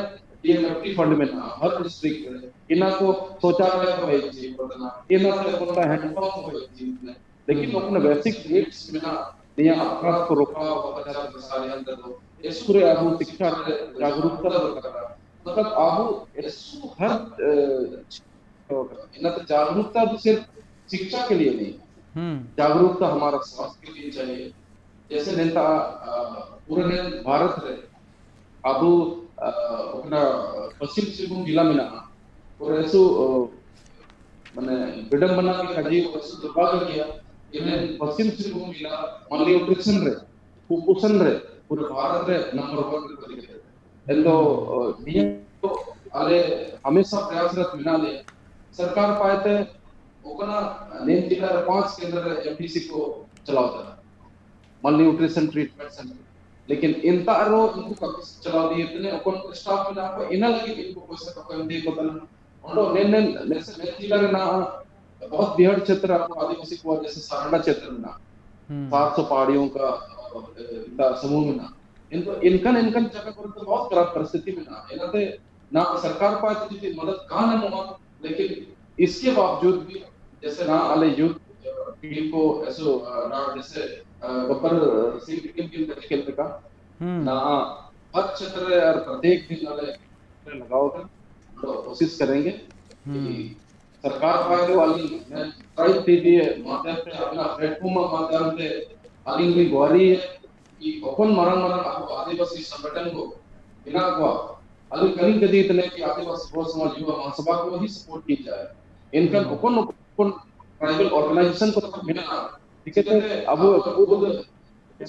ᱰᱤ ᱮᱢ ᱮᱯᱷ ᱴᱤ ᱯᱷᱟᱱᱰ ᱢᱮᱱᱟᱜᱼᱟ ᱦᱟᱨ ᱰᱤᱥᱴᱨᱤᱠᱴ ᱨᱮ, ᱤᱱᱟ ᱠᱚ ᱥᱚᱪᱟᱞᱚᱭ ᱠᱚ ᱦᱩᱭ ᱪᱤ ᱠᱚ ᱛᱟᱦᱮᱱᱟ, ᱤᱱᱟ ᱛᱮ ᱠᱚ ᱦᱮᱱᱰᱯᱟᱢᱯ ᱠᱚ ᱦᱩᱭ ᱪᱤ ᱠᱟᱱᱟ᱾ ᱞᱮᱠᱤᱱ ᱦᱩᱸ᱾ ᱱᱚᱝᱠᱟᱱ ᱵᱮᱥᱤᱠ ᱱᱤᱰᱥ ᱢᱮᱱᱟᱜᱼᱟ, ᱱᱤᱭᱟᱹ ᱟᱯᱨᱟᱫᱷ ᱠᱚ ᱨᱚᱠᱟᱣ ᱵᱟᱵᱚᱫ ᱛᱮ ᱥᱟᱨᱤ ᱟᱱᱛᱮ ᱫᱚ ᱮᱥᱠᱩᱞ ᱨᱮ ᱟᱵᱚ ᱥᱤᱠᱠᱷᱟ ᱨᱮ ᱡᱟᱜᱽᱨᱩᱠᱛᱟ ᱫᱚᱨᱠᱟᱨ᱾ ᱢᱚᱛᱞᱚᱵ ᱟᱵᱚ ᱮᱥᱠᱩᱞ ᱦᱟᱨ, ᱮ, ᱤᱱᱟᱹ ᱛᱮ ᱡᱟᱜᱽᱨᱩᱠᱛᱟ ᱫᱚ ᱥᱤᱨᱯ ᱥᱤᱠᱠᱷᱟ ᱠᱮ ᱞᱤᱭᱮ ᱱᱟᱦᱤᱸ, ᱦᱩᱸ᱾ ᱡᱟᱜᱽᱨᱩᱠᱛᱟ ᱦᱟᱢᱟᱨᱟ ᱥᱣᱟᱥᱛᱷ ᱠᱮ ᱞᱤᱭᱮ ᱪᱟᱦᱤᱭᱮ᱾ ᱡᱮᱥᱮ ᱱᱮᱛᱟ, ᱟ, ᱯᱩᱨᱟᱹ ᱱᱮ ᱵᱷᱟᱨᱚᱛ ᱨᱮ ᱟᱵᱚ, ᱟ, ᱚᱠᱟ ᱯᱚᱥᱪᱤᱢ ᱥᱤᱝᱵᱷᱩᱢ ᱡᱮᱞᱟ ᱢᱮᱱᱟᱜᱼᱟ, ᱯᱩᱨᱟᱹ ᱮᱥᱩ, ᱚ, ᱢᱟᱱᱮ ᱵᱤᱰᱚᱢᱵᱚᱱᱟ ᱜᱮ ᱠᱟᱡᱮ ᱯᱚᱥᱪᱤᱢ ᱫᱩᱨᱵᱷᱟᱜᱽᱭᱚ ᱜᱮᱭᱟ᱾ ᱤᱱᱟᱹ ᱦᱩᱸ᱾ ᱯᱚᱥᱪᱤᱢ ᱥᱤᱝᱵᱷᱩᱢ ᱡᱮᱞᱟ ᱢᱟᱞᱱᱤᱭᱩᱴᱨᱤᱥᱚᱱ ᱨᱮ, ᱠᱩᱯᱳᱥᱚᱱ ᱨᱮ ᱯᱩᱨᱟᱹ ᱵᱷᱟᱨᱚᱛ ᱨᱮ ᱱᱚᱢᱵᱚᱨ ᱚᱣᱟᱱ ᱨᱮ ᱠᱚ ᱤᱫᱤ ᱠᱟᱛᱮ᱾ ᱮᱱᱫᱚ, ᱦᱩᱸ᱾ ᱚ, ᱱᱤᱭᱟᱹ ᱫᱚ ᱟᱞᱮ ᱦᱟᱢᱮᱥᱟ ᱯᱨᱚᱭᱟᱥ ᱨᱮ ᱢᱮᱱᱟᱜ ᱞᱮᱭᱟ᱾ ᱥᱚᱨᱠᱟᱨ ᱯᱟᱭᱛᱮ ᱚᱠᱟᱱᱟ ᱱᱤᱢ ᱡᱮᱞᱟ ᱨᱮ ᱯᱟᱸᱪ ᱠᱮᱱᱫᱨᱚ ᱨᱮ ᱮᱢ ᱰᱤ ᱥᱤ ᱠᱚ ᱪᱟᱞᱟᱣ ᱫᱟ, ᱢᱟᱞᱱᱤᱭᱩᱴᱨᱤᱥᱚᱱ ᱴᱨᱤᱴᱢᱮᱱᱴ ᱥᱮᱱᱴᱟᱨ᱾ ᱞᱮᱠᱤᱱ ᱮᱱᱛᱟ ᱨᱮᱦᱚᱸ ᱩᱱᱠᱩ ᱠᱟᱹᱢᱤ ᱪᱟᱞᱟᱣ ᱫᱤᱭᱮ ᱛᱤᱱᱟᱹᱜ ᱚᱠᱚᱭ ᱠᱚ ᱥᱴᱟᱯ ᱢᱮᱱᱟᱜ ᱠᱚᱣᱟ, ᱤᱱᱟᱹ ᱞᱟᱹᱜᱤᱫ ᱤᱱᱠᱩ ᱯᱚᱭᱥᱟ ᱠᱚ ᱮᱢ ᱤᱫᱤ ᱠᱚ ᱠᱟᱱᱟ᱾ ᱚᱸᱰᱮ ᱱᱮ-, ᱱᱮ-, ᱱᱮᱥᱮ ᱱᱮ ᱡᱮᱞᱟ ᱨᱮᱱᱟᱜ ᱵᱚᱦᱩᱛ ᱵᱤᱦᱟᱲ ᱪᱷᱮᱛᱨᱚ ᱟᱵᱚ ᱟᱹᱫᱤᱵᱟᱹᱥᱤ ᱠᱚᱣᱟᱜ ᱡᱮᱥᱮ ᱥᱟᱨᱟᱰᱟ ᱪᱷᱮᱛᱨᱚ ᱢᱮᱱᱟᱜᱼᱟ, ᱦᱩᱸ᱾ ᱥᱟᱛ ᱥᱚ ᱯᱟᱦᱟᱲᱤᱭᱚ ᱠᱟ, ᱮ, ᱮᱱᱛᱟ ᱥᱚᱢᱩᱦ ᱢᱮᱱᱟᱜᱼᱟ᱾ ᱮᱱᱠᱷᱟᱱ, ᱮᱱᱠᱷᱟᱱ, ᱮᱱᱠᱷᱟᱱ ᱡᱟᱭᱜᱟ ᱠᱚᱨᱮ ᱫᱚ ᱵᱚᱦᱩᱛ ᱠᱷᱟᱨᱟᱯ ᱯᱚᱨᱤᱥᱛᱷᱤᱛᱤ ᱢᱮᱱᱟᱜᱼᱟ᱾ ᱮᱱᱟᱛᱮ ᱱᱟ ᱥᱚᱨᱠᱟᱨ ᱯᱟᱦᱴᱟ ᱡᱩᱫᱤ ᱢᱚᱫᱚᱫ ᱠᱟᱱ ᱮᱢᱚᱜᱼᱟ, ᱞᱮᱠᱤᱱ इसके बावजूद भी जैसे ना आले यूथ पीढ़ी को ऐसो ना जैसे गब्बर सिंह टीम टीम का खेल का ना हर क्षेत्र और प्रत्येक दिन आले लगाओ कर कोशिश करेंगे कि सरकार पाए वाली ट्राइब टीवी माध्यम से अपना प्लेटफॉर्म माध्यम से आलिंग भी गुहारी है कि ᱚᱠᱚᱱ ᱢᱟᱨᱟᱝ ᱢᱟᱨᱟᱝ ᱟᱵᱚ ᱟᱹᱫᱤᱵᱟᱹᱥᱤ ᱥᱚᱝᱜᱚᱴᱷᱚᱱ ᱠᱚ ᱢᱮᱱᱟᱜ ᱠᱚᱣᱟ, ᱟᱹᱞᱤᱧ ᱠᱟᱹᱞᱤᱧ ᱠᱟᱹᱡᱤ ᱛᱮᱞᱮ ᱠᱤ ᱟᱹᱫᱤᱵᱟᱹᱥᱤ ᱦᱚᱲ ᱥᱚᱢᱟᱡᱽ ᱭᱩᱵᱟ ᱢᱟᱦᱟᱥᱚᱵᱷᱟ ᱠᱚ ᱦᱤ ᱥᱟᱯᱳᱨᱴ ᱠᱤ ᱡᱟᱭ᱾ ᱮᱱᱠᱷᱟᱱ ᱚᱠᱚᱱ ᱚᱠᱚᱱ ᱴᱨᱟᱭᱵᱟᱞ ᱚᱨᱜᱟᱱᱟᱭᱡᱮᱥᱚᱱ ᱠᱚ ᱢᱮᱱᱟᱜᱼᱟ, ᱪᱤᱠᱟᱹᱛᱮ ᱟᱵᱚ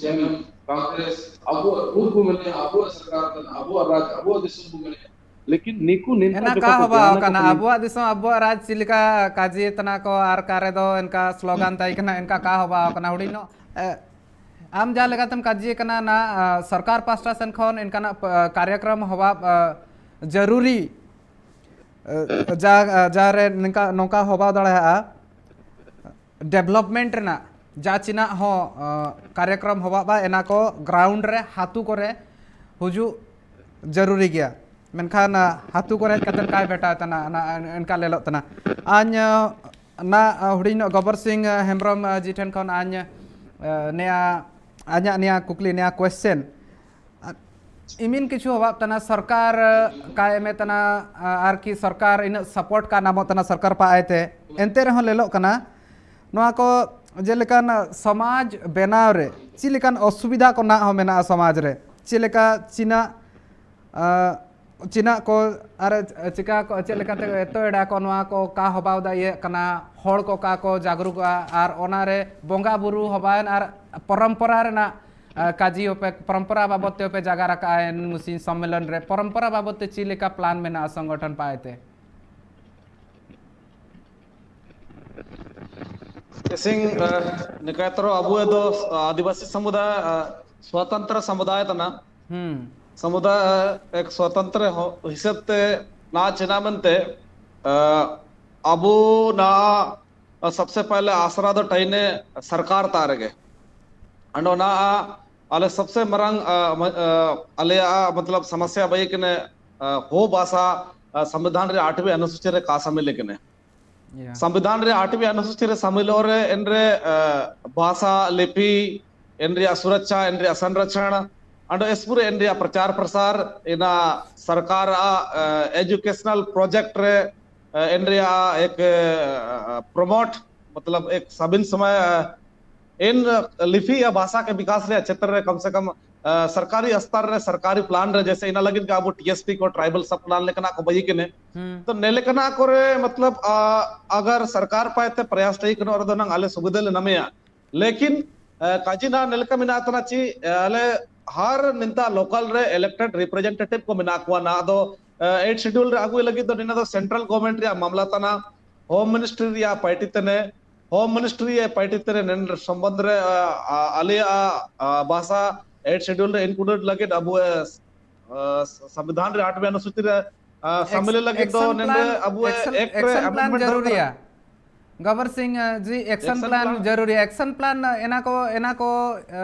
ᱡᱮᱢᱚᱱ ᱠᱚᱝᱜᱨᱮᱥ ᱟᱵᱚᱣᱟᱜ ᱵᱷᱳᱴ ᱵᱚ ᱢᱮᱱᱮᱫᱼᱟ, ᱟᱵᱚᱣᱟᱜ ᱥᱚᱨᱠᱟᱨ ᱠᱟᱱᱟ, ᱟᱵᱚᱣᱟᱜ ᱨᱟᱡᱽ, ᱟᱵᱚᱣᱟᱜ ᱫᱤᱥᱚᱢ ᱵᱚ ᱢᱮᱱᱮᱫᱼᱟ, ᱞᱮᱠᱤᱱ ᱱᱤᱠᱩ ᱱᱮᱱᱠᱟ ᱮᱱᱟ ᱡᱚᱠᱷᱚᱱ ᱠᱟ ᱠᱚ ᱦᱚᱵᱟ ᱵᱮᱭᱟᱱ ᱟᱠᱚ ᱠᱟᱱᱟ ᱠᱷᱟᱱ ᱟᱵᱚᱣᱟᱜ ᱫᱤᱥᱚᱢ, ᱟᱵᱚᱣᱟᱜ ᱨᱟᱡᱽ ᱪᱮᱫ ᱞᱮᱠᱟ ᱠᱟᱡᱮ ᱛᱟᱱᱟ ᱠᱚ ᱟᱨ ᱠᱟᱨᱮ ᱫᱚ ᱮᱱᱠᱟ ᱥᱞᱳᱜᱟᱱ ᱛᱟᱭ ᱠᱟᱱᱟ, ᱮᱱᱠᱟ ᱠᱟ ᱦᱚᱵᱟ ᱟᱠᱟᱱᱟ ᱦᱩᱰᱤᱧ ᱱᱚᱜ, ᱮ, ᱟᱢ ᱡᱟᱦᱟᱸ ᱞᱮᱠᱟᱛᱮᱢ ᱠᱟᱡᱮ ᱠᱟᱱᱟ ᱱᱟ, ᱟ, ᱥᱚᱨᱠᱟᱨ ᱯᱟᱥᱴᱟ ᱥᱮᱱ ᱠᱷᱚᱱ ᱮᱱᱠᱟᱱᱟᱜ ᱯ-, ᱟ, ᱠᱟᱨᱭᱚᱠᱨᱚᱢ ᱦᱚᱵᱟ, ᱟ, ᱡᱟᱹᱨᱩᱨᱤ, ᱟ, ᱡᱟ, ᱟ, ᱡᱟᱦᱟᱸᱨᱮ ᱱᱚᱝᱠᱟ, ᱱᱚᱝᱠᱟ ᱦᱚᱵᱟ ᱫᱟᱲᱮᱭᱟᱜᱼᱟ᱾ ᱰᱮᱵᱷᱞᱚᱯᱢᱮᱱᱴ ᱨᱮᱱᱟᱜ ᱡᱟ ᱪᱤᱱᱟᱜ ᱦᱚᱸ, ᱟ, ᱠᱟᱨᱭᱚᱠᱨᱚᱢ ᱦᱚᱵᱟᱜ ᱵᱟ, ᱮᱱᱟ ᱠᱚ ᱜᱨᱟᱣᱩᱱᱰ ᱨᱮ, ᱦᱟᱹᱛᱩ ᱠᱚᱨᱮ ᱦᱩᱡᱩᱜ ᱡᱟᱹᱨᱩᱨᱤ ᱜᱮᱭᱟ᱾ ᱢᱮᱱᱠᱷᱟᱱ, ᱟ, ᱦᱟᱹᱛᱩ ᱠᱚᱨᱮ ᱦᱮᱡ ᱠᱟᱛᱮ ᱠᱟᱭ ᱵᱷᱮᱴᱟᱣ ᱛᱟᱱᱟ, ᱚᱱᱟ, ᱚᱱᱠᱟ ᱞᱮᱞᱚᱜ ᱛᱟᱱᱟ᱾ ᱟᱧ, ᱟ, ᱚᱱᱟ, ᱟ, ᱦᱩᱰᱤᱧ ᱧᱚᱜ ᱜᱚᱵᱚᱨ ᱥᱤᱝ, ᱟ, ᱦᱮᱢᱵᱨᱚᱢ, ᱟ, ᱡᱤ ᱴᱷᱮᱱ ᱠᱷᱚᱱ ᱟᱧ, ᱟ, ᱱᱮᱭᱟ, ᱟᱧᱟᱜ ᱱᱮᱭᱟ ᱠᱩᱠᱞᱤ, ᱱᱮᱭᱟ ᱠᱚᱭᱮᱥᱪᱮᱱ, ᱤᱢᱤᱱ ᱠᱤᱪᱷᱩ ᱦᱚᱵᱟᱵ ᱛᱟᱱᱟ ᱥᱚᱨᱠᱟᱨ, ᱠᱟᱭ ᱮᱢᱮ ᱛᱟᱱᱟ, ᱟᱨᱠᱤ ᱥᱚᱨᱠᱟᱨ ᱤᱱᱟᱹᱜ ᱥᱟᱯᱳᱨᱴ ᱠᱟ ᱱᱟᱢᱚᱜ ᱛᱟᱱᱟ ᱥᱚᱨᱠᱟᱨ ᱯᱟᱦᱟᱭ ᱛᱮ᱾ ᱮᱱᱛᱮ ᱨᱮᱦᱚᱸ ᱞᱮᱞᱚᱜ ᱠᱟᱱᱟ, ᱱᱚᱣᱟ ᱠᱚ ᱡᱮᱞᱮᱠᱟᱱ ᱥᱚᱢᱟᱡᱽ ᱵᱮᱱᱟᱣ ᱨᱮ ᱪᱮᱫ ᱞᱮᱠᱟᱱ ᱚᱥᱩᱵᱤᱫᱷᱟ ᱠᱚ ᱱᱟᱜ ᱦᱚᱸ ᱢᱮᱱᱟᱜᱼᱟ ᱥᱚᱢᱟᱡᱽ ᱨᱮ, ᱪᱮᱫ ᱞᱮᱠᱟ ᱪᱤᱱᱟᱜ, ᱟ, ᱪᱤᱱᱟᱜ ᱠᱚ ᱟᱨ ᱪᱤᱠᱟ ᱠᱚ, ᱪᱮᱫ ᱞᱮᱠᱟᱛᱮ ᱮᱛᱚ ᱮᱲᱟ ᱠᱚ ᱱᱚᱣᱟ ᱠᱚ ᱠᱟ ᱦᱚᱵᱟᱣ ᱫᱟ ᱤᱭᱟᱹᱜ ᱠᱟᱱᱟ, ᱦᱚᱲ ᱠᱚ ᱠᱟ ᱠᱚ ᱡᱟᱜᱽᱨᱩᱠᱚᱜᱼᱟ ᱟᱨ ᱚᱱᱟ ᱨᱮ ᱵᱚᱸᱜᱟ ᱵᱩᱨᱩ ᱦᱚᱵᱟᱭᱮᱱ ᱟᱨ ᱯᱚᱨᱚᱢᱯᱚᱨᱟ ᱨᱮᱱᱟᱜ ᱟ, ᱠᱟᱡᱤ ᱦᱚᱯᱮ, ᱯᱚᱨᱚᱢᱯᱚᱨᱟ ᱵᱟᱵᱚᱛ ᱛᱮ ᱦᱚᱯᱮ ᱡᱟᱜᱟ ᱨᱟᱠᱟᱜᱼᱟ ᱮᱱ ᱢᱩᱥᱤ ᱥᱚᱢᱢᱮᱞᱚᱱ ᱨᱮ, ᱯᱚᱨᱚᱢᱯᱚᱨᱟ ᱵᱟᱵᱚᱛ ᱛᱮ ᱪᱮᱫ ᱞᱮᱠᱟ ᱯᱞᱟᱱ ᱢᱮᱱᱟᱜᱼᱟ ᱥᱚᱝᱜᱚᱴᱷᱚᱱ ᱯᱟᱦᱟᱭ ᱛᱮ? ᱮᱥᱤᱝ, ᱟ, ᱱᱤᱠᱟᱭᱛᱨᱚ ᱟᱵᱚ ᱫᱚ, ᱟ, ᱟᱹᱫᱤᱵᱟᱹᱥᱤ ᱥᱚᱢᱩᱫᱟᱭ, ᱟ, ᱥᱣᱚᱛᱚᱱᱛᱨᱚ ᱥᱚᱢᱩᱫᱟᱭ ᱛᱟᱱᱟ᱾ ᱦᱩᱸ᱾ ᱥᱚᱢᱩᱫᱟᱭ, ᱟ, ᱮᱠ ᱥᱣᱚᱛᱚᱱᱛᱨᱚ ᱦᱚ-, ᱦᱤᱥᱟᱹᱵ ᱛᱮ ᱱᱟ ᱪᱮᱱᱟ ᱢᱮᱱᱛᱮ, ᱟ, ᱟᱵᱚ ᱱᱟ ᱟ, ᱥᱚᱵᱥᱮ ᱯᱟᱦᱞᱮ ᱟᱥᱨᱟ ᱫᱚ ᱴᱟᱭᱤᱱᱮ ᱥᱚᱨᱠᱟᱨ ᱛᱟ ᱨᱮᱜᱮ᱾ ᱟᱸᱰᱚ ᱱᱟ ᱟ, ᱟᱞᱮ ᱥᱚᱵᱥᱮ ᱢᱟᱨᱟᱝ, ᱟ, ᱢᱟ-, ᱟ, ᱟᱞᱮᱭᱟᱜ, ᱢᱚᱛᱞᱚᱵ, ᱥᱚᱢᱚᱥᱭᱟ ᱵᱟᱭ ᱠᱟᱱᱮ, ᱟ, ᱦᱚ ᱵᱷᱟᱥᱟ, ᱟ, ᱥᱚᱝᱵᱤᱫᱷᱟᱱ ᱨᱮ ᱟᱴᱷᱣᱮ ᱚᱱᱩᱥᱩᱪᱤ ᱨᱮ ᱠᱟ ᱥᱟᱢᱤᱞ ᱠᱟᱱᱮ᱾ ᱥᱚᱝᱵᱤᱫᱷᱟᱱ ᱨᱮ ᱟᱴᱷᱣᱤ ᱚᱱᱩᱥᱩᱪᱤ ᱨᱮ ᱥᱟᱢᱤᱞᱚᱜ ᱨᱮ ᱮᱱᱨᱮ ᱵᱷᱟᱥᱟ, ᱞᱤᱯᱤ, ᱮᱱᱨᱮᱭᱟᱜ ᱥᱩᱨᱚᱠᱪᱷᱟ, ᱮᱱᱨᱮᱭᱟᱜ ᱥᱚᱝᱨᱚᱠᱷᱚᱱ, ᱟᱸᱰᱚ ᱮᱥᱯᱩᱨᱮ ᱮᱱᱨᱮᱭᱟᱜ ᱯᱨᱚᱪᱟᱨ ᱯᱨᱚᱥᱟᱨ, ᱮᱱᱟ ᱥᱚᱨᱠᱟᱨ ᱟᱜ ᱮᱡᱩᱠᱮᱥᱚᱱᱟᱞ ᱯᱨᱚᱡᱮᱠᱴ ᱨᱮ ᱮᱱᱨᱮᱭᱟᱜ ᱮᱠ ᱯᱨᱚᱢᱳᱴ, ᱢᱚᱛᱞᱚᱵ ᱮᱠ ᱥᱟᱵᱤᱱ ᱥᱚᱢᱚᱭ ᱮᱱ ᱞᱤᱯᱤ ᱭᱟ ᱵᱷᱟᱥᱟ ᱠᱮ ᱵᱤᱠᱟᱥ ᱨᱮᱭᱟᱜ ᱪᱷᱮᱛᱨᱚ ᱨᱮ ᱠᱚᱢ ᱥᱮ ᱠᱚᱢ ᱥᱚᱨᱠᱟᱨᱤ ᱥᱛᱚᱨ ᱨᱮ ᱥᱚᱨᱠᱟᱨᱤ ᱯᱞᱟᱱ ᱨᱮ ᱡᱮᱥᱮ ᱤᱱᱟ ᱞᱟᱹᱜᱤᱫ ᱜᱮ ᱟᱵᱚ ᱴᱤᱮᱥᱯᱤ ᱠᱚ ᱴᱨᱟᱭᱵᱟᱞ ᱥᱟᱵ ᱯᱞᱟᱱ ᱞᱮᱠᱟᱱᱟᱜ ᱠᱚ ᱵᱟᱹᱭᱤ ᱠᱮᱱᱮ᱾ ᱛᱚ ᱱᱮ ᱞᱮᱠᱟᱱᱟᱜ ᱠᱚᱨᱮ ᱢᱚᱛᱞᱚᱵ ᱟᱜᱟᱨ ᱥᱚᱨᱠᱟᱨ ᱯᱟᱭᱛᱮ ᱯᱨᱚᱭᱟᱥ ᱴᱟᱭᱤ ᱠᱟᱱᱟ ᱚᱨ ᱫᱚ ᱱᱟᱝ ᱟᱞᱮ ᱥᱩᱵᱤᱫᱷᱟ ᱞᱮ ᱱᱟᱢᱮᱭᱟ᱾ ᱞᱮᱠᱤᱱ ᱠᱟᱡᱤ ᱱᱟ ᱱᱮ ᱞᱮᱠᱟ ᱢᱮᱱᱟᱜ ᱛᱟᱱᱟ ᱪᱤ ᱟᱞᱮ ᱦᱟᱨ ᱱᱤᱱᱛᱟ ᱞᱳᱠᱟᱞ ᱨᱮ ᱤᱞᱮᱠᱴᱮᱰ ᱨᱤᱯᱨᱮᱡᱮᱱᱴᱮᱴᱤᱵᱷ ᱠᱚ ᱢᱮᱱᱟᱜ ᱠᱚᱣᱟ ᱱᱟ ᱫᱚ ᱮᱴ ᱥᱮᱰᱩᱞ ᱨᱮ ᱟᱹᱜᱩᱭ ᱞᱟᱹᱜᱤᱫ ᱫᱚ ᱱᱤᱱᱟ ᱫᱚ ᱥᱮᱱᱴᱨᱟᱞ ᱜᱚᱵᱷᱚᱨᱱᱢᱮᱱᱴ ᱨᱮᱭᱟᱜ ᱢᱟᱢᱞᱟ ᱛᱟᱱᱟ᱾ ᱦᱳᱢ ᱢᱤᱱᱤᱥᱴᱨᱤ ᱨᱮᱭᱟᱜ ᱯᱟᱨᱴᱤ ᱛᱮᱱᱮ ᱦᱳᱢ ᱢᱤᱱᱤᱥᱴᱨᱤ ᱨᱮᱭᱟᱜ ᱯᱟᱨᱴᱤ ᱛᱮᱱᱮ ᱱᱮᱱ ᱥᱚᱢᱵᱚᱱᱫᱷ ᱨᱮ ᱟᱞᱮᱭᱟᱜ ᱵᱷᱟᱥᱟ ᱮᱴ ᱥᱮᱰᱩᱞ ᱨᱮ ᱤᱱᱠᱞᱩᱰᱮᱰ ᱞᱟᱹᱜᱤᱫ ᱟᱵᱚ ᱥᱚᱝᱵᱤᱫᱷᱟᱱ ᱨᱮ ᱟᱴᱷᱣᱤ ᱚᱱᱩᱥᱩᱪᱤ ᱨᱮ ᱥᱟᱢᱤᱞ ᱞᱟᱹᱜᱤᱫ ᱫᱚ ᱱᱮᱱ ᱟᱵᱚ ᱮᱠᱴ ᱨᱮ ᱟᱢᱮᱱᱰᱢᱮᱱᱴ ᱡᱟᱹᱨᱩᱲᱤᱭᱟ᱾ ᱜᱚᱵᱚᱨ ᱥᱤᱝ ᱡᱤ, ᱮᱠᱥᱚᱱ ᱯᱞᱟᱱ ᱡᱟᱹᱨᱩᱲᱤᱭᱟ᱾ ᱮᱠᱥᱚᱱ ᱯᱞᱟᱱ ᱮᱱᱟ ᱠᱚ ᱮᱱᱟ ᱠᱚ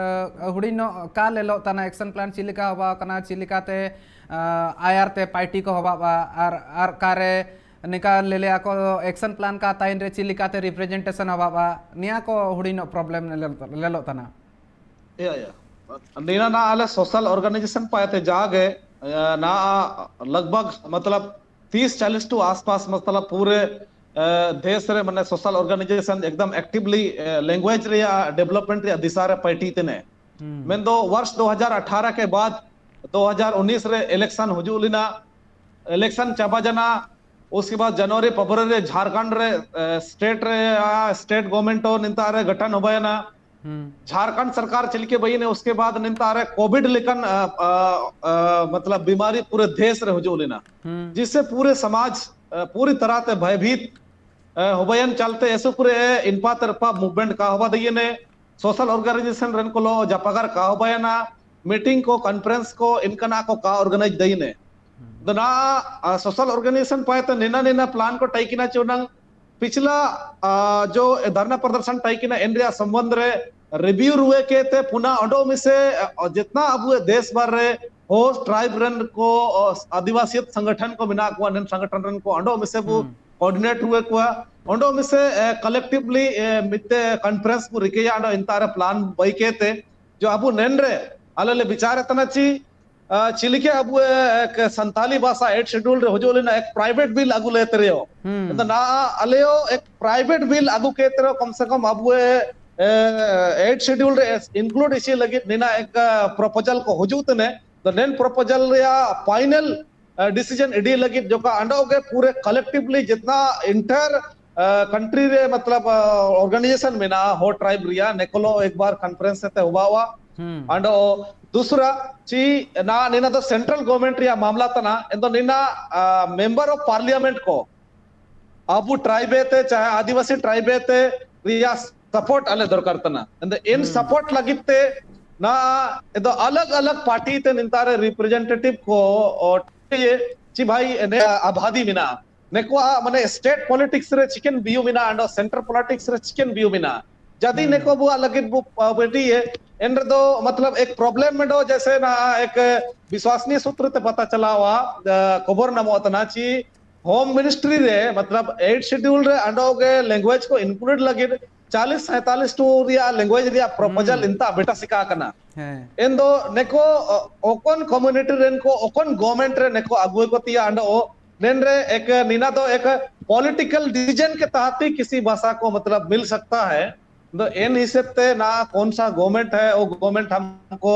ᱦᱩᱰᱤᱧ ᱧᱚᱜ ᱠᱟ ᱞᱮᱞᱚᱜ ᱛᱟᱱᱟ? ᱮᱠᱥᱚᱱ ᱯᱞᱟᱱ ᱪᱮᱫ ᱞᱮᱠᱟ ᱦᱚᱵᱟᱣ ᱠᱟᱱᱟ, ᱪᱮᱫ ᱞᱮᱠᱟᱛᱮ ᱟᱭᱟᱨ ᱛᱮ ᱯᱟᱨᱴᱤ ᱠᱚ ᱦᱚᱵᱟᱵᱟ ᱟᱨ ᱟᱨ ᱠᱟᱨᱮ ᱱᱤᱠᱟ ᱞᱮᱞᱮ ᱟᱠᱚ ᱮᱠᱥᱚᱱ ᱯᱞᱟᱱ ᱠᱟ ᱛᱟᱭᱤᱱ ᱨᱮ ᱪᱮᱫ ᱞᱮᱠᱟᱛᱮ ᱨᱤᱯᱨᱮᱡᱮᱱᱴᱮᱥᱚᱱ ᱦᱚᱵᱟᱵᱟ, ᱱᱤᱭᱟ ᱠᱚ ᱦᱩᱰᱤᱧ ᱧᱚᱜ ᱯᱨᱚᱵᱞᱮᱢ ᱞᱮᱞᱚᱜ ᱛᱟᱱᱟ᱾ ᱱᱤᱭᱟ ᱱᱟ ᱟᱞᱮ ᱥᱳᱥᱟᱞ ᱚᱨᱜᱟᱱᱟᱭᱡᱮᱥᱚᱱ ᱯᱟᱭᱛᱮ ᱡᱟᱜᱮ ᱱᱟ ᱞᱟᱜᱽᱵᱷᱟᱜᱽ ᱢᱚᱛᱞᱚᱵ ᱛᱤᱥ ᱪᱟᱞᱤᱥ ᱴᱩ ᱟᱥᱯᱟᱥ ᱢᱚᱛᱞᱚᱵ ᱯᱩᱨᱮ ᱫᱮᱥ ᱨᱮ ᱢᱟᱱᱮ ᱥᱳᱥᱟᱞ ᱚᱨᱜᱟᱱᱟᱭᱡᱮᱥᱚᱱ ᱮᱠᱫᱚᱢ ᱮᱠᱴᱤᱵᱷᱞᱤ ᱞᱮᱝᱜᱩᱭᱮᱡ ᱨᱮᱭᱟᱜ ᱰᱮᱵᱷᱞᱚᱯᱢᱮᱱᱴ ᱨᱮᱭᱟᱜ ᱫᱤᱥᱟ ᱨᱮ ᱯᱟᱨᱴᱤ ᱛᱮᱱᱮ᱾ ᱢᱮᱱᱫᱚ ᱵᱚᱨᱥ ᱫᱩ ᱦᱟᱡᱟᱨ ᱟᱴᱷᱟᱨᱚ ᱠᱮ ᱵᱟᱫ ᱫᱩ ᱦᱟᱡᱟᱨ ᱩᱱᱤᱥ ᱨᱮ ᱤᱞᱮᱠᱥᱚᱱ ᱦᱤᱡᱩᱜ ᱞᱮᱱᱟ᱾ ᱤᱞᱮᱠᱥᱚᱱ ᱪᱟᱵᱟ ᱡᱟᱱᱟ, ᱩᱥᱠᱮ ᱵᱟᱫ ᱡᱟᱱᱩᱣᱟᱨᱤ ᱯᱷᱮᱵᱨᱩᱣᱟᱨᱤ ᱨᱮ ᱡᱷᱟᱨᱠᱷᱚᱸᱰ ᱨᱮ ᱥᱴᱮᱴ ᱨᱮ ᱥᱴᱮᱴ ᱜᱚᱵᱷᱚᱨᱱᱢᱮᱱᱴ ᱦᱚᱸ ᱱᱤᱛᱟ ᱨᱮ ᱜᱚᱴᱷᱚᱱ ᱦᱚᱵᱟᱭᱟᱱᱟ᱾ ᱡᱷᱟᱨᱠᱷᱚᱸᱰ ᱥᱚᱨᱠᱟᱨ ᱪᱤᱞᱠᱮ ᱵᱟᱭᱤᱱᱮ, ᱩᱥᱠᱮ ᱵᱟᱫ ᱱᱤᱛᱟ ᱨᱮ ᱠᱳᱵᱷᱤᱰ ᱞᱮᱠᱟᱱ ᱢᱚᱛᱞᱚᱵ ᱵᱤᱢᱟᱨᱤ ᱯᱩᱨᱮ ᱫᱮᱥ ᱨᱮ ᱦᱤᱡᱩᱜ ᱞᱮᱱᱟ, ᱡᱤᱥᱮ ᱯᱩᱨᱮ ᱥᱚᱢᱟᱡᱽ ᱯᱩᱨᱤ ᱛᱟᱨᱟ ᱛᱮ ᱵᱷᱚᱭᱵᱷᱤᱛ ᱦᱚᱵᱟᱭᱟᱱ ᱪᱟᱞᱛᱮ ᱮᱥᱮ ᱯᱩᱨᱮ ᱤᱱᱯᱟ ᱛᱟᱨᱯᱟ ᱢᱩᱵᱷᱢᱮᱱᱴ ᱠᱟ ᱦᱚᱵᱟ ᱫᱟᱭᱤᱱᱮ, ᱥᱳᱥᱟᱞ ᱚᱨᱜᱟᱱᱟᱭᱡᱮᱥᱚᱱ ᱨᱮᱱ ᱠᱚᱞᱚ ᱡᱟᱯᱟᱜᱟᱨ ᱠᱟ ᱦᱚᱵᱟᱭᱟᱱᱟ, ᱢᱤᱴᱤᱝ ᱠᱚ, ᱠᱚᱱᱯᱷᱟᱨᱮᱱᱥ ᱠᱚ, ᱤᱱᱠᱟᱱᱟᱜ ᱠᱚ ᱠᱟ ᱚᱨᱜᱟᱱᱟᱭᱤᱡ ᱫᱟᱭᱤᱱᱮ᱾ ᱫᱚ ᱱᱟ ᱥᱳᱥᱟᱞ ᱚᱨᱜᱟᱱᱟᱭᱡᱮᱥᱚᱱ ᱯᱟᱭᱛᱮ ᱱᱤᱱᱟ ᱱᱤᱱᱟ ᱯᱞᱟᱱ ᱠᱚ ᱴᱟᱭ ᱠᱤᱱᱟ ᱪᱚᱱᱟᱝ ᱯᱤᱪᱷᱞᱟ ᱡᱚ ᱫᱷᱟᱨᱱᱟ ᱯᱨᱚᱫᱚᱨᱥᱚᱱ ᱴᱟᱭ ᱠᱤᱱᱟ ᱮᱱ ᱨᱮᱭᱟᱜ ᱥᱚᱢᱵᱚᱱᱫᱷ ᱨᱮ ᱨᱤᱵᱷᱤᱭᱩ ᱨᱩᱣᱮ ᱠᱮ ᱛᱮ ᱯᱩᱱᱟ ᱚᱰᱚ ᱢᱤᱥᱮ ᱡᱤᱛᱱᱟ ᱟᱵᱚ ᱫᱮᱥ ᱵᱷᱟᱨ ᱨᱮ ᱦᱳᱥᱴ ᱴᱨᱟᱭᱤᱵ ᱨᱮᱱ ᱠᱚ ᱟᱹᱫᱤᱵᱟᱹᱥᱤ ᱥᱚᱝᱜᱚᱴᱷᱚᱱ ᱠᱚ ᱢᱮᱱᱟᱜ ᱠᱚᱣᱟ, ᱱᱮᱱ ᱥᱚᱝᱜᱚᱴᱷᱚᱱ ᱨᱮᱱ ᱠᱚ ᱚᱰᱚ ᱢᱤᱥᱮ ᱵᱚ ᱠᱳᱚᱨᱰᱤᱱᱮᱴ ᱨᱩᱣᱮ ᱠᱚᱣᱟ᱾ ᱚᱸᱰᱮ ᱢᱤᱥᱮ ᱠᱟᱞᱮᱠᱴᱤᱵᱷᱞᱤ ᱢᱤᱫᱴᱮ ᱠᱚᱱᱯᱷᱟᱨᱮᱱᱥ ᱵᱚ ᱨᱤᱠᱟᱹᱭᱟ᱾ ᱚᱸᱰᱮ ᱤᱱᱛᱟᱨᱮ ᱯᱞᱟᱱ ᱵᱟᱹᱭ ᱠᱮᱛᱮ ᱡᱚ ᱟᱵᱚ ᱱᱮᱱ ᱨᱮ ᱟᱞᱮ ᱞᱮ ᱵᱤᱪᱟᱨ ᱛᱟᱱᱟ ᱪᱤ ᱪᱤᱞᱤᱠᱮ ᱟᱵᱚ ᱥᱟᱱᱛᱟᱞᱤ ᱵᱷᱟᱥᱟ ᱮᱴ ᱥᱮᱰᱩᱞ ᱨᱮ ᱦᱤᱡᱩᱜ ᱞᱮᱱᱟ ᱮᱠ ᱯᱨᱟᱭᱵᱷᱮᱴ ᱵᱤᱞ ᱟᱹᱜᱩ ᱞᱮ ᱛᱮᱨᱮᱭᱚ᱾ ᱟᱫᱚ ᱱᱟ ᱟᱞᱮᱭᱚ ᱮᱠ ᱯᱨᱟᱭᱵᱷᱮᱴ ᱵᱤᱞ ᱟᱹᱜᱩ ᱠᱮ ᱛᱮᱨᱮᱭᱚ ᱠᱚᱢ ᱥᱮ ᱠᱚᱢ ᱟᱵᱚ ᱮᱴ ᱥᱮᱰᱩᱞ ᱨᱮ ᱤᱱᱠᱞᱩᱰ ᱤᱥᱤ ᱞᱟᱹᱜᱤᱫ ᱱᱤᱱᱟ ᱮᱠ ᱯᱨᱚᱯᱳᱡᱟᱞ ᱠᱚ ᱦᱤᱡᱩᱜ ᱛᱮᱱᱮ ᱫᱚ ᱱᱮᱱ ᱯᱨᱚᱯᱳᱡᱟᱞ ᱨᱮᱭᱟᱜ ᱯᱷᱟᱭᱱᱟᱞ ᱰᱤᱥᱤᱡᱱ ᱤᱫᱤ ᱞᱟᱹᱜᱤᱫ ᱡᱚᱠᱟ ᱟᱸᱰᱚ ᱜᱮ ᱯᱩᱨᱟᱹ ᱠᱟᱞᱮᱠᱴᱤᱵᱷᱞᱤ ᱡᱤᱛᱱᱟ ᱤᱱᱴᱟᱨ ᱠᱟᱱᱴᱨᱤ ᱨᱮ ᱢᱚᱛᱞᱚᱵ ᱚᱨᱜᱟᱱᱟᱭᱡᱮᱥᱚᱱ ᱢᱮᱱᱟᱜᱼᱟ ᱦᱚ ᱴᱨᱟᱭᱤᱵ ᱨᱮᱭᱟᱜ ᱱᱮᱠᱚᱞᱚ ᱮᱠ ᱵᱟᱨ ᱠᱚᱱᱯᱷᱟᱨᱮᱱᱥ ᱛᱮ ᱦᱚᱵᱟᱣᱟ᱾ ᱟᱸᱰᱚ ᱫᱩᱥᱨᱟ ᱪᱤ ᱱᱟ ᱱᱤᱱᱟ ᱫᱚ ᱥᱮᱱᱴᱨᱟᱞ ᱜᱚᱵᱷᱚᱨᱱᱢᱮᱱᱴ ᱨᱮᱭᱟᱜ ᱢᱟᱢᱞᱟ ᱛᱟᱱᱟ ᱮᱱᱫᱚ ᱱᱤᱱᱟ ᱢᱮᱢᱵᱟᱨ ᱚᱯᱷ ᱯᱟᱨᱞᱤᱭᱟᱢᱮᱱᱴ ᱠᱚ ᱟᱵᱚ ᱴᱨᱟᱭᱤᱵ ᱛᱮ ᱪᱟᱦᱮ ᱟᱹᱫᱤᱵᱟᱹᱥᱤ ᱴᱨᱟᱭᱤᱵ ᱛᱮ ᱨᱮᱭᱟᱜ ᱥᱟᱯᱳᱨᱴ ᱟᱞᱮ ᱫᱚᱨᱠᱟᱨ ᱛᱟᱱᱟ᱾ ᱮᱱᱫᱚ ᱮᱱ ᱥᱟᱯᱳᱨᱴ ᱞᱟᱹᱜᱤᱫ ᱛᱮ ᱱᱟ ᱮᱱᱫᱚ ᱟᱞᱟᱜ ᱟᱞᱟᱜ ᱯᱟᱨᱴᱤ ᱛᱮ ᱱᱤᱛᱟᱨᱮ ᱨᱤᱯᱨᱮᱡᱮᱱᱴᱮᱴᱤᱵᱷ ᱠᱚ ᱚ, ᱴᱷᱤᱠ ᱪᱤ ᱵᱷᱟᱭ ᱮᱱᱮ ᱟᱵᱟᱫᱤ ᱢᱮᱱᱟᱜᱼᱟ᱾ ᱱᱮᱠᱚᱣᱟᱜ ᱢᱟᱱᱮ ᱥᱴᱮᱴ ᱯᱚᱞᱤᱴᱤᱠᱥ ᱨᱮ ᱪᱤᱠᱮᱱ ᱵᱤᱭᱩ ᱢᱮᱱᱟᱜᱼᱟ, ᱟᱸᱰᱚ ᱥᱮᱱᱴᱨᱟᱞ ᱯᱚᱞᱤᱴᱤᱠᱥ ᱨᱮ ᱪᱤᱠᱮᱱ ᱵᱤᱭᱩ ᱢᱮᱱᱟᱜᱼᱟ᱾ ᱡᱟᱫᱤ ᱱᱮᱠᱚ ᱵᱚ ᱟᱞᱟᱜᱤᱫ ᱵᱚ ᱯᱟᱨᱴᱤ ᱮ, ᱮᱱ ᱨᱮᱫᱚ ᱢᱚᱛᱞᱚᱵ ᱮᱠ ᱯᱨᱚᱵᱞᱮᱢ ᱢᱮᱰᱚ ᱡᱮᱥᱮ ᱱᱟ ᱮᱠ ᱵᱤᱥᱣᱟᱥᱱᱤᱭ ᱥᱩᱛᱨᱚ ᱛᱮ ᱯᱟᱛᱟ ᱪᱟᱞᱟᱣᱟ, ᱟ, ᱠᱷᱚᱵᱚᱨ ᱱᱟᱢᱚᱜ ᱛᱟᱱᱟ ᱪᱤ ᱦᱳᱢ ᱢᱤᱱᱤᱥᱴᱨᱤ ᱨᱮ ᱢᱚᱛᱞᱚᱵ ᱮᱭᱤᱴ ᱥᱮᱰᱩᱞ ᱨᱮ ᱟᱸᱰᱚ ᱜᱮ ᱞᱮᱝᱜᱩᱭᱮᱡᱽ ᱠᱚ ᱤᱱᱠᱞᱩᱰ ᱞᱟᱹᱜᱤᱫ ᱪᱟᱞᱤᱥ ᱥᱟᱭᱛᱟᱞᱤᱥ ᱴᱩ ᱨᱮᱭᱟᱜ ᱞᱮᱝᱜᱩᱭᱮᱡᱽ ᱨᱮᱭᱟᱜ ᱯᱨᱚᱯᱳᱡᱟᱞ ᱤᱱᱛᱟ ᱵᱮᱴᱟ ᱥᱤᱠᱟ ᱠᱟᱱᱟ᱾ ᱮᱱ ᱫᱚ ᱱᱮᱠᱚ ᱚ-, ᱚᱠᱚᱱ ᱠᱚᱢᱩᱱᱤᱴᱤ ᱨᱮᱱ ᱠᱚ ᱚᱠᱚᱱ ᱜᱚᱣᱚᱨᱢᱮᱱᱴ ᱨᱮ ᱱᱮᱠᱚ ᱟᱹᱜᱩ ᱠᱚ ᱛᱤᱭᱟ ᱟᱸᱰᱚ ᱱᱮᱱ ᱨᱮ ᱮᱠ ᱱᱤᱱᱟ ᱫᱚ ᱮᱠ ᱯᱚᱞᱤᱴᱤᱠᱟᱞ ᱰᱤसीजन के तहत ही किसी भाषा को मतलब मिल सकता है। तो इन हिसाब से ना कौन सा गवर्नमेंट है, वो गवर्नमेंट हमको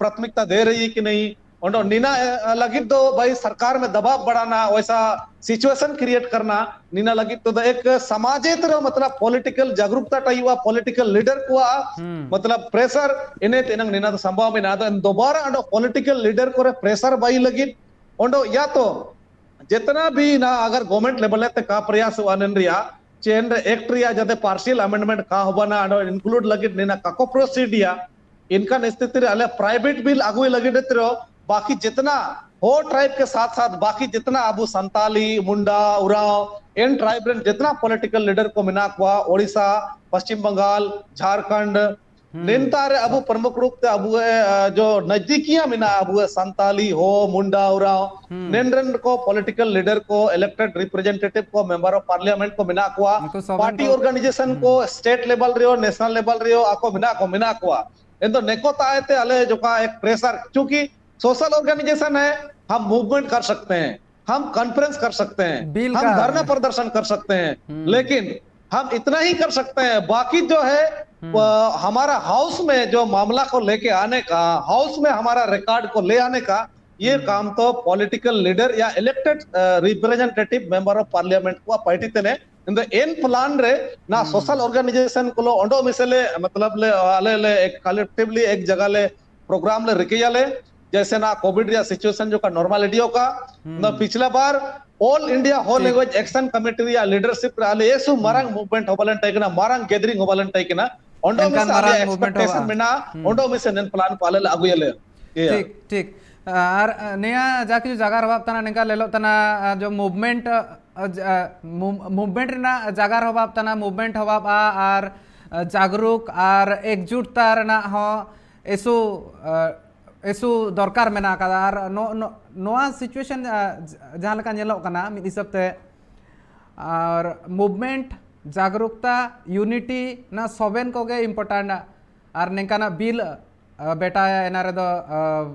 प्राथमिकता दे रही है कि नहीं, ᱚᱸᱰᱮ ᱱᱤᱱᱟ, ᱮ, ᱞᱟᱹᱜᱤᱫ ᱫᱚ ᱵᱷᱟᱭ ᱥᱚᱨᱠᱟᱨ ᱢᱮ ᱫᱟᱵᱟᱣ ᱵᱟᱲᱟᱱᱟ, ᱣᱮᱥᱟ ᱥᱤᱪᱩᱭᱮᱥᱚᱱ ᱠᱨᱤᱭᱮᱴ ᱠᱟᱨᱱᱟ, ᱱᱤᱱᱟ ᱞᱟᱹᱜᱤᱫ ᱫᱚ ᱮᱠ ᱥᱟᱢᱟᱡᱤᱠ ᱨᱮ ᱢᱚᱛᱞᱚᱵ ᱯᱚᱞᱤᱴᱤᱠᱟᱞ ᱡᱟᱜᱨᱩᱠᱛᱟ ᱴᱟᱭᱤᱵᱟ, ᱯᱚᱞᱤᱴᱤᱠᱟᱞ ᱞᱤᱰᱟᱨ ᱠᱚᱣᱟ ᱢᱚᱛᱞᱚᱵ ᱯᱨᱮᱥᱟᱨ ᱮᱱᱮ ᱛᱮᱱᱟᱝ ᱱᱤᱱᱟ ᱫᱚ ᱥᱟᱢᱵᱷᱟᱣ ᱢᱮᱱᱟᱜᱼᱟ᱾ ᱟᱫᱚ ᱫᱚᱵᱟᱨᱟ ᱚᱸᱰᱮ ᱯᱚᱞᱤᱴᱤᱠᱟᱞ ᱞᱤᱰᱟᱨ ᱠᱚᱨᱮ ᱯᱨᱮᱥᱟᱨ ᱵᱟᱭ ᱞᱟᱹᱜᱤᱫ ᱚᱸᱰᱮ ᱭᱟ ᱛᱚ ᱡᱮᱛᱱᱟ ᱵᱷᱤ ᱱᱟ ᱟᱜᱟᱨ ᱜᱚᱣᱚᱨᱱᱢᱮᱱᱴ ᱞᱮᱵᱮᱞ ᱛᱮ ᱠᱟ ᱯᱨᱚᱭᱟᱥ ᱦᱩᱭᱩᱜᱼᱟ ᱱᱮᱱ ᱨᱮᱭᱟᱜ ᱪᱮᱱ ᱨᱮ ᱮᱠᱴ ᱨᱮᱭᱟᱜ ᱡᱟᱛᱮ ᱯᱟᱨᱥᱤᱭᱟᱞ ᱟᱢᱮᱱᱰᱢᱮᱱᱴ ᱠᱟ ᱦᱚᱵᱟᱱᱟ ᱟᱸᱰᱚ ᱤᱱᱠᱞᱩᱰ ᱞᱟᱹᱜᱤᱫ ᱱᱤᱱᱟ ᱠᱟᱠᱚ ᱯᱨᱚᱥᱤᱰ ᱭᱟ ᱤᱱᱠᱟᱱ ᱥᱛᱷᱤᱛᱤ ᱨᱮ ᱟᱞᱮ ᱯᱨᱟᱭᱵᱷᱮᱴ ᱵᱤᱞ ᱟᱹᱜᱩᱭ ᱞᱟᱹᱜᱤᱫ ᱛᱮᱨᱚ ᱵᱟᱠᱤ ᱡᱮᱛᱱᱟ ᱦᱚ ᱴᱨᱟᱭᱤᱵ ᱠᱮ ᱥᱟᱛ ᱥᱟᱛ ᱵᱟᱠᱤ ᱡᱮᱛᱱᱟ ᱟᱵᱚ ᱥᱟᱱᱛᱟᱞᱤ, ᱢᱩᱱᱰᱟ, ᱩᱨᱟᱣ, ᱮᱱ ᱴᱨᱟᱭᱤᱵ ᱨᱮᱱ ᱡᱮᱛᱱᱟ ᱯᱚᱞᱤᱴᱤᱠᱟᱞ ᱞᱤᱰᱟᱨ ᱠᱚ ᱢᱮᱱᱟᱜ ᱠᱚᱣᱟ, ᱳᱰᱤᱥᱟ, ᱯᱚᱥᱪᱤᱢ ᱵᱟᱝᱜᱟᱞ, ᱡᱷᱟᱨᱠᱷᱚᱸᱰ, ᱱᱮᱱᱛᱟ ᱨᱮ ᱟᱵᱚ ᱯᱨᱚᱢᱩᱠᱷ ᱨᱩᱯ ᱛᱮ ᱟᱵᱚ ᱮ, ᱟ, ᱡᱚ ᱱᱟᱡᱫᱤᱠᱤᱭᱟ ᱢᱮᱱᱟᱜᱼᱟ, ᱟᱵᱚ ᱥᱟᱱᱛᱟᱞᱤ ᱦᱚ, ᱢᱩᱱᱰᱟ ᱩᱨᱟᱣ, ᱱᱮᱱ ᱨᱮᱱ ᱠᱚ ᱯᱚᱞᱤᱴᱤᱠᱟᱞ ᱞᱤᱰᱟᱨ ᱠᱚ, ᱤᱞᱮᱠᱴᱮᱰ ᱨᱤᱯᱨᱮᱡᱮᱱᱴᱮᱴᱤᱵᱷ ᱠᱚ, ᱢᱮᱢᱵᱟᱨ ᱚᱯᱷ ᱯᱟᱨᱞᱤᱭᱟᱢᱮᱱᱴ ᱠᱚ ᱢᱮᱱᱟᱜ ᱠᱚᱣᱟ, ᱩᱱᱠᱩ ᱥᱚᱵᱮᱱ ᱯᱟᱨᱴᱤ ᱠᱚ ᱚᱨᱜᱟᱱᱟᱭᱡᱮᱥᱚᱱ ᱠᱚ, ᱥᱴᱮᱴ ᱞᱮᱵᱮᱞ ᱨᱮ ᱦᱚ, ᱱᱮᱥᱱᱟᱞ ᱞᱮᱵᱮᱞ ᱨᱮ ᱦᱚ, ᱟᱠᱚ ᱢᱮᱱᱟᱜ ᱠᱚ, ᱢᱮᱱᱟᱜ ᱠᱚᱣᱟ᱾ ᱮᱱᱫᱚ ᱱᱮᱠᱚ ᱛᱟᱦᱮᱸ ᱛᱮ ᱟᱞᱮ ᱡᱚᱠᱷᱟ ᱮᱠ ᱯᱨᱮᱥᱟᱨ, ᱪᱩᱸᱠᱤ ᱥᱳᱥᱟᱞ ᱚᱨᱜᱟᱱᱟᱭᱡᱮᱥᱚᱱ ᱦᱮ, ᱦᱟᱢ ᱢᱩᱣᱢᱮᱱᱴ ᱠᱟᱨ ᱥᱟᱠᱛᱮ ᱦᱮ, ᱦᱟᱢ ᱠᱚᱱᱯᱷᱨᱮᱱᱥ ᱠᱟᱨ ᱥᱟᱠᱛᱮ ᱦᱮ, ᱵᱤᱞ ᱦᱟᱢ ᱠᱟ ᱫᱷᱟᱨᱱᱟ ᱯᱨᱚᱫᱚᱨᱥᱚᱱ ᱠᱟᱨ ᱥᱟᱠᱛᱮ ᱦᱮ, ᱞᱮᱠᱤᱱ ᱦᱟᱢ ᱤᱛᱱᱟ ᱦᱤ ᱠᱟᱨ ᱥᱟᱠᱛᱮ ᱦᱮ, ᱵᱟᱠᱤ ᱡᱚ ᱦᱮ, ᱦᱩᱸ᱾ ᱯ-, ᱦᱟᱢᱟᱨᱟ ᱦᱟᱣᱩᱥ ᱢᱮ ᱡᱚ ᱢᱟᱢᱞᱟ ᱠᱚ ᱞᱮᱠᱮ ᱟᱱᱮ ᱠᱟ, ᱦᱟᱣᱩᱥ ᱢᱮ ᱦᱟᱢᱟᱨᱟ ᱨᱮᱠᱟᱨᱰ ᱠᱚ ᱞᱮ ᱟᱱᱮ ᱠᱟ, ᱭᱮ ᱦᱩᱸ᱾ ᱠᱟᱢ ᱛᱚ ᱯᱚᱞᱤᱴᱤᱠᱟᱞ ᱞᱤᱰᱟᱨ ᱭᱟ ᱤᱞᱮᱠᱴᱮᱰ, ᱟ, ᱨᱤᱯᱨᱮᱡᱮᱱᱴᱮᱴᱤᱵᱷ ᱢᱮᱢᱵᱟᱨ ᱚᱯᱷ ᱯᱟᱨᱞᱤᱭᱟᱢᱮᱱᱴ ᱠᱚᱣᱟ ᱯᱟᱨᱴᱤ ᱛᱮᱱᱮ, ᱮᱱᱫᱚ ᱮᱱ ᱯᱞᱟᱱ ᱨᱮ ᱱᱟ ᱦᱩᱸ᱾ ᱥᱳᱥᱟᱞ ᱚᱨᱜᱟᱱᱟᱭᱡᱮᱥᱚᱱ ᱠᱚᱞᱚ ᱚᱸᱰᱚ ᱢᱤᱥᱮ ᱞᱮ, ᱢᱚᱛᱞᱚᱵ ᱞᱮ, ᱟᱞᱮ ᱞᱮ ᱠᱟᱞᱮᱠᱴᱤᱵᱷᱞᱤ ᱮᱠ ᱡᱟᱭᱜᱟ ᱞᱮ ᱯᱨᱳᱜᱨᱟᱢ ᱞᱮ ᱨᱤᱠᱟᱹᱭᱟᱞᱮ, ᱡᱮᱭᱥᱮ ᱱᱟ ᱠᱳᱵᱷᱤᱰ ᱨᱮᱭᱟᱜ ᱥᱤᱪᱩᱭᱮᱥᱚᱱ ᱡᱚᱠᱷᱟ ᱱᱚᱨᱢᱟᱞ ᱤᱫᱤᱭᱚᱜ ᱠᱟ, ᱦᱩᱸ᱾ ᱱᱟ ᱯᱤᱪᱷᱞᱟ ᱵᱟᱨ ᱚᱞ ᱤᱱᱰᱤᱭᱟ ᱦᱚ ᱴᱷᱤᱠ᱾ ᱞᱮᱝᱜᱩᱭᱮᱡᱽ ᱮᱠᱥᱚᱱ ᱠᱚᱢᱤᱴᱤ ᱨᱮᱭᱟᱜ ᱞᱤᱰᱟᱨᱥᱤᱯ ᱨᱮ ᱟᱞᱮ ᱮᱥᱩ ᱦᱩᱸ᱾ ᱢᱟᱨᱟᱝ ᱢᱩᱵᱷᱢᱮᱱᱴ ᱦᱚᱵᱟᱞᱮᱱ ᱛᱟᱦᱮᱸ ᱠᱟᱱᱟ, ᱢᱟᱨᱟᱝ ᱜᱮᱫᱟᱨᱤᱝ ᱦᱚᱵᱟᱞᱮᱱ ᱛᱟᱦᱮᱸ ᱠᱟᱱᱟ, ᱚᱸᱰᱮ ᱮᱱᱠᱷᱟᱱ ᱢᱤᱥᱮ ᱢᱟᱨᱟᱝ ᱟᱞᱮᱭᱟᱜ ᱢᱩᱵᱷᱢᱮᱱᱴ ᱮᱠᱥᱯᱮᱠᱴᱮᱥᱚᱱ ᱦᱚᱵᱟᱜᱼᱟ᱾ ᱢᱮᱱᱟᱜᱼᱟ, ᱦᱩᱸ᱾ ᱚᱸᱰᱮ ᱢᱤᱥᱮ ᱱᱮᱱ ᱯᱞᱟᱱ ᱠᱚ ᱟᱞᱮ ᱞᱮ ᱟᱹᱜᱩᱭᱟᱞᱮ᱾ ᱤᱭᱟᱹ᱾ ᱴᱷᱤᱠ, ᱴᱷᱤᱠ᱾ ᱟᱨ, ᱟ, ᱱᱤᱭᱟᱹ ᱡᱟ ᱠᱤᱪᱷᱩ ᱡᱟᱜᱟ ᱨᱮ ᱦᱚᱵᱟᱵ ᱛᱟᱦᱮᱱᱟ, ᱱᱤᱝᱠᱟ ᱞᱮᱞᱚᱜ ᱛᱟᱦᱮᱱᱟ, ᱟ, ᱡᱚ ᱢᱩᱵᱷᱢᱮᱱᱴ, ᱟ, ᱡᱟ, ᱢᱩ-, ᱢᱩᱵᱷᱢᱮᱱᱴ ᱨᱮᱱᱟᱜ ᱡᱟᱜᱟ ᱨᱮ ᱦᱚᱵᱟᱵ ᱛᱟᱦᱮᱱᱟ, ᱢᱩᱵᱷᱢᱮᱱᱴ ᱦᱚᱵᱟᱵᱼᱟ ᱟᱨ, ᱟ, ᱡᱟᱜᱽᱨᱩᱠ ᱟᱨ ᱮᱠᱡᱩᱴᱛᱟ ᱨᱮᱱᱟᱜ ᱦᱚᱸ ᱤᱥᱩ, ᱟ, ᱤᱥᱩ ᱫᱚᱨᱠᱟᱨ ᱢᱮᱱᱟᱜ ᱟᱠᱟᱫᱟ᱾ ᱟᱨ ᱱᱚ-, ᱱᱚ-, ᱱᱚᱣᱟ ᱥᱤᱪᱩᱭᱮᱥᱚᱱ, ᱟ, ᱡᱟᱦᱟᱸ ᱞᱮᱠᱟ ᱧᱮᱞᱚᱜ ᱠᱟᱱᱟ ᱢᱤᱫ ᱦᱤᱥᱟᱹᱵ ᱛᱮ, ᱟᱨ ᱢᱩᱵᱷᱢᱮᱱᱴ, ᱡᱟᱜᱽᱨᱩᱠᱛᱟ, ᱭᱩᱱᱤᱴᱤ, ᱱᱚᱣᱟ ᱥᱚᱵᱮᱱ ᱠᱚᱜᱮ ᱤᱢᱯᱚᱨᱴᱮᱱᱴ᱾ ᱟᱨ ᱱᱤᱝᱠᱟᱱᱟᱜ ᱵᱤᱞ, ᱟ, ᱵᱮᱴᱟ ᱮᱱᱟ ᱨᱮᱫᱚ, ᱟ,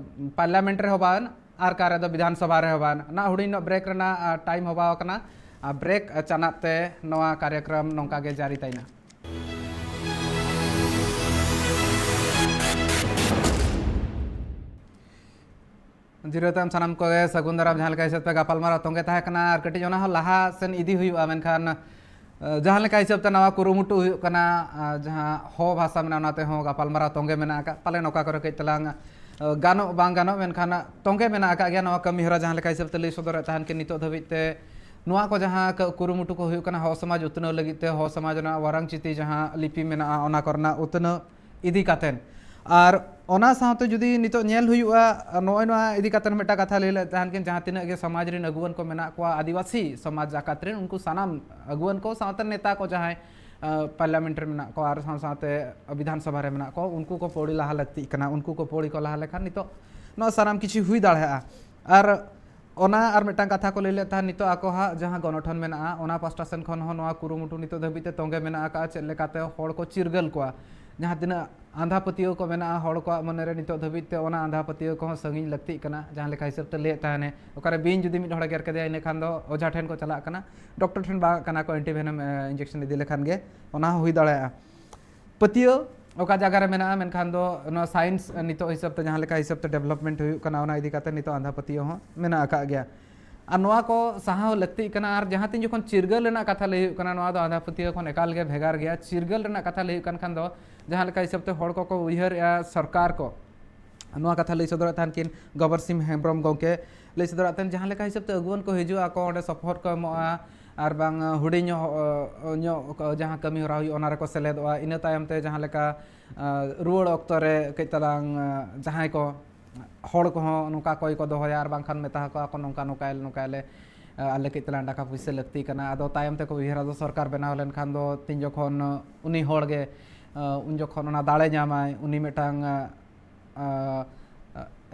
ᱯᱟᱨᱞᱤᱭᱟᱢᱮᱱᱴ ᱨᱮ ᱦᱚᱵᱟᱱ, ᱟᱨ ᱠᱟ ᱨᱮᱫᱚ ᱵᱤᱫᱷᱟᱱ ᱥᱚᱵᱷᱟ ᱨᱮ ᱦᱚᱵᱟᱱ᱾ ᱱᱟ ᱦᱩᱰᱤᱧ ᱧᱚᱜ ᱵᱨᱮᱠ ᱨᱮᱱᱟᱜ, ᱟ, ᱴᱟᱭᱤᱢ ᱦᱚᱵᱟᱣ ᱟᱠᱟᱱᱟ᱾ ᱟ, ᱵᱨᱮᱠ, ᱟ, ᱪᱟᱱᱟᱵ ᱛᱮ ᱱᱚᱣᱟ ᱠᱟᱨᱭᱚᱠᱨᱚᱢ ᱱᱚᱝᱠᱟ ᱜᱮ ᱡᱟᱹᱨᱤ ᱛᱟᱦᱮᱱᱟ᱾ ᱡᱤᱨᱟᱹᱣ ᱛᱟᱭᱚᱢ ᱥᱟᱱᱟᱢ ᱠᱚᱜᱮ ᱥᱟᱹᱜᱩᱱ ᱫᱟᱨᱟᱢ, ᱡᱟᱦᱟᱸ ᱞᱮᱠᱟ ᱦᱤᱥᱟᱹᱵ ᱛᱮ ᱜᱟᱯᱟᱞᱢᱟᱨᱟᱣ ᱛᱚᱸᱜᱮ ᱛᱟᱦᱮᱸ ᱠᱟᱱᱟ, ᱟᱨ ᱠᱟᱹᱴᱤᱡ ᱚᱱᱟ ᱦᱚᱸ ᱞᱟᱦᱟ ᱥᱮᱱ ᱤᱫᱤ ᱦᱩᱭᱩᱜᱼᱟ, ᱢᱮᱱᱠᱷᱟᱱ, ᱟ, ᱡᱟᱦᱟᱸ ᱞᱮᱠᱟ ᱦᱤᱥᱟᱹᱵ ᱛᱮ ᱱᱟᱣᱟ ᱠᱩᱨᱩᱢᱩᱴᱩ ᱦᱩᱭᱩᱜ ᱠᱟᱱᱟ, ᱟ, ᱡᱟᱦᱟᱸ ᱦᱚ ᱵᱷᱟᱥᱟ ᱢᱮᱱᱟᱜᱼᱟ, ᱚᱱᱟ ᱛᱮᱦᱚᱸ ᱜᱟᱯᱟᱞᱢᱟᱨᱟᱣ ᱛᱚᱸᱜᱮ ᱢᱮᱱᱟᱜ ᱟᱠᱟᱫ᱾ ᱯᱟᱞᱮᱱ ᱚᱠᱟ ᱠᱚᱨᱮ ᱠᱟᱹᱡ ᱛᱟᱞᱟᱝ, ᱟ, ᱜᱟᱱᱚᱜ ᱵᱟᱝ ᱜᱟᱱᱚᱜ, ᱢᱮᱱᱠᱷᱟᱱ ᱛᱚᱸᱜᱮ ᱢᱮᱱᱟᱜ ᱟᱠᱟᱫ ᱜᱮᱭᱟ᱾ ᱱᱚᱣᱟ ᱠᱟᱹᱢᱤ ᱦᱚᱨᱟ ᱡᱟᱦᱟᱸ ᱞᱮᱠᱟ ᱦᱤᱥᱟᱹᱵ ᱛᱮ ᱞᱟᱹᱭ ᱥᱚᱫᱚᱨᱮᱫ ᱛᱟᱦᱮᱱ ᱠᱤᱱ, ᱱᱤᱛᱚᱜ ᱫᱷᱟᱹᱵᱤᱡ ᱛᱮ ᱱᱚᱣᱟ ᱠᱚ ᱡᱟᱦᱟᱸ ᱠᱟᱹ-, ᱠᱩᱨᱩᱢᱩᱴᱩ ᱠᱚ ᱦᱩᱭᱩᱜ ᱠᱟᱱᱟ, ᱦᱚ ᱥᱚᱢᱟᱡᱽ ᱩᱛᱱᱟᱹᱣ ᱞᱟᱹᱜᱤᱫ ᱛᱮ, ᱦᱚ ᱥᱚᱢᱟᱡᱽ ᱨᱮᱱᱟᱜ ᱣᱟᱨᱟᱝ ᱪᱤᱛᱤ ᱡᱟᱦᱟᱸ ᱞᱤᱯᱤ ᱢᱮᱱᱟᱜᱼᱟ, ᱚᱱᱟ ᱠᱚᱨᱮᱱᱟᱜ ᱩᱛᱱᱟᱹᱣ ᱤᱫᱤ ᱠᱟᱛᱮᱱ᱾ ᱟᱨ ᱚᱱᱟ ᱥᱟᱶᱛᱮ ᱡᱩᱫᱤ ᱱᱤᱛᱚᱜ ᱧᱮᱞ ᱦᱩᱭᱩᱜᱼᱟ, ᱱᱚᱜᱼᱚᱭ ᱱᱚᱣᱟ ᱤᱫᱤ ᱠᱟᱛᱮᱱ ᱢᱤᱫᱴᱟᱝ ᱠᱟᱛᱷᱟ ᱞᱟᱹᱭ ᱞᱮᱫ ᱛᱟᱦᱮᱱ ᱠᱤᱱ, ᱡᱟᱦᱟᱸ ᱛᱤᱱᱟᱹᱜ ᱜᱮ ᱥᱚᱢᱟᱡᱽ ᱨᱮᱱ ᱟᱹᱜᱩᱣᱟᱹᱱ ᱠᱚ ᱢᱮᱱᱟᱜ ᱠᱚᱣᱟ, ᱟᱹᱫᱤᱵᱟᱹᱥᱤ ᱥᱚᱢᱟᱡᱽ ᱡᱟᱠᱟᱛ ᱨᱮᱱ, ᱩᱱᱠᱩ ᱥᱟᱱᱟᱢ ᱟᱹᱜᱩᱣᱟᱹᱱ ᱠᱚ ᱥᱟᱶᱛᱮ ᱱᱮᱛᱟ ᱠᱚ ᱡᱟᱦᱟᱸᱭ, ᱯᱟᱨᱞᱟᱢᱮᱱᱴ ᱨᱮ ᱢᱮᱱᱟᱜ ᱠᱚᱣᱟ ᱟᱨ ᱥᱟᱶ ᱥᱟᱶᱛᱮ ᱵᱤᱫᱷᱟᱱ ᱥᱚᱵᱷᱟ ᱨᱮ ᱢᱮᱱᱟᱜ ᱠᱚᱣᱟ, ᱩᱱᱠᱩ ᱠᱚ ᱯᱟᱹᱣᱲᱤ ᱞᱟᱦᱟ ᱞᱟᱹᱠᱛᱤᱜ ᱠᱟᱱᱟ᱾ ᱩᱱᱠᱩ ᱠᱚ ᱯᱟᱹᱣᱲᱤ ᱠᱚ ᱞᱟᱦᱟ ᱞᱮᱠᱷᱟᱱ ᱱᱤᱛᱚᱜ ᱱᱚᱣᱟ ᱥᱟᱱᱟᱢ ᱠᱤᱪᱷᱩ ᱦᱩᱭ ᱫᱟᱲᱮᱭᱟᱜᱼᱟ᱾ ᱟᱨ ᱚᱱᱟ ᱟᱨ ᱢᱤᱫᱴᱟᱝ ᱠᱟᱛᱷᱟ ᱠᱚ ᱞᱟᱹᱭ ᱞᱮᱫ ᱛᱟᱦᱮᱸᱫ, ᱱᱤᱛᱚᱜ ᱟᱠᱚᱣᱟᱜ ᱡᱟᱦᱟᱸ ᱜᱚᱱᱚᱴᱷᱚᱱ ᱢᱮᱱᱟᱜᱼᱟ, ᱚᱱᱟ ᱯᱟᱥᱴᱟ ᱥᱮᱱ ᱠᱷᱚᱱ ᱦᱚᱸ ᱱᱚᱣᱟ ᱠᱩᱨᱩᱢᱩᱴᱩ ᱱᱤᱛᱚᱜ ᱫᱷᱟᱹᱵᱤᱡ ᱛᱮ ᱛᱚᱸᱜᱮ ᱢᱮᱱᱟᱜ ᱟᱠᱟᱫᱼᱟ, ᱪᱮᱫ ᱞᱮᱠᱟᱛᱮ ᱦᱚᱲ ᱠᱚ ᱪᱤᱨᱜᱟᱹᱞ ᱠᱚᱣᱟ᱾ ᱡᱟᱦᱟᱸ ᱛᱤᱱᱟᱹᱜ ᱟᱸᱫᱷᱟ ᱯᱟᱹᱛᱭᱟᱹᱣ ᱠᱚ ᱢᱮᱱᱟᱜᱼᱟ ᱦᱚᱲ ᱠᱚᱣᱟᱜ ᱢᱚᱱᱮ ᱨᱮ, ᱱᱤᱛᱚᱜ ᱫᱷᱟᱹᱵᱤᱡ ᱛᱮ ᱚᱱᱟ ᱟᱸᱫᱷᱟ ᱯᱟᱹᱛᱭᱟᱹᱣ ᱠᱚᱦᱚᱸ ᱥᱟᱺᱜᱤᱧ ᱞᱟᱹᱠᱛᱤᱜ ᱠᱟᱱᱟ᱾ ᱡᱟᱦᱟᱸ ᱞᱮᱠᱟ ᱦᱤᱥᱟᱹᱵ ᱛᱮ ᱞᱟᱹᱭᱮᱫ ᱛᱟᱦᱮᱱᱮ, ᱚᱠᱟᱨᱮ ᱵᱤᱧ ᱡᱩᱫᱤ ᱢᱤᱫ ᱦᱚᱲᱮ ᱜᱮᱨ ᱠᱮᱫᱮᱭᱟ, ᱤᱱᱟᱹ ᱠᱷᱟᱱ ᱫᱚ ᱚᱡᱷᱟ ᱴᱷᱮᱱ ᱠᱚ ᱪᱟᱞᱟᱜ ᱠᱟᱱᱟ, ᱰᱚᱠᱴᱚᱨ ᱴᱷᱮᱱ ᱵᱟᱝ ᱠᱟᱱᱟ ᱠᱚ, ᱮᱱᱴᱤ ᱵᱷᱮᱱᱚᱢ ᱤᱧᱡᱮᱠᱥᱚᱱ ᱤᱫᱤ ᱞᱮᱠᱷᱟᱱ ᱜᱮ ᱚᱱᱟ ᱦᱚᱸ ᱦᱩᱭ ᱫᱟᱲᱮᱭᱟᱜᱼᱟ᱾ ᱯᱟᱹᱛᱭᱟᱹᱣ ᱚᱠᱟ ᱡᱟᱭᱜᱟ ᱨᱮ ᱢᱮᱱᱟᱜᱼᱟ, ᱢᱮᱱᱠᱷᱟᱱ ᱫᱚ ᱱᱚᱣᱟ ᱥᱟᱭᱮᱱᱥ ᱱᱤᱛᱚᱜ ᱦᱤᱥᱟᱹᱵ ᱛᱮ ᱡᱟᱦᱟᱸ ᱞᱮᱠᱟ ᱦᱤᱥᱟᱹᱵ ᱛᱮ ᱰᱮᱵᱷᱞᱚᱯᱢᱮᱱᱴ ᱦᱩᱭᱩᱜ ᱠᱟᱱᱟ, ᱚᱱᱟ ᱤᱫᱤ ᱠᱟᱛᱮ ᱱᱤᱛᱚᱜ ᱟᱸᱫᱷᱟ ᱯᱟᱹᱛᱭᱟᱹᱣ ᱦᱚᱸ ᱢᱮᱱᱟᱜ ᱟᱠᱟᱫ ᱜᱮᱭᱟ᱾ ᱟᱨ ᱱᱚᱣᱟ ᱠᱚ ᱥᱟᱦᱟᱣ ᱞᱟᱹᱠᱛᱤᱜ ᱠᱟᱱᱟ᱾ ᱟᱨ ᱡᱟᱦᱟᱸ ᱛᱤᱱ ᱡᱚᱠᱷᱚᱱ ᱪᱤᱨᱜᱟᱹᱞ ᱨᱮᱱᱟᱜ ᱠᱟᱛᱷᱟ ᱞᱟᱹᱭ ᱦᱩᱭᱩᱜ ᱠᱟᱱᱟ, ᱱᱚᱣᱟ ᱫᱚ ᱟᱸᱫᱷᱟ ᱯᱟᱹᱛᱭᱟᱹᱣ ᱠᱷᱚᱱ ᱮᱠᱟᱞ ᱜᱮ ᱵᱷᱮᱜᱟᱨ ᱜᱮᱭᱟ᱾ ᱪᱤᱨᱜᱟᱹᱞ ᱨᱮᱱᱟᱜ ᱠᱟᱛᱷᱟ ᱞᱟᱹᱭ ᱦᱩᱭᱩᱜ ᱠᱟᱱ ᱠᱷᱟᱱ ᱫᱚ ᱡᱟᱦᱟᱸ ᱞᱮᱠᱟ ᱦᱤᱥᱟᱹᱵ ᱛᱮ ᱦᱚᱲ ᱠᱚᱠᱚ ᱩᱭᱦᱟᱹᱨᱮᱜᱼᱟ, ᱥᱚᱨᱠᱟᱨ ᱠᱚ ᱱᱚᱣᱟ ᱠᱟᱛᱷᱟ ᱞᱟᱹᱭ ᱥᱚᱫᱚᱨᱮᱫ ᱛᱟᱦᱮᱱ ᱠᱤᱱ ᱜᱚᱵᱚᱨ ᱥᱤᱝ ᱦᱮᱢᱵᱨᱚᱢ ᱜᱚᱢᱠᱮ ᱞᱟᱹᱭ ᱥᱚᱫᱚᱨᱮᱫ ᱛᱟᱦᱮᱱ, ᱡᱟᱦᱟᱸ ᱞᱮᱠᱟ ᱦᱤᱥᱟᱹᱵ ᱛᱮ ᱟᱹᱜᱩᱣᱟᱹᱱ ᱠᱚ ᱦᱤᱡᱩᱜᱼᱟ ᱠᱚ, ᱚᱸᱰᱮ ᱥᱚᱯᱚᱦᱚᱫ ᱠᱚ ᱮᱢᱚᱜᱼᱟ, ᱟᱨ ᱵᱟᱝ ᱦᱩᱰᱤᱧ ᱧᱚᱜ, ᱧᱚᱜ ᱠᱚ ᱡᱟᱦᱟᱸ ᱠᱟᱹᱢᱤ ᱦᱚᱨᱟ ᱦᱩᱭᱩᱜᱼᱟ, ᱚᱱᱟ ᱨᱮᱠᱚ ᱥᱮᱞᱮᱫᱚᱜᱼᱟ᱾ ᱤᱱᱟᱹ ᱛᱟᱭᱚᱢ ᱛᱮ ᱡᱟᱦᱟᱸ ᱞᱮᱠᱟ ᱨᱩᱣᱟᱹᱲ ᱚᱠᱛᱚ ᱨᱮ ᱠᱟᱹᱡ ᱛᱟᱞᱟᱝ ᱡᱟᱦᱟᱸᱭ ᱠᱚ ᱦᱚᱲ ᱠᱚᱦᱚᱸ ᱱᱚᱝᱠᱟ ᱠᱚᱭ ᱠᱚ ᱫᱚᱦᱚᱭᱟ, ᱟᱨ ᱵᱟᱝᱠᱷᱟᱱ ᱢᱮᱛᱟ ᱟᱠᱚᱣᱟ ᱠᱚ ᱱᱚᱝᱠᱟ ᱱᱚᱝᱠᱟᱭᱟᱞᱮ, ᱱᱚᱝᱠᱟᱭᱟᱞᱮ, ᱟᱞᱮ ᱠᱟᱹᱡ ᱛᱟᱞᱟᱝ ᱴᱟᱠᱟ ᱯᱩᱭᱥᱟᱹ ᱞᱟᱹᱠᱛᱤ ᱠᱟᱱᱟ᱾ ᱟᱫᱚ ᱛᱟᱭᱚᱢ ᱛᱮᱠᱚ ᱩᱭᱦᱟᱹᱨᱟ ᱫᱚ ᱥᱚᱨᱠᱟᱨ ᱵᱮᱱᱟᱣ ᱞᱮᱱᱠᱷᱟᱱ ᱫᱚ ᱛᱤᱱ ᱡᱚᱠᱷᱚᱱ ᱩᱱᱤ ᱦᱚᱲ ᱜᱮ ᱩᱱ ᱡᱚᱠᱷᱚᱱ ᱚᱱᱟ ᱫᱟᱲᱮ ᱧᱟᱢᱟᱭ, ᱩᱱᱤ ᱢᱤᱫᱴᱟᱝ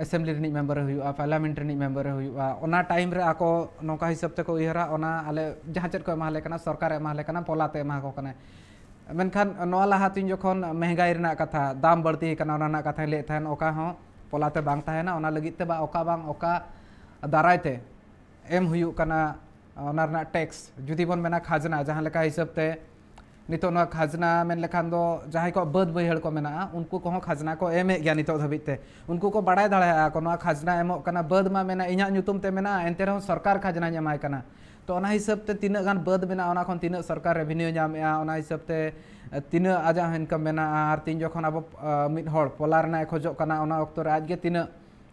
ᱮᱥᱮᱢᱵᱞᱤ ᱨᱤᱱᱤᱡ ᱢᱮᱢᱵᱟᱨ ᱮ ᱦᱩᱭᱩᱜᱼᱟ, ᱯᱟᱨᱞᱟᱢᱮᱱᱴ ᱨᱤᱱᱤᱡ ᱢᱮᱢᱵᱟᱨ ᱮ ᱦᱩᱭᱩᱜᱼᱟ, ᱚᱱᱟ ᱴᱟᱭᱤᱢ ᱨᱮ ᱟᱠᱚ ᱱᱚᱝᱠᱟ ᱦᱤᱥᱟᱹᱵ ᱛᱮᱠᱚ ᱩᱭᱦᱟᱹᱨᱟ, ᱚᱱᱟ ᱟᱞᱮ ᱡᱟᱦᱟᱸ ᱪᱮᱫ ᱠᱚ ᱮᱢᱟ ᱞᱮ ᱠᱟᱱᱟ, ᱥᱚᱨᱠᱟᱨᱮ ᱮᱢᱟ ᱞᱮ ᱠᱟᱱᱟ, ᱯᱚᱞᱟᱛᱮ ᱮᱢᱟ ᱠᱚ ᱠᱟᱱᱟᱭ᱾ ᱢᱮᱱᱠᱷᱟᱱ ᱱᱚᱣᱟ ᱞᱟᱦᱟ ᱛᱤᱧ ᱡᱚᱠᱷᱚᱱ ᱢᱮᱦᱮᱸᱜᱟᱭ ᱨᱮᱱᱟᱜ ᱠᱟᱛᱷᱟ, ᱫᱟᱢ ᱵᱟᱹᱲᱛᱤ ᱟᱠᱟᱱᱟ, ᱚᱱᱟ ᱨᱮᱱᱟᱜ ᱠᱟᱛᱷᱟᱧ ᱞᱟᱹᱭᱮᱫ ᱛᱟᱦᱮᱱ, ᱚᱠᱟ ᱦᱚᱸ ᱯᱚᱞᱟᱛᱮ ᱵᱟᱝ ᱛᱟᱦᱮᱱᱟ᱾ ᱚᱱᱟ ᱞᱟᱹᱜᱤᱫ ᱛᱮ ᱵᱟ ᱚᱠᱟ ᱵᱟᱝ ᱚᱠᱟ ᱫᱟᱨᱟᱭ ᱛᱮ ᱮᱢ ᱦᱩᱭᱩᱜ ᱠᱟᱱᱟ, ᱚᱱᱟ ᱨᱮᱱᱟᱜ ᱴᱮᱠᱥ, ᱡᱩᱫᱤ ᱵᱚᱱ ᱢᱮᱱᱟ ᱠᱷᱟᱡᱽᱱᱟ, ᱡᱟᱦᱟᱸ ᱞᱮᱠᱟ ᱦᱤᱥᱟᱹᱵ ᱛᱮ ᱱᱤᱛᱚᱜ ᱱᱚᱣᱟ ᱠᱷᱟᱡᱽᱱᱟ ᱢᱮᱱ ᱞᱮᱠᱷᱟᱱ ᱫᱚ ᱡᱟᱦᱟᱸᱭ ᱠᱚᱣᱟᱜ ᱵᱟᱹᱫᱽ ᱵᱟᱹᱭᱦᱟᱹᱲ ᱠᱚ ᱢᱮᱱᱟᱜᱼᱟ, ᱩᱱᱠᱩ ᱠᱚᱦᱚᱸ ᱠᱷᱟᱡᱽᱱᱟ ᱠᱚ ᱮᱢᱮᱫ ᱜᱮᱭᱟ ᱱᱤᱛᱚᱜ ᱫᱷᱟᱹᱵᱤᱡ ᱛᱮ᱾ ᱩᱱᱠᱩ ᱠᱚ ᱵᱟᱲᱟᱭ ᱫᱟᱲᱮᱭᱟᱜᱼᱟ ᱠᱚ, ᱱᱚᱣᱟ ᱠᱷᱟᱡᱽᱱᱟ ᱮᱢᱚᱜ ᱠᱟᱱᱟ, ᱵᱟᱹᱫᱽ ᱢᱟ ᱢᱮᱱᱟ ᱤᱧᱟᱹᱜ ᱧᱩᱛᱩᱢ ᱛᱮ ᱢᱮᱱᱟᱜᱼᱟ, ᱮᱱᱛᱮ ᱨᱮᱦᱚᱸ ᱥᱚᱨᱠᱟᱨ ᱠᱷᱟᱡᱽᱱᱟᱧ ᱮᱢᱟᱭ ᱠᱟᱱᱟ᱾ ᱛᱚ ᱚᱱᱟ ᱦᱤᱥᱟᱹᱵ ᱛᱮ ᱛᱤᱱᱟᱹᱜ ᱜᱟᱱ ᱵᱟᱹᱫᱽ ᱢᱮᱱᱟᱜᱼᱟ, ᱚᱱᱟ ᱠᱷᱚᱱ ᱛᱤᱱᱟᱹᱜ ᱥᱚᱨᱠᱟᱨ ᱨᱮᱵᱷᱤᱱᱤᱭᱩ ᱧᱟᱢᱮᱜᱼᱟ, ᱚᱱᱟ ᱦᱤᱥᱟᱹᱵ ᱛᱮ ᱛᱤᱱᱟᱹᱜ ᱟᱡᱟᱜ ᱦᱚᱸ ᱤᱱᱠᱟᱢ ᱢᱮᱱᱟᱜᱼᱟ, ᱟᱨ ᱛᱤᱱ ᱡᱚᱠᱷᱚᱱ ᱟᱵᱚ ᱢᱤᱫ ᱦᱚᱲ ᱯᱚᱞᱟ ᱨᱮᱱᱟᱜ ᱮ ᱠᱷᱚᱡᱚᱜ ᱠᱟᱱᱟ, ᱚᱱᱟ ᱚᱠᱛᱚ ᱨᱮ ᱟᱡ ᱜᱮ ᱛᱤᱱᱟᱹᱜ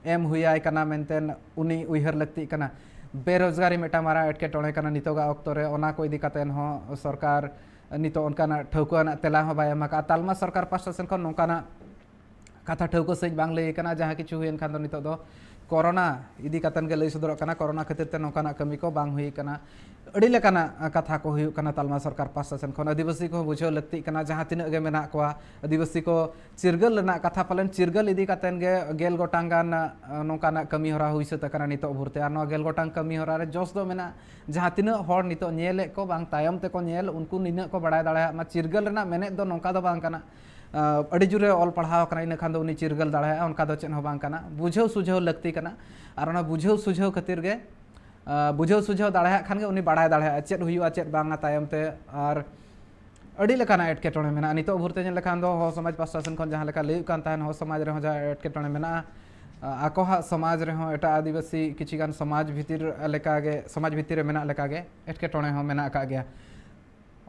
ᱮᱢ ᱦᱩᱭᱟᱭ ᱠᱟᱱᱟ ᱢᱮᱱᱛᱮ ᱩᱱᱤ ᱩᱭᱦᱟᱹᱨ ᱞᱟᱹᱠᱛᱤᱜ ᱠᱟᱱᱟ᱾ ᱵᱮᱨᱳᱡᱽᱜᱟᱨᱤ ᱢᱤᱫᱴᱟᱝ ᱢᱟᱨᱟᱝ ᱮᱴᱠᱮᱴᱚᱬᱮ ᱠᱟᱱᱟ ᱱᱤᱛᱚᱜᱟᱜ ᱚᱠᱛᱚ ᱨᱮ, ᱚᱱᱟ ᱠᱚ ᱤᱫᱤ ᱠᱟᱛᱮ ᱦᱚᱸ ᱥᱚᱨᱠᱟᱨ ᱱᱤᱛᱚᱜ ᱚᱱᱠᱟᱱᱟᱜ ᱴᱷᱟᱹᱣᱠᱟᱹ ᱟᱱᱟᱜ ᱛᱮᱞᱟ ᱦᱚᱸ ᱵᱟᱭ ᱮᱢ ᱟᱠᱟᱫᱼᱟ᱾ ᱛᱟᱞᱢᱟ ᱥᱚᱨᱠᱟᱨ ᱯᱟᱥᱴᱟ ᱥᱮᱱ ᱠᱷᱚᱱ ᱱᱚᱝᱠᱟᱱᱟᱜ ᱠᱟᱛᱷᱟ ᱴᱷᱟᱹᱣᱠᱟᱹ ᱥᱟᱺᱦᱤᱡ ᱵᱟᱝ ᱞᱟᱹᱭ ᱠᱟᱱᱟ᱾ ᱡᱟᱦᱟᱸ ᱠᱤᱪᱷᱩ ᱦᱩᱭᱮᱱ ᱠᱷᱟᱱ ᱫᱚ ᱱᱤᱛᱚᱜ ᱫᱚ ᱠᱚᱨᱳᱱᱟ ᱤᱫᱤ ᱠᱟᱛᱮᱱ ᱜᱮ ᱞᱟᱹᱭ ᱥᱚᱫᱚᱨᱚᱜ ᱠᱟᱱᱟ᱾ ᱠᱚᱨᱳᱱᱟ ᱠᱷᱟᱹᱛᱤᱨ ᱛᱮ ᱱᱚᱝᱠᱟᱱᱟᱜ ᱠᱟᱹᱢᱤ ᱠᱚ ᱵᱟᱝ ᱦᱩᱭ ᱠᱟᱱᱟ᱾ ᱟᱹᱰᱤ ᱞᱮᱠᱟᱱᱟᱜ ᱠᱟᱛᱷᱟ ᱠᱚ ᱦᱩᱭᱩᱜ ᱠᱟᱱᱟ ᱛᱟᱞᱢᱟ ᱥᱚᱨᱠᱟᱨ ᱯᱟᱥᱴᱟ ᱥᱮᱱ ᱠᱷᱚᱱ᱾ ᱟᱹᱫᱤᱵᱟᱹᱥᱤ ᱠᱚᱦᱚᱸ ᱵᱩᱡᱷᱟᱹᱣ ᱞᱟᱹᱠᱛᱤᱜ ᱠᱟᱱᱟ, ᱡᱟᱦᱟᱸ ᱛᱤᱱᱟᱹᱜ ᱜᱮ ᱢᱮᱱᱟᱜ ᱠᱚᱣᱟ ᱟᱹᱫᱤᱵᱟᱹᱥᱤ ᱠᱚ᱾ ᱪᱤᱨᱜᱟᱹᱞ ᱨᱮᱱᱟᱜ ᱠᱟᱛᱷᱟ ᱯᱟᱞᱮᱱ ᱪᱤᱨᱜᱟᱹᱞ ᱤᱫᱤ ᱠᱟᱛᱮᱱ ᱜᱮ ᱜᱮᱞ ᱜᱚᱴᱟᱝ ᱜᱟᱱ, ᱟᱸ, ᱱᱚᱝᱠᱟᱱᱟᱜ ᱠᱟᱹᱢᱤ ᱦᱚᱨᱟ ᱦᱩᱭ ᱥᱟᱹᱛ ᱟᱠᱟᱱᱟ ᱱᱤᱛᱚᱜ ᱵᱷᱳᱨ ᱛᱮ᱾ ᱟᱨ ᱱᱚᱣᱟ ᱜᱮᱞ ᱜᱚᱴᱟᱝ ᱠᱟᱹᱢᱤ ᱦᱚᱨᱟ ᱨᱮ ᱡᱚᱥ ᱫᱚ ᱢᱮᱱᱟᱜᱼᱟ, ᱡᱟᱦᱟᱸ ᱛᱤᱱᱟᱹᱜ ᱦᱚᱲ ᱱᱤᱛᱚᱜ ᱧᱮᱞᱮᱫ ᱠᱚ ᱵᱟᱝ ᱛᱟᱭᱚᱢ ᱛᱮᱠᱚ ᱧᱮᱞ, ᱩᱱᱠᱩ ᱱᱤᱱᱟᱹᱜ ᱠᱚ ᱵᱟᱲᱟᱭ ᱫᱟᱲᱮᱭᱟᱜ ᱢᱟ᱾ ᱪᱤᱨᱜᱟᱹᱞ ᱨᱮᱱᱟᱜ ᱢᱮᱱᱮᱫ ᱫᱚ ᱱᱚᱝᱠᱟ ᱫᱚ ᱵᱟᱝ ᱠᱟᱱᱟ, ᱟᱸ, ᱟᱹᱰᱤ ᱡᱳᱨᱮ ᱚᱞ ᱯᱟᱲᱦᱟᱣ ᱟᱠᱟᱱᱟ, ᱤᱱᱟᱹ ᱠᱷᱟᱱ ᱫᱚ ᱩᱱᱤ ᱪᱤᱨᱜᱟᱹᱞ ᱫᱟᱲᱮᱭᱟᱜᱼᱟ, ᱚᱱᱠᱟ ᱫᱚ ᱪᱮᱫ ᱦᱚᱸ ᱵᱟᱝ ᱠᱟᱱᱟ᱾ ᱵᱩᱡᱷᱟᱹᱣ ᱥᱩᱡᱷᱟᱹᱣ ᱞᱟᱹᱠᱛᱤ ᱠᱟᱱᱟ᱾ ᱟᱨ ᱚᱱᱟ ᱵᱩᱡᱷᱟᱹᱣ ᱥᱩᱡᱷᱟᱹᱣ ᱠᱷᱟᱹᱛᱤᱨ ᱜᱮ, ᱟᱸ, ᱵᱩᱡᱷᱟᱹᱣ ᱥᱩᱡᱷᱟᱹᱣ ᱫᱟᱲᱮᱭᱟᱜ ᱠᱷᱟᱱ ᱜᱮ ᱩᱱᱤ ᱵᱟᱲᱟᱭ ᱫᱟᱲᱮᱭᱟᱜᱼᱟ ᱪᱮᱫ ᱦᱩᱭᱩᱜᱼᱟ, ᱪᱮᱫ ᱵᱟᱝᱟ ᱛᱟᱭᱚᱢ ᱛᱮ᱾ ᱟᱨ ᱟᱹᱰᱤ ᱞᱮᱠᱟᱱᱟᱜ ᱮᱴᱠᱮᱴᱚᱬᱮ ᱢᱮᱱᱟᱜᱼᱟ᱾ ᱱᱤᱛᱚᱜ ᱵᱷᱳᱨ ᱛᱮ ᱧᱮᱞ ᱞᱮᱠᱷᱟᱱ ᱫᱚ ᱦᱚᱲ ᱥᱚᱢᱟᱡᱽ ᱯᱟᱥᱴᱟ ᱥᱮᱱ ᱠᱷᱚᱱ ᱡᱟᱦᱟᱸ ᱞᱮᱠᱟ ᱞᱟᱹᱭᱩᱜ ᱠᱟᱱ ᱛᱟᱦᱮᱱ, ᱦᱚᱲ ᱥᱚᱢᱟᱡᱽ ᱨᱮᱦᱚᱸ ᱡᱟᱦᱟᱸ ᱮᱴᱠᱮᱴᱚᱬᱮ ᱢᱮᱱᱟᱜᱼᱟ, ᱟᱠᱚᱣᱟᱜ ᱥᱚᱢᱟᱡᱽ ᱨᱮᱦᱚᱸ ᱮᱴᱟᱜ ᱟᱹᱫᱤᱵᱟᱹᱥᱤ ᱠᱤᱪᱷᱤ ᱜᱟᱱ ᱥᱚᱢᱟᱡᱽ ᱵᱷᱤᱛᱤᱨ ᱞᱮᱠᱟᱜᱮ, ᱥᱚᱢᱟᱡᱽ ᱵᱷᱤᱛᱤᱨ ᱨᱮ ᱢᱮᱱᱟᱜ ᱞᱮᱠᱟᱜᱮ ᱮᱴᱠᱮᱴᱚᱬᱮ ᱦᱚᱸ ᱢᱮᱱᱟᱜ ᱟᱠᱟᱫ ᱜᱮᱭᱟ᱾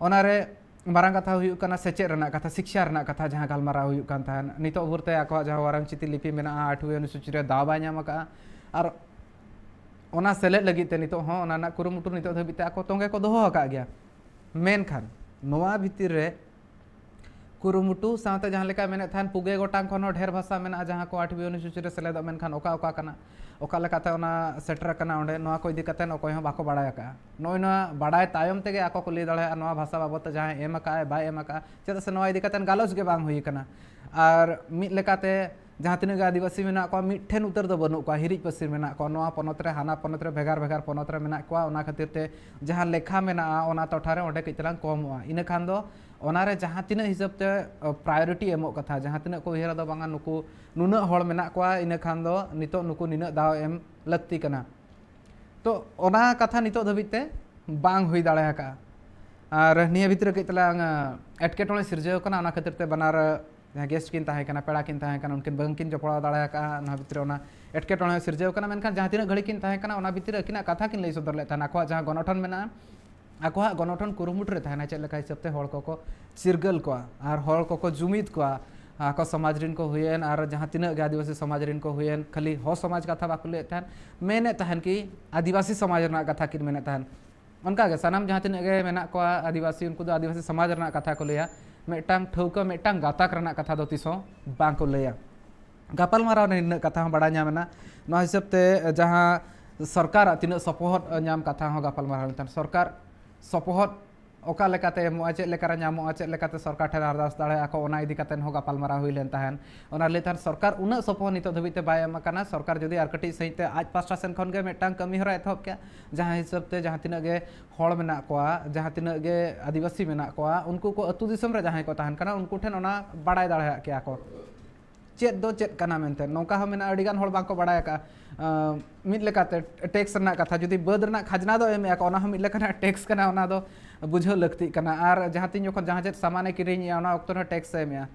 ᱚᱱᱟᱨᱮ ᱢᱟᱨᱟᱝ ᱠᱟᱛᱷᱟ ᱦᱩᱭᱩᱜ ᱠᱟᱱᱟ ᱥᱮᱪᱮᱫ ᱨᱮᱱᱟᱜ ᱠᱟᱛᱷᱟ, ᱥᱤᱠᱷᱟ ᱨᱮᱱᱟᱜ ᱠᱟᱛᱷᱟ, ᱡᱟᱦᱟᱸ ᱜᱟᱞᱢᱟᱨᱟᱣ ᱦᱩᱭᱩᱜ ᱠᱟᱱ ᱛᱟᱦᱮᱱ᱾ ᱱᱤᱛᱚᱜ ᱵᱷᱳᱨ ᱛᱮ ᱟᱠᱚᱣᱟᱜ ᱡᱟᱦᱟᱸ ᱣᱟᱨᱟᱝ ᱪᱤᱛᱤ ᱞᱤᱯᱤ ᱢᱮᱱᱟᱜᱼᱟ, ᱟᱴᱷᱣᱤ ᱚᱱᱩᱥᱩᱪᱤ ᱨᱮ ᱫᱟᱣ ᱵᱟᱭ ᱧᱟᱢ ᱟᱠᱟᱫᱼᱟ᱾ ᱟᱨ ᱚᱱᱟ ᱥᱮᱞᱮᱫ ᱞᱟᱹᱜᱤᱫ ᱛᱮ ᱱᱤᱛᱚᱜ ᱦᱚᱸ ᱚᱱᱟ ᱨᱮᱱᱟᱜ ᱠᱩᱨᱩᱢᱩᱴᱩ ᱱᱤᱛᱚᱜ ᱫᱷᱟᱹᱵᱤᱡ ᱛᱮ ᱟᱠᱚ ᱛᱚᱸᱜᱮ ᱠᱚ ᱫᱚᱦᱚ ᱟᱠᱟᱫ ᱜᱮᱭᱟ᱾ ᱢᱮᱱᱠᱷᱟᱱ ᱱᱚᱣᱟ ᱵᱷᱤᱛᱤᱨ ᱨᱮ ᱠᱩᱨᱩᱢᱩᱴᱩ ᱥᱟᱶᱛᱮ ᱡᱟᱦᱟᱸ ᱞᱮᱠᱟ ᱢᱮᱱᱮᱫ ᱛᱟᱦᱮᱱ, ᱯᱩᱜᱮ ᱜᱚᱴᱟᱝ ᱠᱷᱚᱱ ᱦᱚᱸ ᱰᱷᱮᱨ ᱵᱷᱟᱥᱟ ᱢᱮᱱᱟᱜᱼᱟ ᱡᱟᱦᱟᱸ ᱠᱚ ᱟᱴᱷᱣᱤ ᱚᱱᱩᱥᱩᱪᱤ ᱨᱮ ᱥᱮᱞᱮᱫᱚᱜ, ᱢᱮᱱᱠᱷᱟᱱ ᱚᱠᱟ ᱚᱠᱟ ᱠᱟᱱᱟ, ᱚᱠᱟ ᱞᱮᱠᱟᱛᱮ ᱚᱱᱟ ᱥᱮᱴᱮᱨ ᱟᱠᱟᱱᱟ ᱚᱸᱰᱮ, ᱱᱚᱣᱟ ᱠᱚ ᱤᱫᱤ ᱠᱟᱛᱮ ᱚᱠᱚᱭ ᱦᱚᱸ ᱵᱟᱠᱚ ᱵᱟᱲᱟᱭ ᱟᱠᱟᱫᱼᱟ᱾ ᱱᱚᱜᱼᱚᱭ ᱱᱚᱣᱟ ᱵᱟᱲᱟᱭ ᱛᱟᱭᱚᱢ ᱛᱮᱜᱮ ᱟᱠᱚ ᱠᱚ ᱞᱟᱹᱭ ᱫᱟᱲᱮᱭᱟᱜᱼᱟ ᱱᱚᱣᱟ ᱵᱷᱟᱥᱟ ᱵᱟᱵᱚᱫ ᱛᱮ ᱡᱟᱦᱟᱸᱭ ᱮᱢ ᱟᱠᱟᱫᱼᱟᱭ ᱵᱟᱭ ᱮᱢ ᱟᱠᱟᱫᱼᱟ, ᱪᱮᱫᱟᱜ ᱥᱮ ᱱᱚᱣᱟ ᱤᱫᱤ ᱠᱟᱛᱮ ᱜᱟᱞᱚᱪ ᱜᱮ ᱵᱟᱝ ᱦᱩᱭ ᱟᱠᱟᱱᱟ᱾ ᱟᱨ ᱢᱤᱫ ᱞᱮᱠᱟᱛᱮ ᱡᱟᱦᱟᱸ ᱛᱤᱱᱟᱹᱜ ᱜᱮ ᱟᱹᱫᱤᱵᱟᱹᱥᱤ ᱢᱮᱱᱟᱜ ᱠᱚᱣᱟ, ᱢᱤᱫᱴᱷᱮᱱ ᱩᱛᱟᱹᱨ ᱫᱚ ᱵᱟᱹᱱᱩᱜ ᱠᱚᱣᱟ, ᱦᱤᱨᱤᱡ ᱯᱟᱹᱥᱤᱨ ᱢᱮᱱᱟᱜ ᱠᱚᱣᱟ᱾ ᱱᱚᱣᱟ ᱯᱚᱱᱚᱛ ᱨᱮ, ᱦᱟᱱᱟ ᱯᱚᱱᱚᱛ ᱨᱮ, ᱵᱷᱮᱜᱟᱨ ᱵᱷᱮᱜᱟᱨ ᱯᱚᱱᱚᱛ ᱨᱮ ᱢᱮᱱᱟᱜ ᱠᱚᱣᱟ᱾ ᱚᱱᱟ ᱠᱷᱟᱹᱛᱤᱨ ᱛᱮ ᱡᱟᱦᱟᱸ ᱞᱮᱠᱷᱟ ᱢᱮᱱᱟᱜᱼᱟ, ᱚᱱᱟ ᱴᱚᱴᱷᱟ ᱨᱮ ᱚᱸᱰᱮ ᱠᱟᱹᱡ ᱛᱟᱞᱟᱝ ᱠᱚᱢᱚᱜᱼᱟ᱾ ᱤᱱᱟᱹ ᱠᱷᱟᱱ ᱫᱚ ᱚᱱᱟ ᱨᱮ ᱡᱟᱦᱟᱸ ᱛᱤᱱᱟᱹᱜ ᱦᱤᱥᱟᱹᱵ ᱛᱮ, ᱚ, priority ᱮᱢᱚᱜ ᱠᱟᱛᱷᱟ, ᱡᱟᱦᱟᱸ ᱛᱤᱱᱟᱹᱜ ᱠᱚ ᱩᱭᱦᱟᱹᱨᱟ ᱫᱚ ᱵᱟᱝᱟ ᱱᱩᱠᱩ ᱱᱩᱱᱟᱹᱜ ᱦᱚᱲ ᱢᱮᱱᱟᱜ ᱠᱚᱣᱟ, ᱤᱱᱟᱹ ᱠᱷᱟᱱ ᱫᱚ ᱱᱤᱛᱚᱜ ᱱᱩᱠᱩ ᱱᱤᱱᱟᱹᱜ ᱫᱟᱣ ᱮᱢ ᱞᱟᱹᱠᱛᱤ ᱠᱟᱱᱟ᱾ ᱛᱚ ᱚᱱᱟ ᱠᱟᱛᱷᱟ ᱱᱤᱛᱚᱜ ᱫᱷᱟᱹᱵᱤᱡ ᱛᱮ ᱵᱟᱝ ᱦᱩᱭ ᱫᱟᱲᱮ ᱟᱠᱟᱫᱼᱟ᱾ ᱟᱨ ᱱᱤᱭᱟᱹ ᱵᱷᱤᱛᱨᱤ ᱨᱮ ᱠᱟᱹᱡ ᱛᱟᱞᱟᱝ, ᱟ, ᱮᱴᱠᱮᱴᱚᱬᱮ ᱥᱤᱨᱡᱟᱹᱣ ᱠᱟᱱᱟ᱾ ᱚᱱᱟ ᱠᱷᱟᱹᱛᱤᱨ ᱛᱮ ᱵᱟᱱᱟᱨ ᱡᱟᱦᱟᱸ guest ᱠᱤᱱ ᱛᱟᱦᱮᱸ ᱠᱟᱱᱟ, ᱯᱮᱲᱟ ᱠᱤᱱ ᱛᱟᱦᱮᱸ ᱠᱟᱱᱟ, ᱩᱱᱠᱤᱱ ᱵᱟᱝᱠᱤᱱ ᱡᱚᱯᱲᱟᱣ ᱫᱟᱲᱮ ᱟᱠᱟᱫᱼᱟ᱾ ᱚᱱᱟ ᱵᱷᱤᱛᱨᱤ ᱨᱮ ᱚᱱᱟ ᱮᱴᱠᱮᱴᱚᱬᱮ ᱥᱤᱨᱡᱟᱹᱣ ᱠᱟᱱᱟ᱾ ᱢᱮᱱᱠᱷᱟᱱ ᱡᱟᱦᱟᱸ ᱛᱤᱱᱟᱹᱜ ᱜᱷᱟᱹᱲᱤᱡ ᱠᱤᱱ ᱛᱟᱦᱮᱸ ᱠᱟᱱᱟ, ᱚᱱᱟ ᱵᱷᱤᱛᱨᱤ ᱨᱮ ᱟᱹᱠᱤᱱᱟᱜ ᱠᱟᱛᱷᱟ ᱠᱤᱱ ᱞᱟᱹᱭ ᱥᱚᱫᱚᱨ ᱞᱮᱫ ᱛᱟᱦᱮᱱᱟ᱾ ᱟᱠᱚᱣᱟᱜ ᱡᱟᱦᱟᱸ ᱜᱚᱱᱚᱴᱷᱚᱱ ᱢᱮᱱᱟᱜᱼᱟ, ᱟᱠᱚᱣᱟᱜ ᱜᱚᱱᱚᱴᱷᱚᱱ ᱠᱩᱨᱩᱢᱩᱴᱩ ᱨᱮ ᱛᱟᱦᱮᱱᱟ, ᱪᱮᱫ ᱞᱮᱠᱟ ᱦᱤᱥᱟᱹᱵ ᱛᱮ ᱦᱚᱲ ᱠᱚᱠᱚ ᱪᱤᱨᱜᱟᱹᱞ ᱠᱚᱣᱟ ᱟᱨ ᱦᱚᱲ ᱠᱚᱠᱚ ᱡᱩᱢᱤᱫ ᱠᱚᱣᱟ᱾ ᱟᱠᱚ ᱥᱚᱢᱟᱡᱽ ᱨᱮᱱ ᱠᱚ ᱦᱩᱭᱮᱱ ᱟᱨ ᱡᱟᱦᱟᱸ ᱛᱤᱱᱟᱹᱜ ᱜᱮ ᱟᱹᱫᱤᱵᱟᱹᱥᱤ ᱥᱚᱢᱟᱡᱽ ᱨᱮᱱ ᱠᱚ ᱦᱩᱭᱮᱱ, ᱠᱷᱟᱹᱞᱤ ᱦᱚᱲ ᱥᱚᱢᱟᱡᱽ ᱠᱟᱛᱷᱟ ᱵᱟᱠᱚ ᱞᱟᱹᱭᱮᱫ ᱛᱟᱦᱮᱱ, ᱢᱮᱱᱮᱫ ᱛᱟᱦᱮᱱ ᱠᱤ ᱟᱹᱫᱤᱵᱟᱹᱥᱤ ᱥᱚᱢᱟᱡᱽ ᱨᱮᱱᱟᱜ ᱠᱟᱛᱷᱟ ᱠᱤᱱ ᱢᱮᱱᱮᱫ ᱛᱟᱦᱮᱱ᱾ ᱚᱱᱠᱟᱜᱮ ᱥᱟᱱᱟᱢ ᱡᱟᱦᱟᱸ ᱛᱤᱱᱟᱹᱜ ᱜᱮ ᱢᱮᱱᱟᱜ ᱠᱚᱣᱟ ᱟᱹᱫᱤᱵᱟᱹᱥᱤ, ᱩᱱᱠᱩ ᱫᱚ ᱟᱹᱫᱤᱵᱟᱹᱥᱤ ᱥᱚᱢᱟᱡᱽ ᱨᱮᱱᱟᱜ ᱠᱟᱛᱷᱟ ᱠᱚ ᱞᱟᱹᱭᱟ, ᱢᱤᱫᱴᱟᱝ ᱴᱷᱟᱹᱣᱠᱟᱹ ᱢᱤᱫᱴᱟᱝ ᱜᱟᱛᱟᱠ ᱨᱮᱱᱟᱜ ᱠᱟᱛᱷᱟ ᱫᱚ ᱛᱤᱥ ᱦᱚᱸ ᱵᱟᱝ ᱠᱚ ᱞᱟᱹᱭᱟ᱾ ᱜᱟᱯᱟᱞᱢᱟᱨᱟᱣ ᱨᱮ ᱱᱤᱱᱟᱹᱜ ᱠᱟᱛᱷᱟ ᱦᱚᱸ ᱵᱟᱲᱟᱭ ᱧᱟᱢ ᱮᱱᱟ᱾ ᱱᱚᱣᱟ ᱦᱤᱥᱟᱹᱵ ᱛᱮ ᱡᱟᱦᱟᱸ ᱥᱚᱨᱠᱟᱨᱟᱜ ᱛᱤᱱᱟᱹᱜ ᱥᱚᱯᱚᱦᱚᱫ ᱧᱟᱢ ᱠᱟᱛᱷᱟ ᱦᱚᱸ ᱜᱟᱯᱟᱞᱢᱟᱨᱟᱣ ᱞᱮᱱ ᱛᱟᱦᱮᱸᱫ, ᱥᱚᱨᱠᱟᱨ ᱥᱚᱯᱚᱦᱚᱫ ᱚᱠᱟ ᱞᱮᱠᱟᱛᱮ ᱮᱢᱚᱜᱼᱟ, ᱪᱮᱫ ᱞᱮᱠᱟᱨᱮ ᱧᱟᱢᱚᱜᱼᱟ, ᱪᱮᱫ ᱞᱮᱠᱟᱛᱮ ᱥᱚᱨᱠᱟᱨ ᱴᱷᱮᱱ ᱟᱨᱫᱟᱥ ᱫᱟᱲᱮᱭᱟᱜᱼᱟ ᱠᱚ, ᱚᱱᱟ ᱤᱫᱤ ᱠᱟᱛᱮ ᱦᱚᱸ ᱜᱟᱯᱟᱞᱢᱟᱨᱟᱣ ᱦᱩᱭ ᱞᱮᱱ ᱛᱟᱦᱮᱸᱫ᱾ ᱚᱱᱟ ᱞᱟᱹᱭ ᱛᱟᱦᱮᱸᱫ ᱥᱚᱨᱠᱟᱨ ᱩᱱᱟᱹᱜ ᱥᱚᱯᱚᱦᱚᱫ ᱱᱤᱛᱚᱜ ᱫᱷᱟᱹᱵᱤᱡ ᱛᱮ ᱵᱟᱭ ᱮᱢ ᱟᱠᱟᱱᱟ᱾ ᱥᱚᱨᱠᱟᱨ ᱡᱩᱫᱤ ᱟᱨ ᱠᱟᱹᱴᱤᱡ ᱥᱟᱺᱦᱤᱡ ᱛᱮ ᱟᱡ ᱯᱟᱥᱴᱟ ᱥᱮᱱ ᱠᱷᱚᱱ ᱜᱮ ᱢᱤᱫᱴᱟᱝ ᱠᱟᱹᱢᱤ ᱦᱚᱨᱟ ᱮᱛᱚᱦᱚᱵ ᱠᱮᱭᱟ, ᱡᱟᱦᱟᱸ ᱦᱤᱥᱟᱹᱵ ᱛᱮ ᱡᱟᱦᱟᱸ ᱛᱤᱱᱟᱹᱜ ᱜᱮ ᱦᱚᱲ ᱢᱮᱱᱟᱜ ᱠᱚᱣᱟ, ᱡᱟᱦᱟᱸ ᱛᱤᱱᱟᱹᱜ ᱜᱮ ᱟᱹᱫᱤᱵᱟᱹᱥᱤ ᱢᱮᱱᱟᱜ ᱠᱚᱣᱟ, ᱩᱱᱠᱩ ᱠᱚ ᱟᱹᱛᱩ ᱫᱤᱥᱚᱢ ᱨᱮ ᱡᱟᱦᱟᱸᱭ ᱠᱚ ᱛᱟᱦᱮᱱ ᱠᱟᱱᱟ, ᱩᱱᱠᱩ ᱴᱷᱮᱱ ᱚᱱᱟ ᱵᱟᱲᱟᱭ ᱫᱟᱲᱮᱭᱟᱜ ᱠᱮᱭᱟ ᱠᱚ ᱪᱮᱫ ᱫᱚ ᱪᱮᱫ ᱠᱟᱱᱟ ᱢᱮᱱᱛᱮ᱾ ᱱᱚᱝᱠᱟ ᱦᱚᱸ ᱢᱮᱱᱟᱜᱼᱟ, ᱟᱹᱰᱤ ᱜᱟᱱ ᱦᱚᱲ ᱵᱟᱝᱠᱚ ᱵᱟᱲᱟᱭ ᱟᱠᱟᱫᱼᱟ᱾ ᱟᱸ, ᱢᱤᱫ ᱞᱮᱠᱟᱛᱮ ᱴᱮᱠᱥ ᱨᱮᱱᱟᱜ ᱠᱟᱛᱷᱟ, ᱡᱩᱫᱤ ᱵᱟᱹᱫᱽ ᱨᱮᱱᱟᱜ ᱠᱷᱟᱡᱽᱱᱟ ᱫᱚ ᱮᱢᱮᱜᱼᱟ ᱠᱚ, ᱚᱱᱟ ᱦᱚᱸ ᱢᱤᱫ ᱞᱮᱠᱟᱱᱟᱜ ᱴᱮᱠᱥ ᱠᱟᱱᱟ, ᱚᱱᱟ ᱫᱚ ᱵᱩᱡᱷᱟᱹᱣ ᱞᱟᱹᱠᱛᱤᱜ ᱠᱟᱱᱟ᱾ ᱟᱨ ᱡᱟᱦᱟᱸ ᱛᱤᱱ ᱡᱚᱠᱷᱚᱱ ᱡᱟᱦᱟᱸ ᱪᱮᱫ ᱥᱟᱢᱟᱱᱮ ᱠᱤᱨᱤᱧᱮᱜᱼᱟ, ᱚᱱᱟ ᱚᱠᱛᱚ ᱨᱮᱦᱚᱸ ᱴᱮᱠᱥ ᱮ ᱮᱢᱮᱜᱼᱟ᱾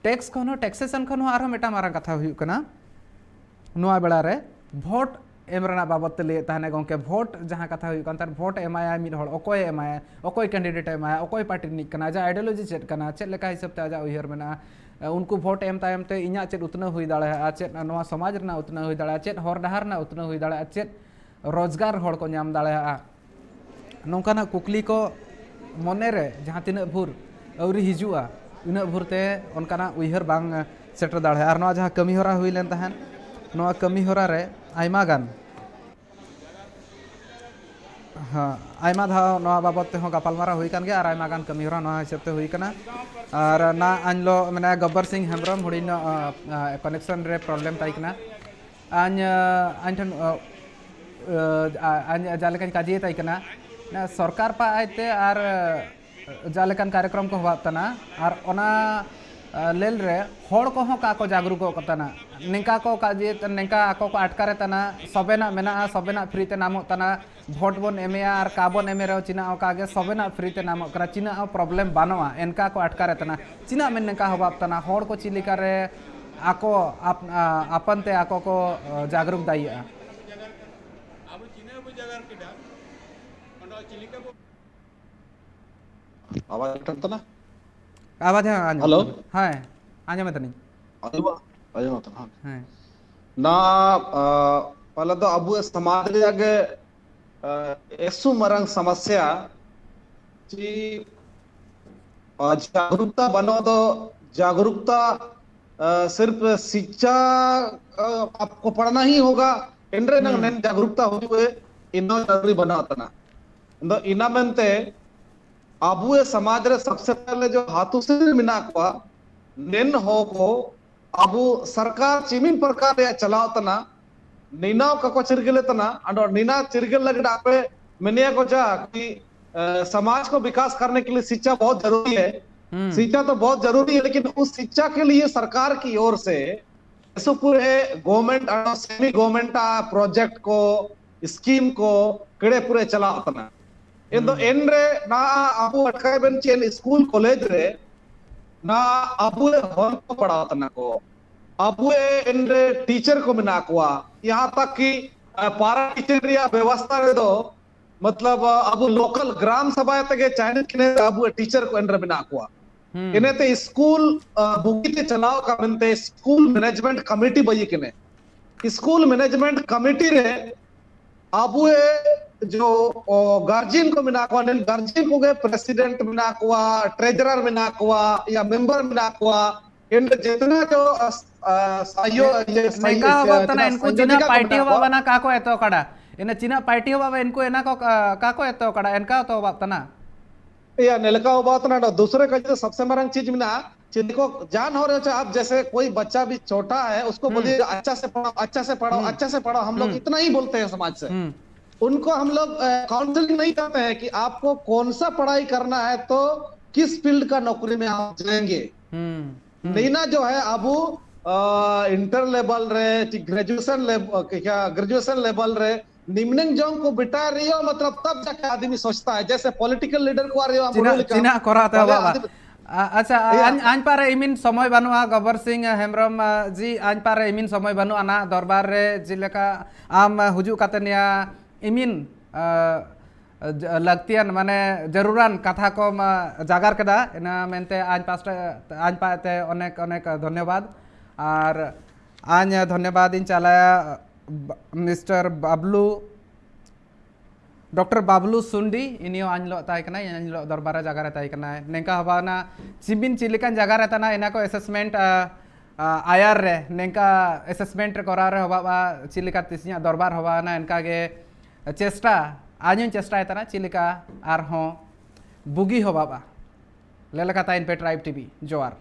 ᱴᱮᱠᱥ ᱠᱷᱚᱱ ᱦᱚᱸ, ᱴᱮᱠᱥᱮᱥᱚᱱ ᱠᱷᱚᱱ ᱦᱚᱸ ᱟᱨᱦᱚᱸ ᱢᱤᱫᱴᱟᱝ ᱢᱟᱨᱟᱝ ᱠᱟᱛᱷᱟ ᱦᱩᱭᱩᱜ ᱠᱟᱱᱟ, ᱱᱚᱣᱟ ᱵᱮᱲᱟ ᱨᱮ ᱵᱷᱳᱴ ᱮᱢ ᱨᱮᱱᱟᱜ ᱵᱟᱵᱚᱫ ᱛᱮ ᱞᱟᱹᱭᱮᱫ ᱛᱟᱦᱮᱱᱟ ᱜᱚᱢᱠᱮ᱾ ᱵᱷᱳᱴ ᱡᱟᱦᱟᱸ ᱠᱟᱛᱷᱟ ᱦᱩᱭᱩᱜ ᱠᱟᱱ ᱛᱟᱦᱮᱸᱫ, ᱵᱷᱳᱴ ᱮᱢᱟᱭᱟᱭ ᱢᱤᱫ ᱦᱚᱲ, ᱚᱠᱚᱭᱮ ᱮᱢᱟᱭᱟ, ᱚᱠᱚᱭ ᱠᱮᱱᱰᱤᱰᱮᱴ ᱮ ᱮᱢᱟᱭᱟ, ᱚᱠᱚᱭ ᱯᱟᱨᱴᱤ ᱨᱤᱱᱤᱡ ᱠᱟᱱᱟ, ᱟᱡᱟᱜ ᱟᱭᱰᱤᱭᱳᱞᱚᱡᱤ ᱪᱮᱫ ᱠᱟᱱᱟ, ᱪᱮᱫ ᱞᱮᱠᱟ ᱦᱤᱥᱟᱹᱵ ᱛᱮ ᱟᱡᱟᱜ ᱩᱭᱦᱟᱹᱨ ᱢᱮᱱᱟᱜᱼᱟ, ᱩᱱᱠᱩ ᱵᱷᱳᱴ ᱮᱢ ᱛᱟᱭᱚᱢ ᱛᱮ ᱤᱧᱟᱹᱜ ᱪᱮᱫ ᱩᱛᱱᱟᱹᱣ ᱦᱩᱭ ᱫᱟᱲᱮᱭᱟᱜᱼᱟ, ᱪᱮᱫ ᱱᱚᱣᱟ ᱥᱚᱢᱟᱡᱽ ᱨᱮᱱᱟᱜ ᱩᱛᱱᱟᱹᱣ ᱦᱩᱭ ᱫᱟᱲᱮᱭᱟᱜᱼᱟ, ᱪᱮᱫ ᱦᱚᱨ ᱰᱟᱦᱟᱨ ᱨᱮᱱᱟᱜ ᱩᱛᱱᱟᱹᱣ ᱦᱩᱭ ᱫᱟᱲᱮᱭᱟᱜᱼᱟ, ᱪᱮᱫ ᱨᱳᱡᱽᱜᱟᱨ ᱦᱚᱲ ᱠᱚ ᱧᱟᱢ ᱫᱟᱲᱮᱭᱟᱜᱼᱟ, ᱱᱚᱝᱠᱟᱱᱟᱜ ᱠᱩᱠᱞᱤ ᱠᱚ ᱢᱚᱱᱮ ᱨᱮ ᱡᱟᱦᱟᱸ ᱛᱤᱱᱟᱹᱜ ᱵᱷᱳᱨ ᱟᱹᱣᱨᱤ ᱦᱤᱡᱩᱜᱼᱟ, ᱤᱱᱟᱹᱜ ᱵᱷᱳᱨ ᱛᱮ ᱚᱱᱠᱟᱱᱟᱜ ᱩᱭᱦᱟᱹᱨ ᱵᱟᱝ ᱥᱮᱴᱮᱨ ᱫᱟᱲᱮᱭᱟᱜᱼᱟ᱾ ᱟᱨ ᱱᱚᱣᱟ ᱡᱟᱦᱟᱸ ᱠᱟᱹᱢᱤ ᱦᱚᱨᱟ ᱦᱩᱭ ᱞᱮᱱ ᱛᱟᱦᱮᱸᱫ, ᱱᱚᱣᱟ ᱠᱟᱹᱢᱤ ᱦᱚᱨᱟ ᱨᱮ ᱟᱭᱢᱟ ᱜᱟᱱ, ᱦᱮᱸ, ᱟᱭᱢᱟ ᱫᱷᱟᱣ ᱱᱚᱣᱟ ᱵᱟᱵᱚᱫ ᱛᱮᱦᱚᱸ ᱜᱟᱯᱟᱞᱢᱟᱨᱟᱣ ᱦᱩᱭ ᱠᱟᱱ ᱜᱮᱭᱟ ᱟᱨ ᱟᱭᱢᱟ ᱜᱟᱱ ᱠᱟᱹᱢᱤ ᱦᱚᱨᱟ ᱱᱚᱣᱟ ᱦᱤᱥᱟᱹᱵ ᱛᱮ ᱦᱩᱭ ᱠᱟᱱᱟ᱾ ᱟᱨ ᱱᱟ ᱟᱧᱞᱚ ᱢᱮᱱᱟᱭᱟ ᱜᱚᱵᱵᱚᱨ ᱥᱤᱝ ᱦᱮᱢᱵᱨᱚᱢ, ᱦᱩᱰᱤᱧ ᱧᱚᱜ, ᱟᱸ, ᱟᱸ, ᱠᱟᱱᱮᱠᱥᱚᱱ ᱨᱮ ᱯᱨᱚᱵᱞᱮᱢ ᱛᱟᱭ ᱠᱟᱱᱟ᱾ ᱟᱧ, ᱟᱧ ᱴᱷᱮᱱ, ᱟᱧ ᱡᱟᱦᱟᱸ ᱞᱮᱠᱟᱧ ᱠᱟᱡᱮ ᱛᱟᱭ ᱠᱟᱱᱟ, ᱥᱚᱨᱠᱟᱨ ᱯᱟᱦᱟᱭ ᱛᱮ ᱟᱨ ᱡᱟᱦᱟᱸ ᱞᱮᱠᱟᱱ ᱠᱟᱨᱭᱚᱠᱨᱚᱢ ᱠᱚ ᱦᱚᱦᱚᱣᱟᱜ ᱠᱟᱱᱟ, ᱟᱨ ᱚᱱᱟ ᱞᱮᱞ ᱨᱮ ᱦᱚᱲ ᱠᱚᱦᱚᱸ ᱠᱟ ᱠᱚ ᱡᱟᱜᱽᱨᱩᱠᱚᱜ ᱠᱟᱱᱟ᱾ ᱱᱤᱝᱠᱟ ᱠᱚ ᱠᱟᱡᱮ, ᱱᱤᱝᱠᱟ ᱟᱠᱚ ᱠᱚ ᱟᱴᱠᱟᱨᱮ ᱛᱟᱱᱟ, ᱥᱚᱵᱮᱱᱟᱜ ᱢᱮᱱᱟᱜᱼᱟ, ᱥᱚᱵᱮᱱᱟᱜ ᱯᱷᱨᱤ ᱛᱮ ᱧᱟᱢᱚᱜ ᱠᱟᱱᱟ, ᱵᱷᱳᱴ ᱵᱚᱱ ᱮᱢᱮᱜᱼᱟ ᱟᱨ ᱠᱟ ᱵᱚᱱ ᱮᱢᱮ ᱨᱮᱦᱚᱸ ᱪᱤᱱᱟᱜ ᱚᱠᱟ ᱜᱮ ᱥᱚᱵᱮᱱᱟᱜ ᱯᱷᱨᱤ ᱛᱮ ᱧᱟᱢᱚᱜ ᱠᱟᱱᱟ, ᱪᱤᱱᱟᱜ ᱦᱚᱸ ᱯᱨᱚᱵᱞᱮᱢ ᱵᱟᱹᱱᱩᱜᱼᱟ, ᱮᱱᱠᱟ ᱠᱚ ᱟᱴᱠᱟᱨᱮ ᱛᱟᱱᱟ᱾ ᱪᱤᱱᱟᱜ ᱢᱮᱱ ᱱᱤᱝᱠᱟ ᱦᱚᱵᱟᱵ ᱛᱟᱱᱟ, ᱦᱚᱲ ᱠᱚ ᱪᱮᱫ ᱞᱮᱠᱟᱨᱮ ᱟᱠᱚ ᱟᱯ-, ᱟ-, ᱟᱯᱟᱱ ᱛᱮ ᱟᱠᱚ ᱠᱚ, ᱟ, ᱡᱟᱜᱽᱨᱩᱠ ᱫᱟᱲᱮᱭᱟᱜᱼᱟ᱾ ᱟᱵᱚ ᱪᱤᱱᱟᱹ ᱵᱚ ᱡᱟᱜᱟᱨ ᱠᱮᱫᱟ, ᱚᱸᱰᱮ ᱪᱮᱫ ᱞᱮᱠᱟ ᱵᱚ ᱟᱣᱟᱡ ᱟᱸᱡᱚᱢᱚᱜ ᱠᱟᱱᱟ? ᱟᱣᱟᱡ ᱦᱚᱸ ᱟᱸᱡᱚᱢᱚᱜ ᱦᱮᱞᱳ? ᱠᱟᱱᱟ᱾ ᱦᱮᱸ, ᱟᱸᱡᱚᱢᱮᱫ ᱛᱟᱹᱞᱤᱧ᱾ ᱟᱸᱡᱚᱢᱚᱜ, ᱟᱸᱡᱚᱢᱚᱜ ᱠᱟᱱᱟ, ᱦᱮᱸ᱾ ᱦᱮᱸ᱾ ᱱᱟ, ᱟ, ᱯᱟᱦᱞᱮ ᱫᱚ ᱟᱵᱚ ᱥᱚᱢᱟᱡᱽ ᱨᱮᱭᱟᱜ ᱜᱮ, ᱟ, ᱮᱠᱥᱩ ᱢᱟᱨᱟᱝ ᱥᱚᱢᱚᱥᱭᱟ ᱪᱮ, ᱟ, ᱡᱟᱜᱽᱨᱩᱠᱛᱟ ᱵᱟᱹᱱᱩᱜ ᱫᱚ, ᱡᱟᱜᱽᱨᱩᱠᱛᱟ ᱟ, ᱥᱤᱨᱯ ᱥᱤᱪᱪᱷᱟ, ᱟ, ᱟᱯᱠᱳ ᱯᱟᱲᱷᱱᱟ ᱦᱤ ᱦᱳᱜᱟ, ᱮᱱᱨᱮ ᱱᱟᱝ ᱦᱩᱸ᱾ ᱱᱮᱱ ᱡᱟᱜᱽᱨᱩᱠᱛᱟ ᱦᱩᱭᱩᱜ ᱮ, ᱤᱱᱟ ᱡᱟᱨᱩᱨᱤ ᱵᱟᱱᱟᱣ ᱛᱟᱱᱟ᱾ ᱟᱫᱚ ᱤᱱᱟ ᱢᱮᱱᱛᱮ ᱟᱵᱚ ᱮ ᱥᱚᱢᱟᱡᱽ ᱨᱮ ᱥᱚᱵᱥᱮ ᱯᱮᱦᱞᱮ ᱡᱚ ᱦᱟᱛᱩ ᱥᱤᱨ ᱢᱮᱱᱟᱜ ᱠᱚᱣᱟ, ᱱᱮᱱ ᱦᱚ ᱠᱚ ᱟᱵᱚ ᱥᱚᱨᱠᱟᱨ ᱪᱤᱢᱤᱱ ᱯᱨᱚᱠᱟᱨ ᱨᱮᱭᱟᱜ ᱪᱟᱞᱟᱣ ᱛᱟᱱᱟ, ᱱᱤᱱᱟᱣ ᱠᱟᱠᱚ ᱪᱤᱨᱜᱟᱹᱞᱮ ᱛᱟᱱᱟ, ᱟᱫᱚ ᱱᱤᱱᱟ ᱪᱤᱨᱜᱟᱹᱞ ᱞᱟᱹᱜᱤᱫ ᱟᱯᱮ ᱢᱮᱱᱮᱭᱟ ᱠᱚ ᱡᱟ ᱠᱤ, ᱟ, ᱥᱚᱢᱟᱡᱽ ᱠᱚ ᱵᱤᱠᱟᱥ ᱠᱟᱨᱱᱮ ᱠᱮ ᱞᱤᱭᱮ ᱥᱤᱪᱪᱷᱟ ᱵᱚᱦᱩᱛ ᱡᱟᱨᱩᱨᱤ ᱦᱮ, ᱦᱩᱸ᱾ ᱥᱤᱪᱪᱷᱟ ᱛᱚ ᱵᱚᱦᱩᱛ ᱡᱟᱨᱩᱨᱤ ᱦᱮ, ᱞᱮᱠᱤᱱ ᱩᱥ ᱥᱤᱪᱪᱷᱟ ᱠᱮ ᱞᱤᱭᱮ ᱥᱚᱨᱠᱟᱨ ᱠᱤ ᱳᱨ ᱥᱮ ᱮᱥᱚ ᱯᱩᱨᱮ ᱜᱚᱣᱚᱨᱢᱮᱱᱴ ᱟᱨ ᱥᱮᱢᱤ ᱜᱚᱣᱚᱨᱢᱮᱱᱴ ᱟ ᱯᱨᱚᱡᱮᱠᱴ ᱠᱚ, ᱥᱠᱤᱢ ᱠᱚ, ᱠᱮᱲᱮ ᱯᱩᱨᱮ ᱪᱟᱞᱟᱣ ᱠᱟᱱᱟ᱾ ᱮᱱᱫᱚ ᱦᱩᱸ᱾ ᱮᱱᱨᱮ ᱱᱟ ᱟᱵᱚ ᱟᱴᱠᱟᱭ ᱵᱮᱱ ᱪᱮᱫ ᱥᱠᱩᱞ ᱠᱚᱞᱮᱡᱽ ᱨᱮ ᱱᱟ ᱟᱵᱚ ᱦᱚᱲ ᱠᱚ ᱯᱟᱲᱦᱟᱣ ᱠᱟᱱᱟ ᱠᱚ, ᱟᱵᱚ ᱮᱱᱨᱮ ᱴᱤᱪᱟᱨ ᱠᱚ ᱢᱮᱱᱟᱜ ᱠᱚᱣᱟ, ᱭᱟᱦᱟᱸ ᱛᱟᱠ ᱠᱤ, ᱟ, ᱯᱟᱨᱟ ᱴᱤᱪᱟᱨ ᱨᱮᱭᱟᱜ ᱵᱮᱵᱚᱥᱛᱷᱟ ᱨᱮᱫᱚ ᱢᱚᱛᱞᱚᱵ, ᱟ, ᱟᱵᱚ ᱞᱳᱠᱟᱞ ᱜᱨᱟᱢ ᱥᱟᱵᱷᱟ ᱛᱮᱜᱮ ᱪᱟᱭᱱᱤᱡ ᱠᱤᱱ ᱟᱵᱚ ᱴᱤᱪᱟᱨ ᱠᱚ ᱮᱱᱨᱮ ᱢᱮᱱᱟᱜ ᱠᱚᱣᱟ᱾ ᱦᱩᱸ᱾ ᱤᱱᱟᱹᱛᱮ ᱥᱠᱩᱞ, ᱟ, ᱵᱩᱜᱤ ᱛᱮ ᱪᱟᱞᱟᱣ ᱠᱟᱱ ᱢᱮᱱᱛᱮ ᱥᱠᱩᱞ ᱢᱮᱱᱮᱡᱢᱮᱱᱴ ᱠᱚᱢᱤᱴᱤ ᱵᱟᱹᱭᱤ ᱠᱮᱱᱮ᱾ ᱥᱠᱩᱞ ᱢᱮᱱᱮᱡᱢᱮᱱᱴ ᱠᱚᱢᱤᱴᱤ ᱨᱮ ᱟᱵᱚ ᱮ ᱡᱚ, ᱚ, ᱜᱟᱨᱡᱤᱭᱟᱱ ᱠᱚ ᱢᱮᱱᱟᱜ ᱠᱚᱣᱟ, ᱱᱤᱱ ᱜᱟᱨᱡᱤᱭᱟᱱ ᱠᱚᱜᱮ ᱯᱨᱮᱥᱤᱰᱮᱱᱴ ᱢᱮᱱᱟᱜ ᱠᱚᱣᱟ, ᱴᱨᱮᱡᱟᱨᱟᱨ ᱢᱮᱱᱟᱜ ᱠᱚᱣᱟ, ᱭᱟ ᱢᱮᱢᱵᱟᱨ ᱢᱮᱱᱟᱜ ᱠᱚᱣᱟ, ᱮᱱ ᱡᱤᱛᱱᱟ ᱡᱚ, ᱟ, ᱥᱟᱭᱚ, ᱤᱭᱟᱹ, ᱥᱟᱭᱚ, ᱱᱤᱝᱠᱟ ᱦᱚᱸ ᱵᱟᱝ ᱛᱟᱱᱟ, ᱡᱤᱛᱱᱟ ᱤᱱᱠᱩ ᱪᱤᱱᱟ ᱥᱚᱝᱡᱳᱡᱤᱠᱟ ᱠᱚ ᱯᱟᱭᱴᱤ ᱢᱮᱱᱟᱜ ᱦᱚᱸ ᱠᱚᱣᱟ᱾ ᱵᱟᱵᱟ ᱱᱟ ᱠᱟ ᱠᱚ ᱮᱛᱚ ᱠᱟᱲᱟ? ᱤᱱᱟ ᱪᱤᱱᱟ ᱯᱟᱭᱴᱤ ᱦᱚᱸ ᱵᱟᱵᱟ ᱤᱱᱠᱩ ᱮᱱᱟ ᱠᱚ ᱠᱟ, ᱠᱟ ᱠᱚ ᱮᱛᱚ ᱠᱟᱲᱟ? ᱮᱱᱠᱟ ᱛᱚ ᱵᱟᱵ ᱛᱟᱱᱟ᱾ ᱭᱟ, ᱱᱮᱞᱮᱠᱟ ᱦᱚᱸ ᱵᱟᱵ ᱛᱟᱱᱟ, ᱫᱩᱥᱨᱮ ᱠᱟᱡᱮ ᱥᱚᱵᱥᱮ ᱢᱟᱨᱟᱝ ᱪᱤᱡ ᱢᱮᱱᱟᱜᱼᱟ, ᱪᱤᱱ ᱠᱚ ᱡᱟᱱ ᱦᱚ ᱨᱮ ᱪᱟ ᱟᱯ ᱡᱮᱥᱮ ᱠᱳᱭ ᱵᱟᱪᱟ ᱵᱷᱤ ᱪᱷᱳᱴᱟ ᱦᱮ, ᱩᱥᱠᱳ ᱦᱩᱸ᱾ ᱵᱳᱞᱤᱭᱮ, "ᱟᱪᱪᱷᱟ ᱥᱮ ᱯᱟᱲᱷᱟᱣ, ᱟᱪᱪᱷᱟ ᱥᱮ ᱯᱟᱲᱷᱟᱣ, ᱦᱩᱸ᱾ ᱟᱪᱪᱷᱟ ᱥᱮ ᱯᱟᱲᱷᱟᱣ", ᱦᱟᱢ ᱞᱳᱜ ᱦᱩᱸ᱾ ᱤᱛᱱᱟ ᱦᱤ ᱵᱳᱞᱛᱮ ᱦᱮ ᱥᱚᱢᱟᱡᱽ ᱥᱮ᱾ ᱦᱩᱸ᱾ ᱩᱱᱠᱳ ᱦᱟᱢ ᱞᱳᱜ, ᱮ, ᱠᱟᱣᱩᱱᱥᱮᱞᱤᱝ ᱱᱟᱦᱤ ᱠᱟᱨᱛᱮ ᱦᱮ ᱠᱤ ᱟᱯᱠᱳ ᱠᱳᱱ ᱥᱟ ᱯᱟᱲᱦᱟᱭ ᱠᱟᱨᱱᱟ ᱦᱮ ᱛᱚ ᱠᱤᱥ ᱯᱷᱤᱞᱰ ᱠᱟ ᱱᱚᱠᱨᱤ ᱢᱮ ᱟᱯ ᱡᱟᱭᱮᱸᱜᱮ᱾ ᱦᱩᱸ, ᱦᱩᱸ᱾ ᱱᱤᱱᱟ ᱡᱚ ᱦᱮ ᱟᱵᱩ, ᱟ, ᱤᱱᱴᱟᱨ ᱞᱮᱵᱮᱞ ᱨᱮ, ᱪᱤ ᱜᱨᱮᱡᱩᱭᱮᱥᱚᱱ ᱞᱮᱵ-, ᱟ, ᱠᱤ ᱠᱭᱟ, ᱜᱨᱮᱡᱩᱭᱮᱥᱚᱱ ᱞᱮᱵᱮᱞ ᱨᱮ ᱱᱤᱢᱱᱮᱝ ᱡᱚᱝ ᱠᱚ ᱵᱮᱴᱟ ᱨᱮᱭᱚ, ᱢᱚᱛᱞᱚᱵ, ᱛᱟᱵ ᱡᱟᱠᱮ ᱟᱫᱢᱤ ᱥᱳᱪᱛᱟ ᱦᱮ, ᱡᱮᱥᱮ ᱯᱚᱞᱤᱴᱤᱠᱟᱞ ᱞᱤᱰᱟᱨ ᱠᱚᱣᱟᱜ ᱨᱮᱭᱚ ᱟᱢ ᱪᱤᱱᱟ, ᱵᱩᱲᱦᱩ ᱞᱮᱠᱟ, ᱪᱤᱱᱟ ᱠᱚᱨᱟᱣ ᱛᱮ ᱵᱚᱞᱮ ᱵᱟᱵᱟ᱾ ᱟᱫᱢᱤ ᱟ-, ᱟᱪᱪᱷᱟ, ᱭᱟ᱾ ᱟᱧ, ᱟᱧ ᱯᱟᱨᱮ ᱤᱢᱤᱱ ᱥᱚᱢᱚᱭ ᱵᱟᱹᱱᱩᱜᱼᱟ, ᱜᱚᱵᱚᱨ ᱥᱤᱝ ᱦᱮᱢᱵᱨᱚᱢ, ᱟ, ᱡᱤ, ᱟᱧ ᱯᱟᱨᱮ ᱤᱢᱤᱱ ᱥᱚᱢᱚᱭ ᱵᱟᱹᱱᱩᱜᱼᱟ ᱱᱟᱦᱟᱜ ᱫᱚᱨᱵᱟᱨ ᱨᱮ, ᱡᱮᱞᱮᱠᱟ ᱟᱢ ᱦᱩᱡᱩᱜ ᱠᱟᱛᱮ ᱱᱤᱭᱟ ᱤᱢᱤᱱ, ᱟ, ᱡ-, ᱞᱟᱹᱠᱛᱤᱭᱟᱱ, ᱢᱟᱱᱮ, ᱡᱟᱹᱨᱩᱲᱟᱱ ᱠᱟᱛᱷᱟ ᱠᱚᱢ, ᱟ, ᱡᱟᱜᱟᱨ ᱠᱮᱫᱟ, ᱤᱱᱟᱹ ᱢᱮᱱᱛᱮ ᱟᱧ ᱯᱟᱥᱴᱟ, ᱟᱧ ᱯᱟᱦᱴᱟ ᱛᱮ ᱚᱱᱮᱠ, ᱚᱱᱮᱠ ᱫᱷᱚᱱᱭᱚᱵᱟᱫ᱾ ᱟᱨ ᱟᱧ ᱫᱷᱚᱱᱭᱚᱵᱟᱫ ᱤᱧ ᱪᱟᱞᱟᱭᱟ, ᱵ-, ᱢᱤᱥᱴᱟᱨ ᱵᱟᱵᱞᱩ, ᱰᱚᱠᱴᱚᱨ ᱵᱟᱵᱞᱩ ᱥᱩᱱᱰᱤ, ᱤᱱᱤᱭᱚ ᱟᱧ ᱞᱚᱜ ᱛᱟᱦᱮᱸ ᱠᱟᱱᱟᱭ, ᱟᱧ ᱞᱚᱜ ᱫᱚᱨᱵᱟᱨ ᱨᱮ ᱡᱟᱜᱟᱨ ᱨᱮ ᱛᱟᱦᱮᱸ ᱠᱟᱱᱟᱭ᱾ ᱱᱮᱝᱠᱟ ᱦᱚᱵᱟᱱᱟ ᱪᱤᱵᱤᱱ ᱪᱤᱞᱤᱠᱟᱱ ᱡᱟᱜᱟᱨ ᱨᱮ ᱛᱟᱦᱮᱱᱟ, ᱤᱱᱟ ᱠᱚ ᱟᱥᱮᱥᱢᱮᱱᱴ, ᱟ, ᱟᱭᱟᱨ ᱨᱮ ᱱᱮᱝᱠᱟ ᱮᱥᱮᱥᱢᱮᱱᱴ ᱨᱮ ᱠᱚᱨᱟᱣ ᱨᱮ ᱦᱚᱵᱟᱵᱟ, ᱪᱮᱫ ᱞᱮᱠᱟ ᱛᱤᱥᱤᱧᱟᱜ ᱫᱚᱨᱵᱟᱨ ᱦᱚᱵᱟᱣᱱᱟ, ᱮᱱᱠᱟ ᱜᱮ ᱪᱮᱥᱴᱟ, ᱟᱧ ᱦᱚᱧ ᱪᱮᱥᱴᱟᱭ ᱛᱟᱦᱮᱱᱟ ᱪᱮᱫ ᱞᱮᱠᱟ ᱟᱨᱦᱚᱸ ᱵᱩᱜᱤ ᱦᱚᱵᱟᱵᱟ᱾ ᱞᱮ ᱞᱮᱠᱟ ᱛᱟᱭᱤᱱ ᱯᱮ ᱴᱨᱟᱭᱤᱵ ᱴᱤᱵᱷᱤ, ᱡᱚᱦᱟᱨ᱾